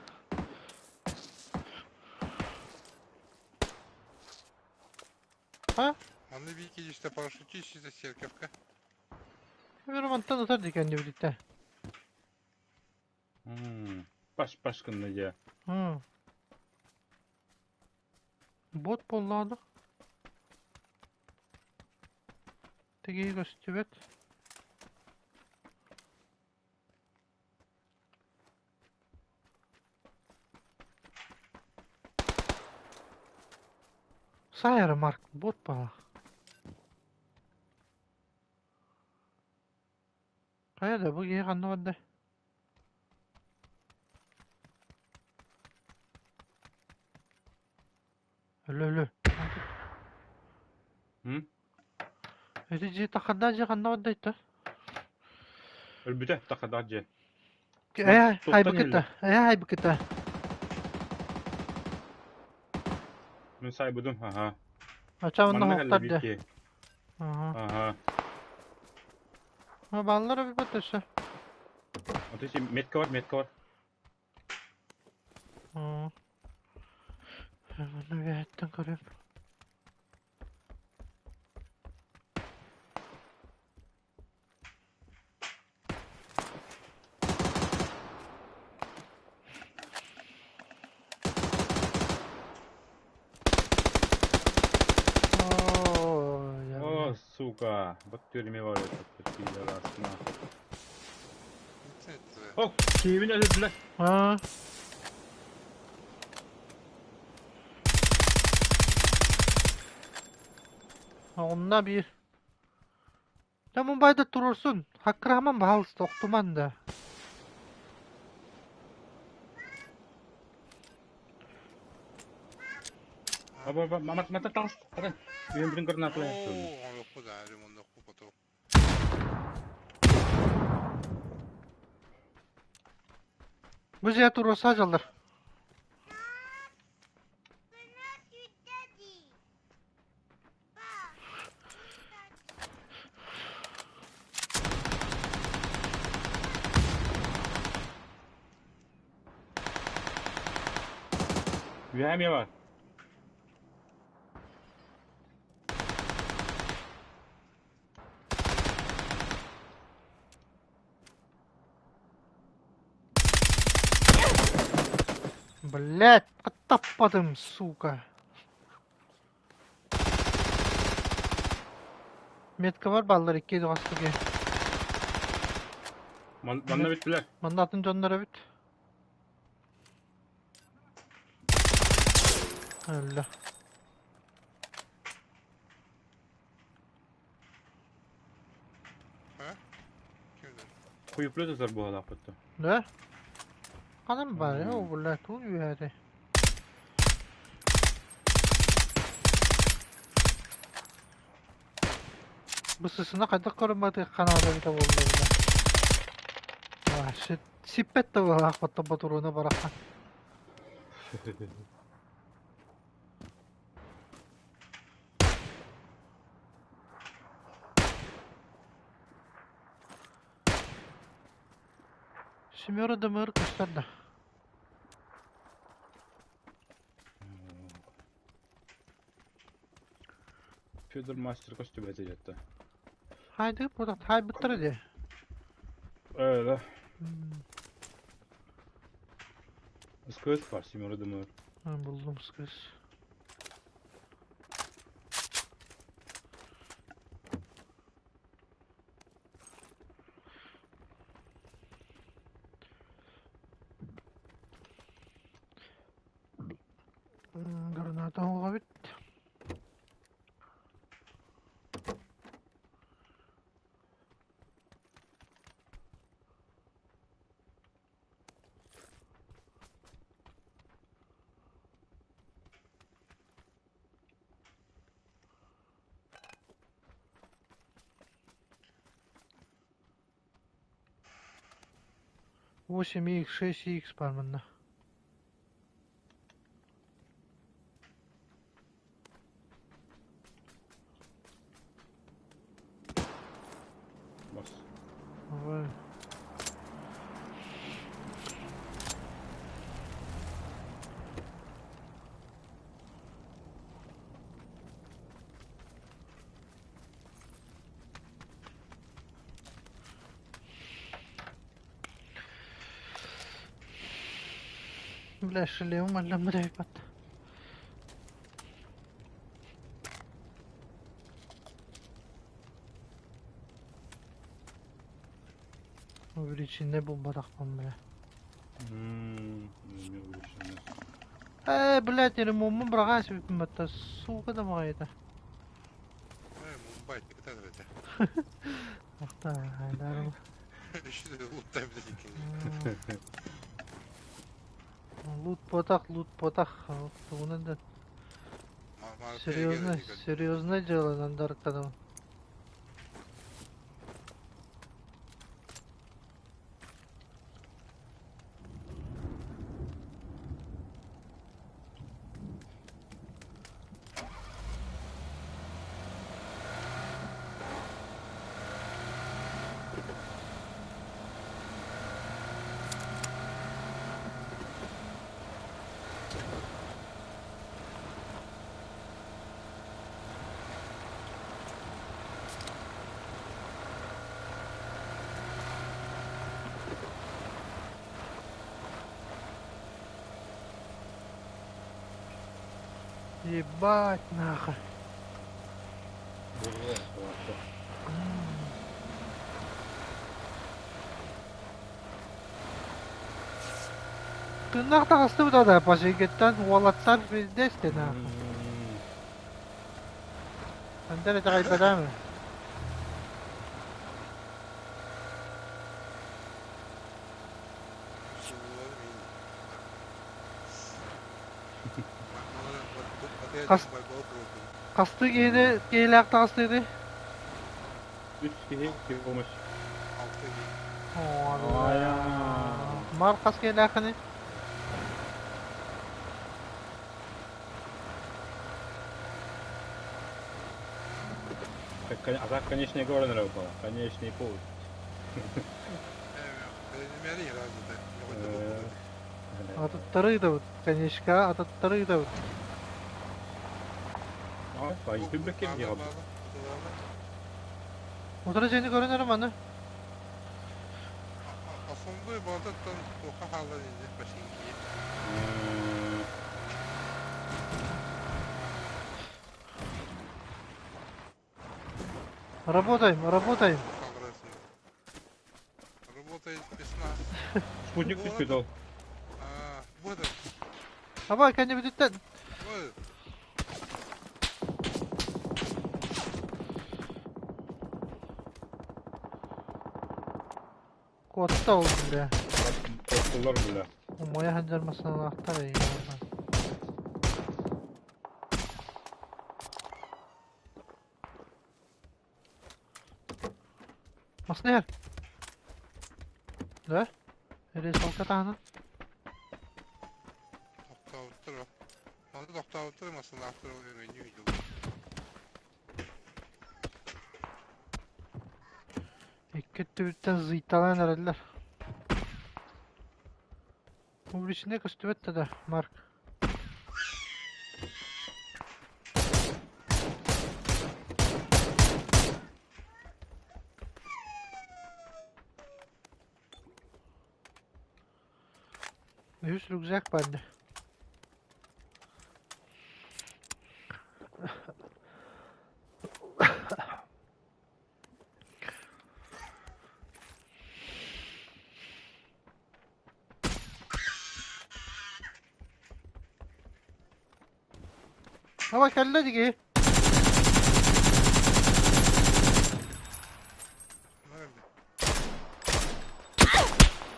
А? Манна биир киһи парашютист церковка. Федор мантан ытар дии кэннибититтэн. Паш-паш гынна дьэ. Бот буоллаҕына тигии көстүбэт. Сайара Марк бот баҕа. Хайа да бу киһи ханна барда? Өлө өлө. М? Ити дьиэ тахардаах дьиэ ханна барда итта? Өлбүтэ тахардаах дьиэ. Э, Туттан хайбыкыта. иһиллэр. Э, хайбыкыта. Мин сайбыдым, аха. Ача онно Манна кэллэ хоктар биир дьэ. киһи. Аха. Аха. Бааллар эбит өссө. Ото си метка бар, метка бар. Манна үөһэттэн көрүм. О, сука. Вот тюрьме бар этот пидорас, нахуй. О, киһибин өлөрдүлэр. Аа. Онно биир. Дьэ Мумбайда туруорсун, хаккырааман баһаалыста охтуман да. Аба, аба, мата таҕыс. Ата, үйэн гранаталай. Бу дьиэ туруорса дьаллар. Үөһэ эмиэ бар. Блять, оттаппатым, сука. Метка бар баллар икки хаста Манна бүттүлэр. Манна атын дьоннор эбит. Өллө. Хуеплет ытар буолаахпыт. Да? Ханан бар, о, бля, тут үөһэти. Бысысына хайдах көрүммэти ханаада эбитэ буолла бля. А, сиппэт да буолаахпыт ботуруона барахан. Семера ДМР көстөр да. Федор мастер көстүбэт этэ. Хайды бу хайбыттара дии. Ээ, СКС бар, семера ДМР. Булдум СКС. Граната оҕобут. 8 х, 6 х баар манна. Бас. Ой. Бля, шлем алламрайбат. Увеличение булбатахпын, бля. Не увеличение. Э, блядь, ремонт браға себеппін батта. Сука да мағайда. Э, Мумбай, ты кытар это. Ахта, айдарым. Луттай бит. Лут потах, лут потах. Тугунан да. Серьезно, серьезное дело, нандаркадан. Ебать нахуй. Тыннах таҕыстыбыт да пасыгыттан уолаттар пиздец нахуй. Андер итэҕэйбэтээми? Хас хастыы киһини киһилээх таҕыстыыный? Үс киһи киһи помощь. Мар хас киһилээххиний? А так конечный город было. Конечный путь. Атыттары ыытабыт, конечка атыттары ыытабыт. Утары дьиэни көрөн эрэ маны. Основной балдаттан туха хаалан инде пасинки. Работаем, работаем. Работает без нас. Спутник түспүт ол. Вот. Давай, кэннибититтэн. Вот. Куотта ол бля. Куоттулар бля. Умайа сылдьар массыыналаахтар эйиэхэ. Массыына иһэр. Да? Ресалка таһынан. Тохтообуттар. Аны тохтообуттар массыыналаахтар өрөйнүү видео. Икки өттүбүттэн зыйталаан эрэллэр. Публичнай көстүбэт да, Марк. Үһүс рюкзак баар дии. Давай кэллэ дии.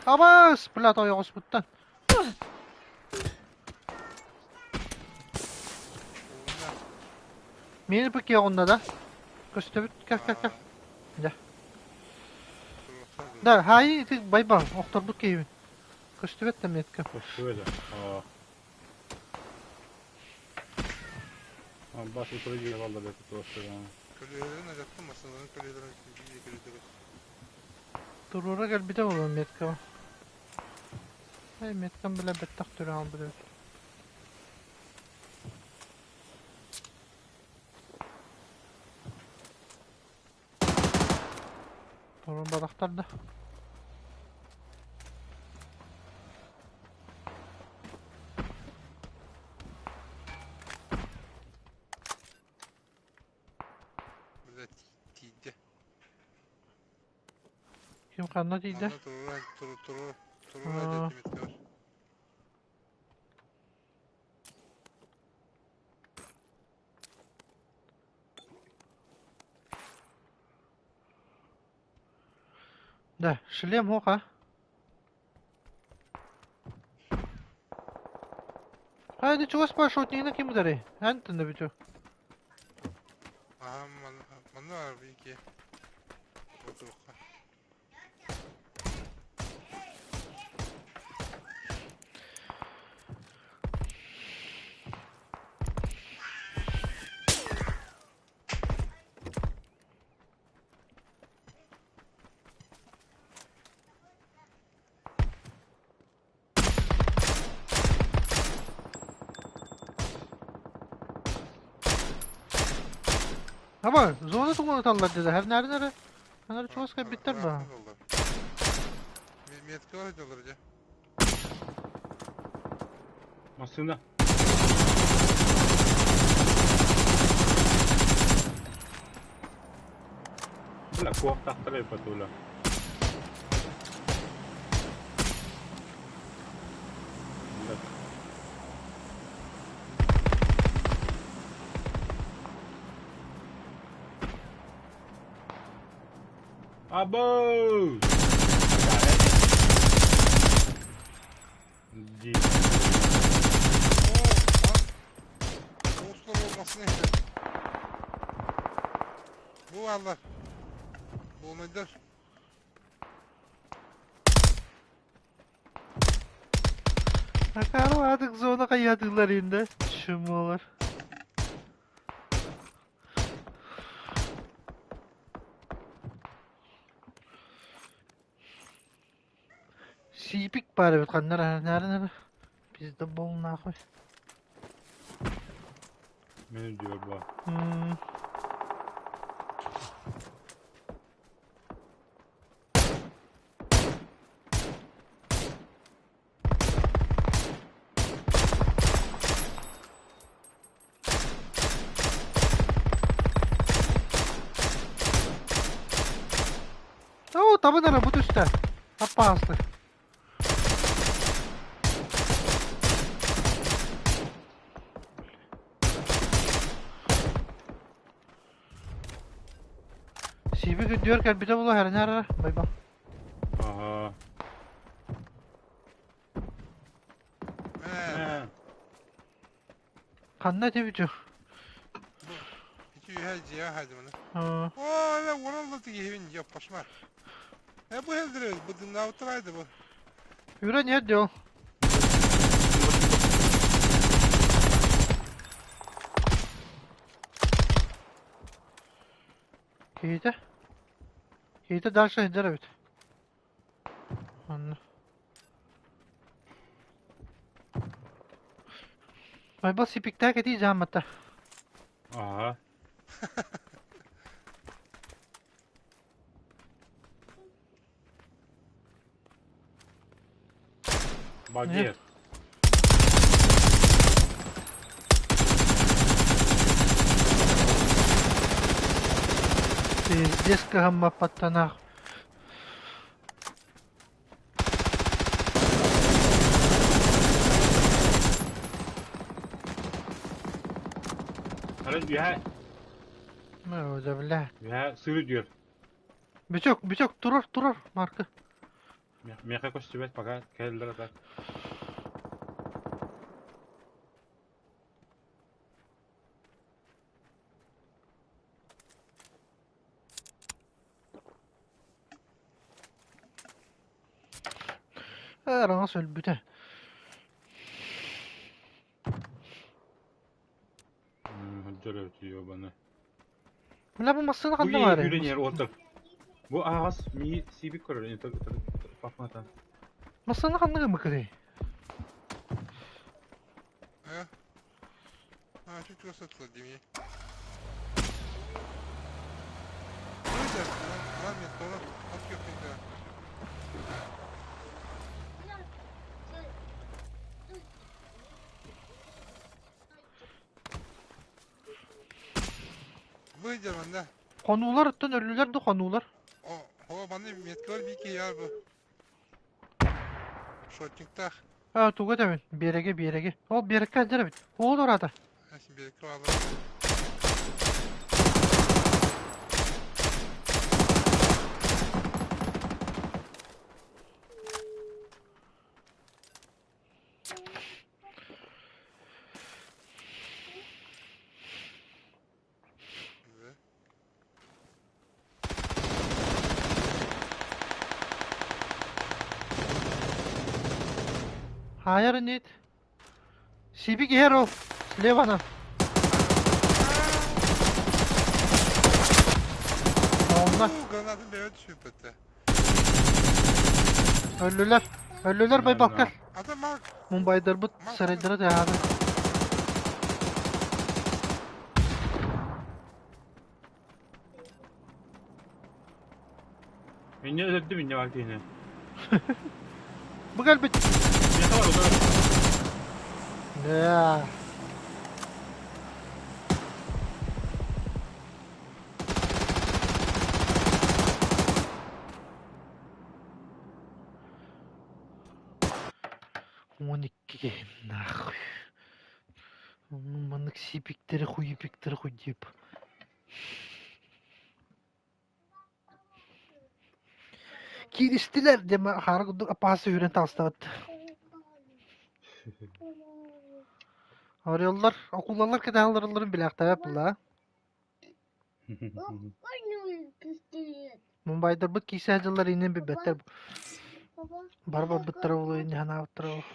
Абаас, блядь, ойоҕоспуттан. Миэнэ пык оҕунна да? Көстөбүт, кэх кэх кэх. Дьэ. Да, хаайыы ити байбаҥ, охторбут киһибин. Көстүбэт да метка. Көстүбэт да. Бас утары дьиэ баллар туруорсуга. Көлүөһэлэрин алдьаттым, массыыналарын көлүөһэлэрин биир көлүөһэ Туруора кэлбитэ буолуо меткаҕа. Эй, меткам бile бэттэх түрэҕин билэбит. Турун бадахтар да. Бile тиийдэ. Ким ханна тиийдэ? Манна туруора туруора туруора Аа. дьэттим меткабар. Да, шлем хоха. Хайди чугас пошутнина ким ударый? Антон да бүтү. Аха манна манна бики. Отуруха. Ama зона тугуна таллар dedi. Her nerede nere? Nerede чугас кэлбиттэр ба? Метка бар дьоллор дьэ. Массыына. Бля, куохтахтара ипатула. Бля. Або! Ди. О, olmasını işte. Bu varlar. Bolmaydılar. Акаары artık зона каятыылар инде. Чумолар. Сиипик баар эбит ханнар нары нары. Пизда бол нахуй. Мен diyor bu. М. О, табы нары бу түстэ. Аппаастык. Сиипик үрдүгэр кэлбитэ буолуо хэринэ арара. Байбал. Ага. Мэ. Мэ. Ханна этибит Бу ити үһэ дьиэ хаадьыманы. Аа. Оо, эбэ уоран да тигиһибин дьоппашма. Э бу хелдер бу дыннаабыттар бу. Юра нет дел. Киһитэ? Киһитэ дальше сылдьар эбит. Онно. Байбал сипиктээх этии дьааммата. Ага. Багет. Пиздец кыһаммаппаттанаах. Арай үһэ Мэ, бля. үһэ сыры diyor. Бичок, бичок, турар, турар, Марка. Миэхэ көстүбэт пока кэллэр так. Араҥас өлбүтэ. Сылдьар эбит ёбаны. Бля, бу массыына Бу ханна баарый? үүрэн иһэр уолтар. Бу аһаҕас мии сиибик көрөр папмата. Массыына ханна гыммыккыный? Э? А, чуть чугас сытылар дии. Выйдем, да. Хонуулар оттон өллүлэр да хонуулар. О, о, маны меткалар бики яр бу. Шотниктах. А, туга этэбин? Биэрэги, биэрэги. Ол биэрэккэ сылдьар эбит. Уол ораата. Эсин биэрэккэ баалар. Хаайар инит. Сибик иһэр ол. Слева Онно. Гранатын бэйэ түспүттэ. Өллүлэр. Өллүлэр байбаккар. Мумбайдарбыт сарайдара тыаһаата. Инньэ өлөрдүм инньэ баар киһини. Бу кэлбит. Миэхэ бар утары. Да. 12 киһи нахуй. Маннык сипиктэри хуйпиктэри хуй дип. Кииристилэр диэн хаара курдук аппаас үүрэн таҕыстыбыт. Ореллар, акулалар кэтэһэллэрин билээхтээбэт буолла. Мумбайдарбыт киирсэ сылдьаллар иннин билбэттэр. Бар барбыттара буолуо инни санаабыттара буолуо.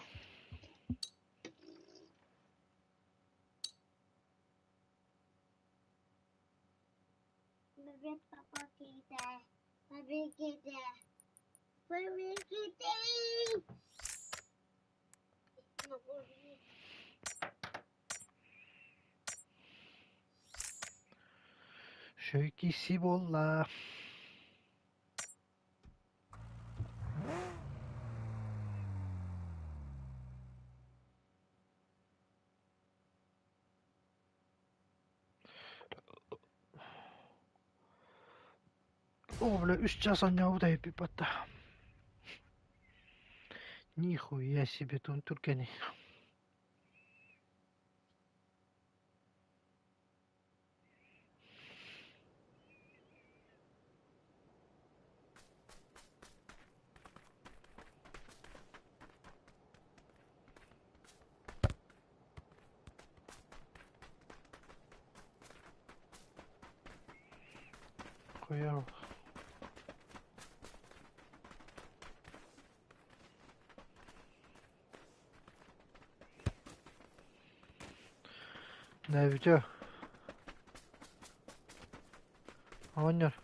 Үчүгэй киирсии буолла. О, бля, үс час анньаабыт эбиппит Нихуя себе туун түргэний. Хуёв. Нэ бүтэ. Оҕонньор.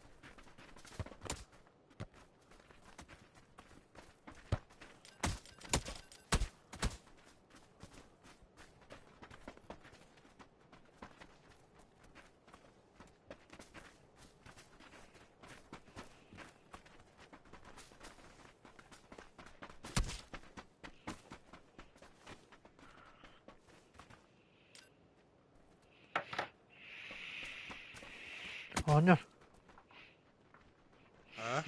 Оҕонньор. А?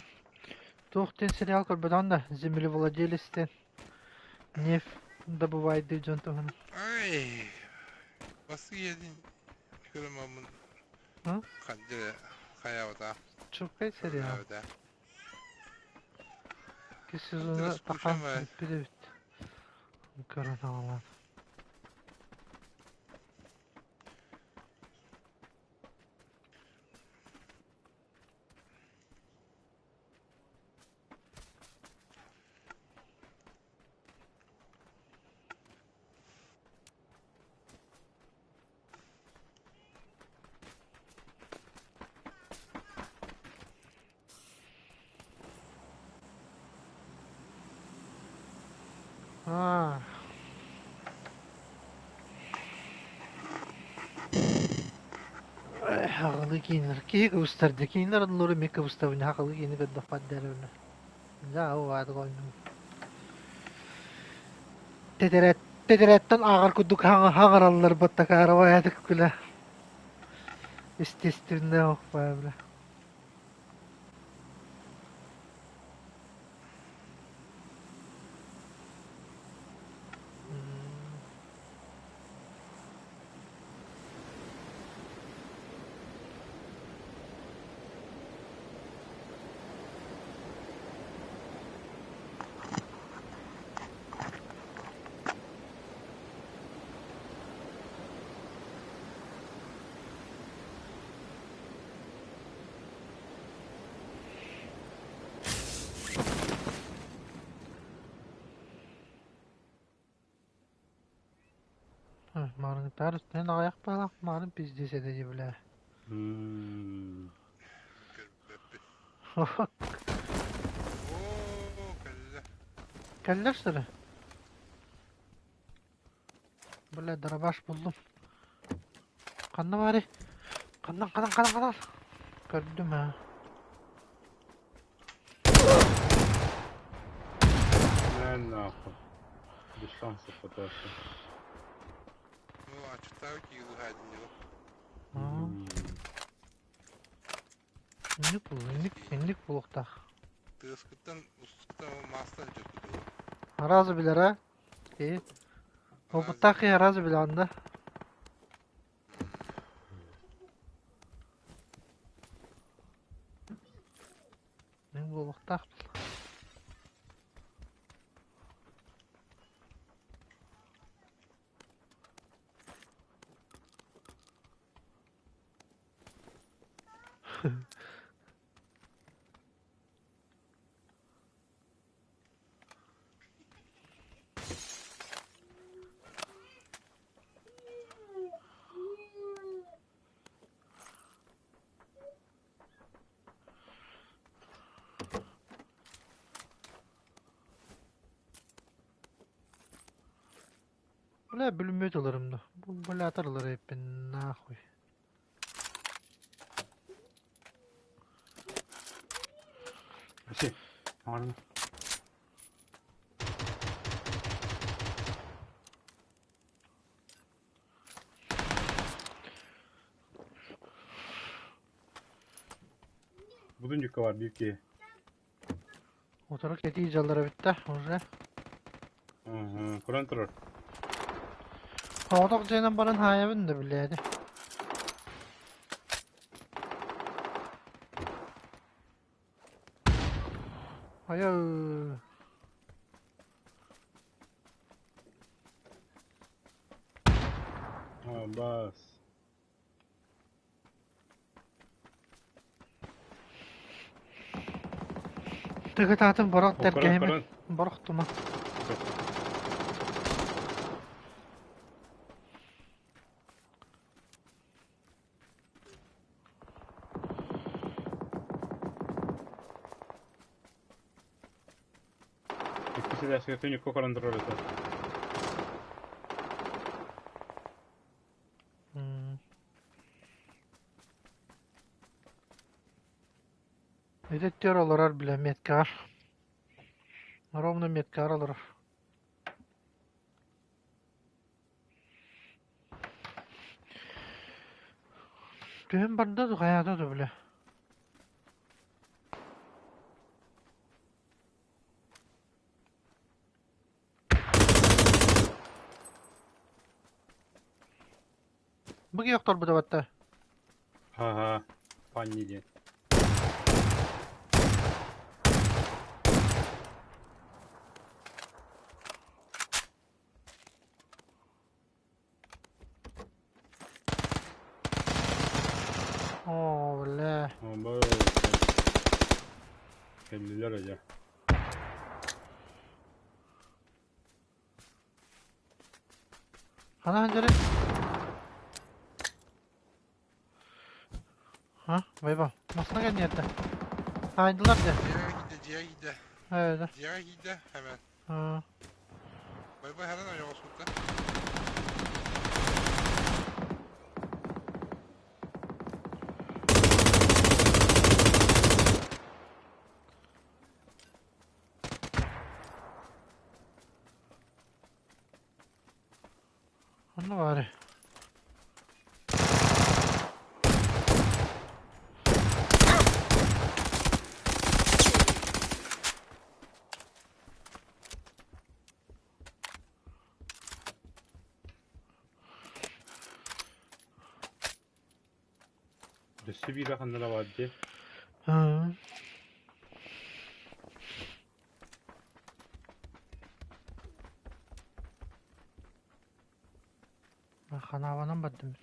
Туох диэн сериал көрбөтөҕүн да «Землевладелец» диэн нефть добывайдыы дьон туһунан. Ай, басы иэдин көрөмөммун Ы? ханжы хайабыта Чугай сериал. көрбөтө. Икки сезона Скучно тахан бүппүт эбит. Көрөн аҕалан. Аа. Аҕылыы кииннэр. Киһи кыбыстар дии. Кииннэр оннулары эмиэ кыбыстабын. Аҕылыы киини көрдөхпөт дэрибинэ. Дьэ, ол аатык оонньуум. Тэтэрээт тэтэрээттэн ааҕар курдук хаҥараллар баттакаарабай аатык күлэ. Естественно, бля. Маарыҥтаар үстүнэн аҕыйах баалаах маарын пиздец этэ дии бля. М. Көрбөппүн. Оо, Оо, кэллэ. Кэллэр сыры. Бля, дробаш буллум. Ханна баарый? Ханна, ханна, ханна, ханна? Көрдүм аа. На нахуй. Без шансов поташа. Ну, аччыктаабыт киһи лыһаайдын Аа. Инник бул, инник, инник булуохтаах. Тыаскыттан устуттан маастан дьөрбүтү. Аразы билэр аа? Киһи. Опыттаах киһи аразы билэҕин да. Мин буолуохтаах. Бля, бүлүмүөт ыларым да. Бу бля атар ылар эппин нахуй. Вообще, нормально. Будун юка бар биир киһи. Утары кэтии дьаллара бүттэ уже. Ага, көрөн турар. Соҕотох дьиэнэн баран хаайабын да билээди. Айа А, бас. Тыгытаатын борох О, көрөн, тэлгэһимин көрөн. борох тума. Иккис этээскэ түнүккэ көрөн турар этэ. Эдеттер олорор бile меткаар. Ровно меткаар олорор. Түһэн барда да хайаата да бile. Бу киохторбута батта. Ага, панни диэн. Оо, бля. О, Кэллилэр эдьэ. Хана ханжары? Ha, вайба. Масына кэнниэтэ. Хаайдылар дьэ. Дьиэҕэ киирдэ, дьиэҕэ киирдэ. Evet. Дьиэҕэ киирдэ hemen. Ha. Байбай ханан ойоҕоспутта. Онно баары. Өссө биирэ ханна баар дии. Ханаабанан бардым.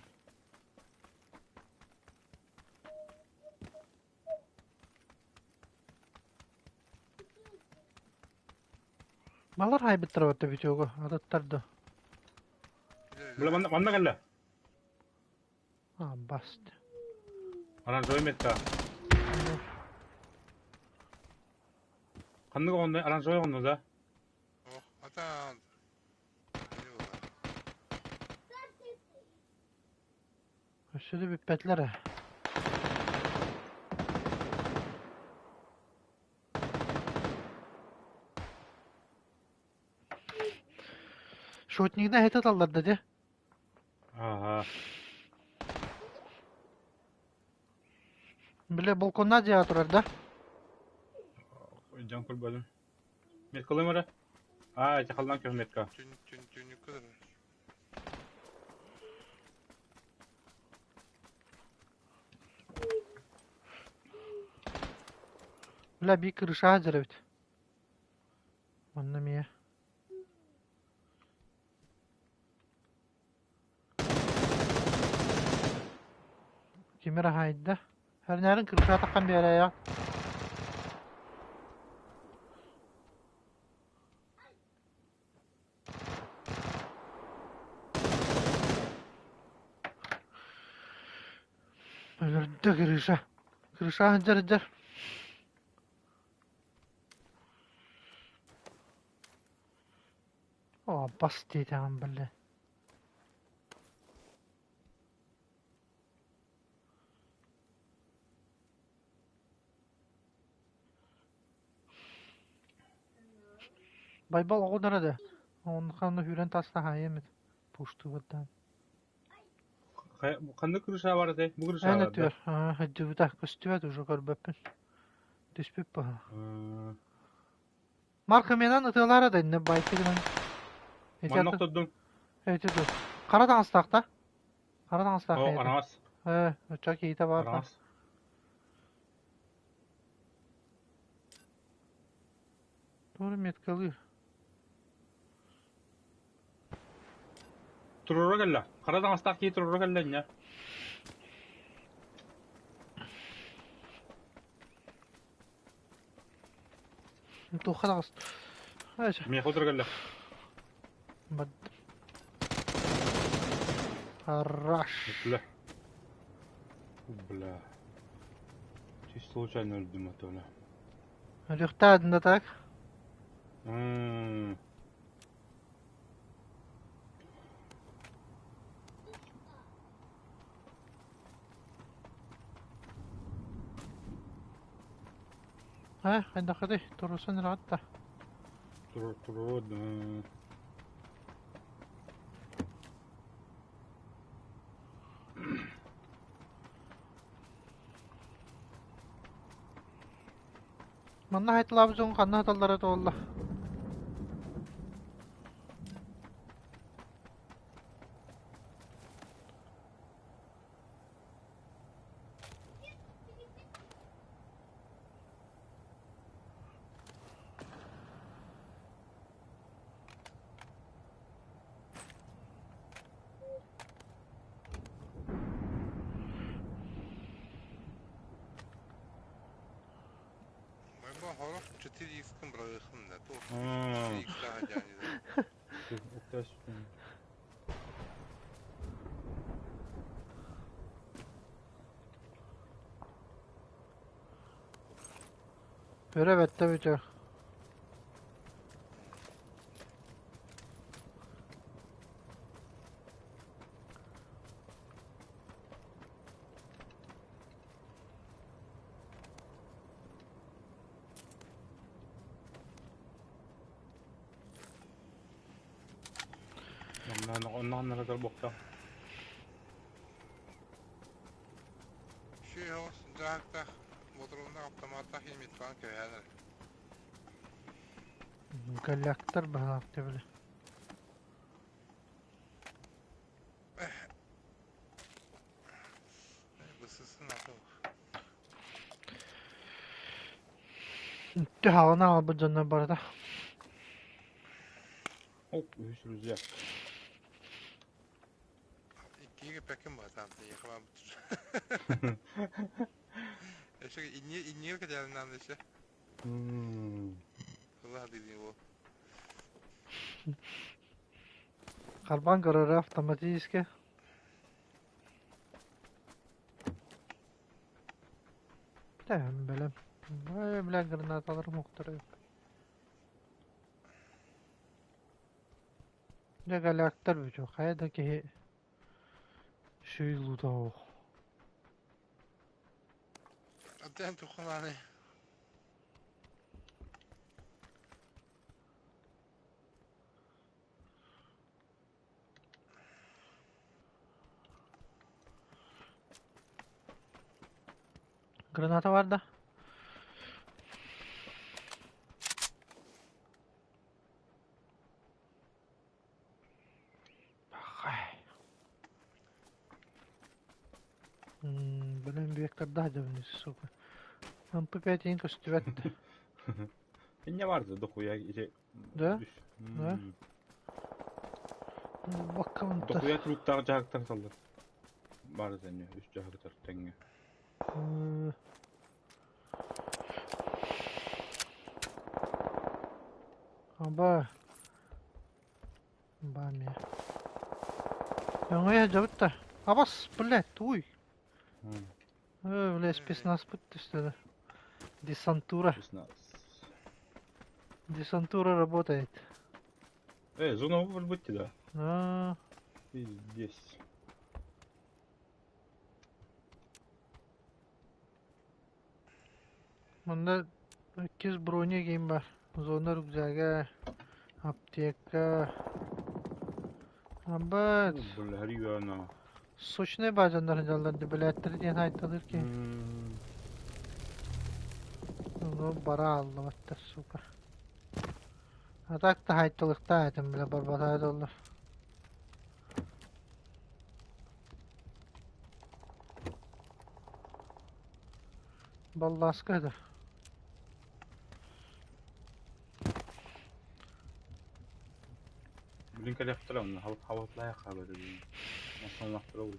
Балар хайбыттара батта бүтүөгө атыттар да. Бля, манна манна кэллэ. А, баст. Оранжевый метка. Ханнык оҕонно оранжевый оҕонно да? Ох, ата Өссө да бүппэтилэр ээ. Шотнигна эһэтэ талларда дии. Ага. Бile балконна дьиэҕэ турар да? Дьон көрбөтүм. Меткалыым эрэ. Аа, ити халлаан күөх метка. Түн түн түнүккэ турар. Бля, биир крышаҕа дьэр эбит. Манна эмиэ. Тимир аһайда. Эрнээрин крыша таххан биэрээйэҕин. Өлөрдө крыша. Крыша сылдьар сылдьар. Оо, бас диэтэҕим били. Байбал оҕонньоро да онно сүүрэн таста хаайа эмит пуштуубут даҕаны. Ханнык крыша бар этэй? Бу крыша Эн бар да? өттүгэр сылдьыбыта көстүбэт уже көрбөппүн. Түспүт быһа. Маркаменан ытыалаара да иннэ байты гынан. Эти Манна аты охтордум. эти ду. Хара таҥастаах да? Хара таҥастаах О, эти. араҥас. Ээ, оччо киһитэ баар да. Араҥас. Туора меткалыыр. Туруора кэллэ. Хара таҥастаах киһи туруора кэллэ инньэ. Туохха таҕыс? Айса. Миэхэ утары кэллэ. Бад. Хорош. Бля. Бля. Чисто случайно өлдүм а то бля. Өлүөхтээтин да так. М. Ээ, хайдаххытый? Турусан ыраатта. Трудно. Манна хайтылаабыт дьон ханна сыталлара туолла? Майба хорох 4x-кын бырагыхым да. Туох А, 4x-таах дьааньыда. Өрө бэттэ бүтүө. Онно онно буохта. Үчүгэй соҕус дьаһыктаах, ботуруоннаах, автоматтаах имитпаан кэбиһэн эрэ. Коллектор баһаах били. Бысысын атын. Үттү хаалан аҕалбыт дьоннор барыта. Оп, үһүс рюкзак. Иккигэ пекин баатаан тиийэхэ Өссө инньэ кэтээлинэн өссө. Тылла дии ол. Харбаан көрөрө автоматически. Бэлэм, бэлэм. Ой, бля, гранаталарым уктары. Дьэ, галяктар бүтү. Хайа да киһи шүйлута оох. Атыан туххалааны. Граната бар да? Пахай. Блин, вектордаах дьабыны, сука. МП5 иһин көстүбэт. Инне барды дохуя ити. Да? Да? Баккамта. Дохуя труттаах дьаһыктар саллар. Бары тэнне, үс дьаһыктар тэҥҥэ. Аба. Бами. Өҥөйө дьабыт да. Абас, блядь, уй. Бля, спецназ түстэ. Десантура. Спецназ. Десантура работает. Зона выбыть, да? А. Пиздец. Манна иккис броня киин бар. Зона рюкзага, аптека. Абат. Бля, региона. Сочный баазаннар дьаллар билээттери диэн айталыр ки. Ну, бара аллабаттар, сука. А так та хайталыктаа этим, бля, барбатаа доллар. Баллааска да. Блин, кэлэхтэрэ онно хабатлайа хаалар эбин. Масалахтара ол.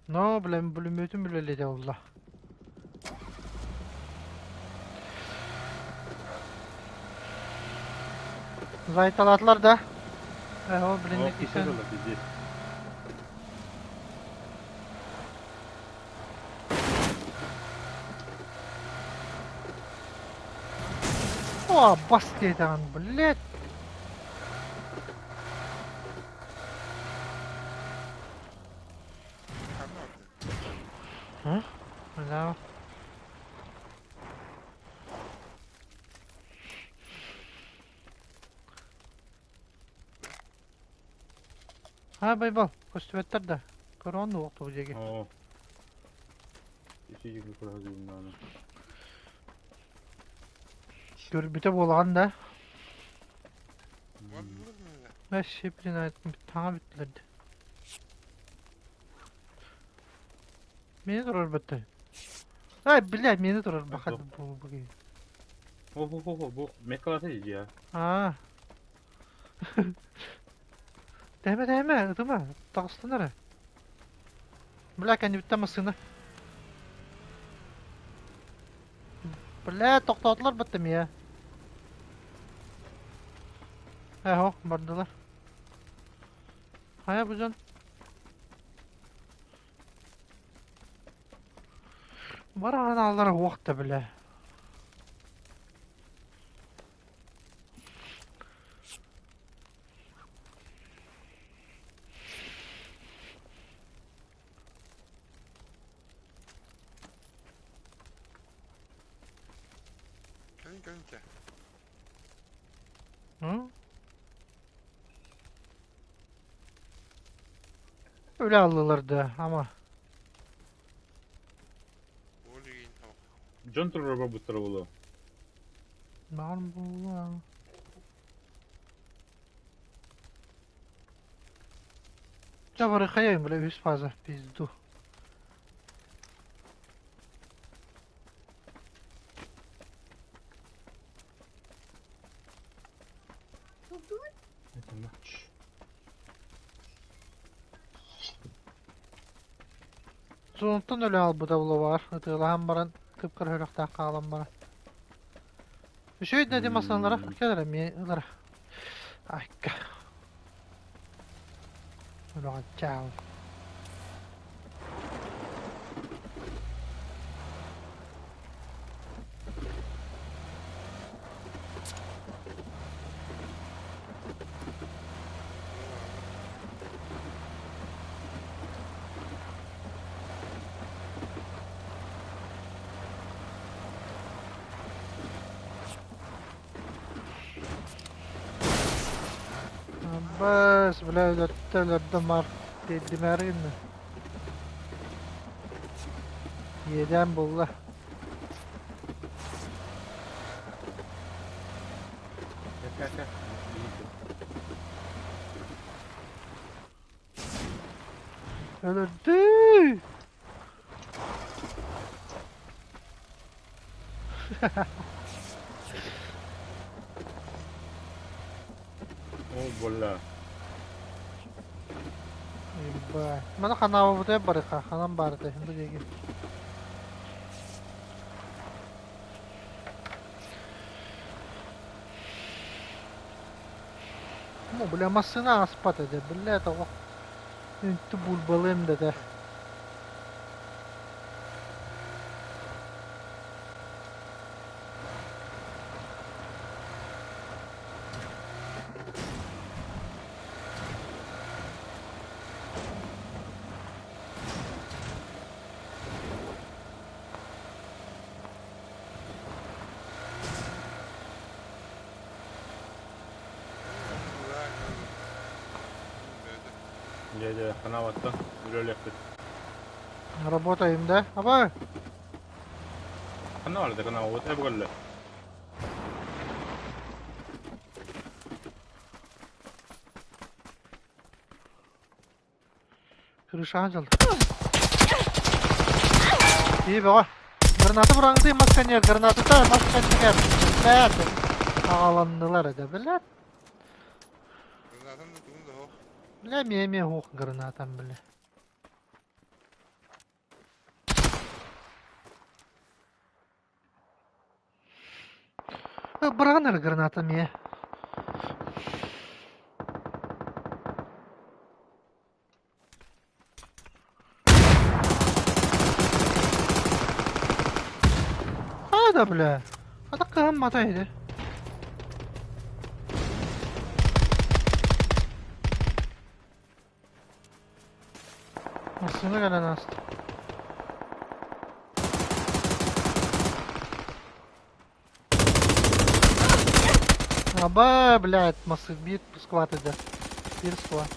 Но, блин, бүлүмүөтүн билэлиде олла. Зайталаатылар да. Э, ол блин, О, кисе пиздец. О, бас диэтэҕин, блядь. Һы? Да. Ха, Байбал, көстүбэттэр да. Көрөҕүн дуо тугу диэки? Оо. Ити диэки көрө Көрбүтэ буолаҕын да? Вообще, блин, таҥа бүттүлэр да. Мени турар бытты. Ай, блядь, мени турар бахат бу бу. О, бу мекалата дии. Аа. Тэһэмэ, тэһэмэ, ытыма, таҕыстын эрэ. Бля, кэннибиттэн массыына. Бля, тохтоотулар бытты мия. Эхо, бардылар. Хайа бу дьон? Баран аллара уохта, бля. Кэлин кэлин М? Өлө аллылар да, ама. Ол игин хоп. Дьон турар барбыттара буолуо. Баар буолуо. Чэ барыхайым, бля, үһүс фаза, пизду. Это матч. Сонтон өлө албыта булабар, ытыалаһан баран кып-кыра сүрэхтээх хаалан баран. Үчүгэй да массыыналара кэлэр эмиэ ылара. Айка. Өлөҕө чаал. Бас, бля, өлөртө өлөрдө Марк тиэрдимээри гынна. Иэдээн булла. Өлөрдүү! О, буолла. Ебать. Маны ханаабыбыта барыха, ханан баарыта, бу диэки. Ну, бля, массыына ааспат этэ, бля, тоҕо үнтү бульбалыам да этэ. Дьэ, дьэ, ханаабаттан үлэлиэхпит. Работаем, да? Аба! Ханна барда ханаабыт эб көрлө. Крышаҕа дьалла. Киһи бөҕө. Граната быраҥытыы мас кэннигэр, гранатата мас кэннигэр. Блядь. Аҕаланнылар этэ, блядь. Гранатам да тугун да суох. Бля, эмиэ эмиэ суох гранатам, бля. Быраҕан эрэ граната эмиэ. Хайда бля. Ата кыһаммата ити. Массыына кэлэн ааста. Аба, блядь, массы биир склад иде. Биир склад.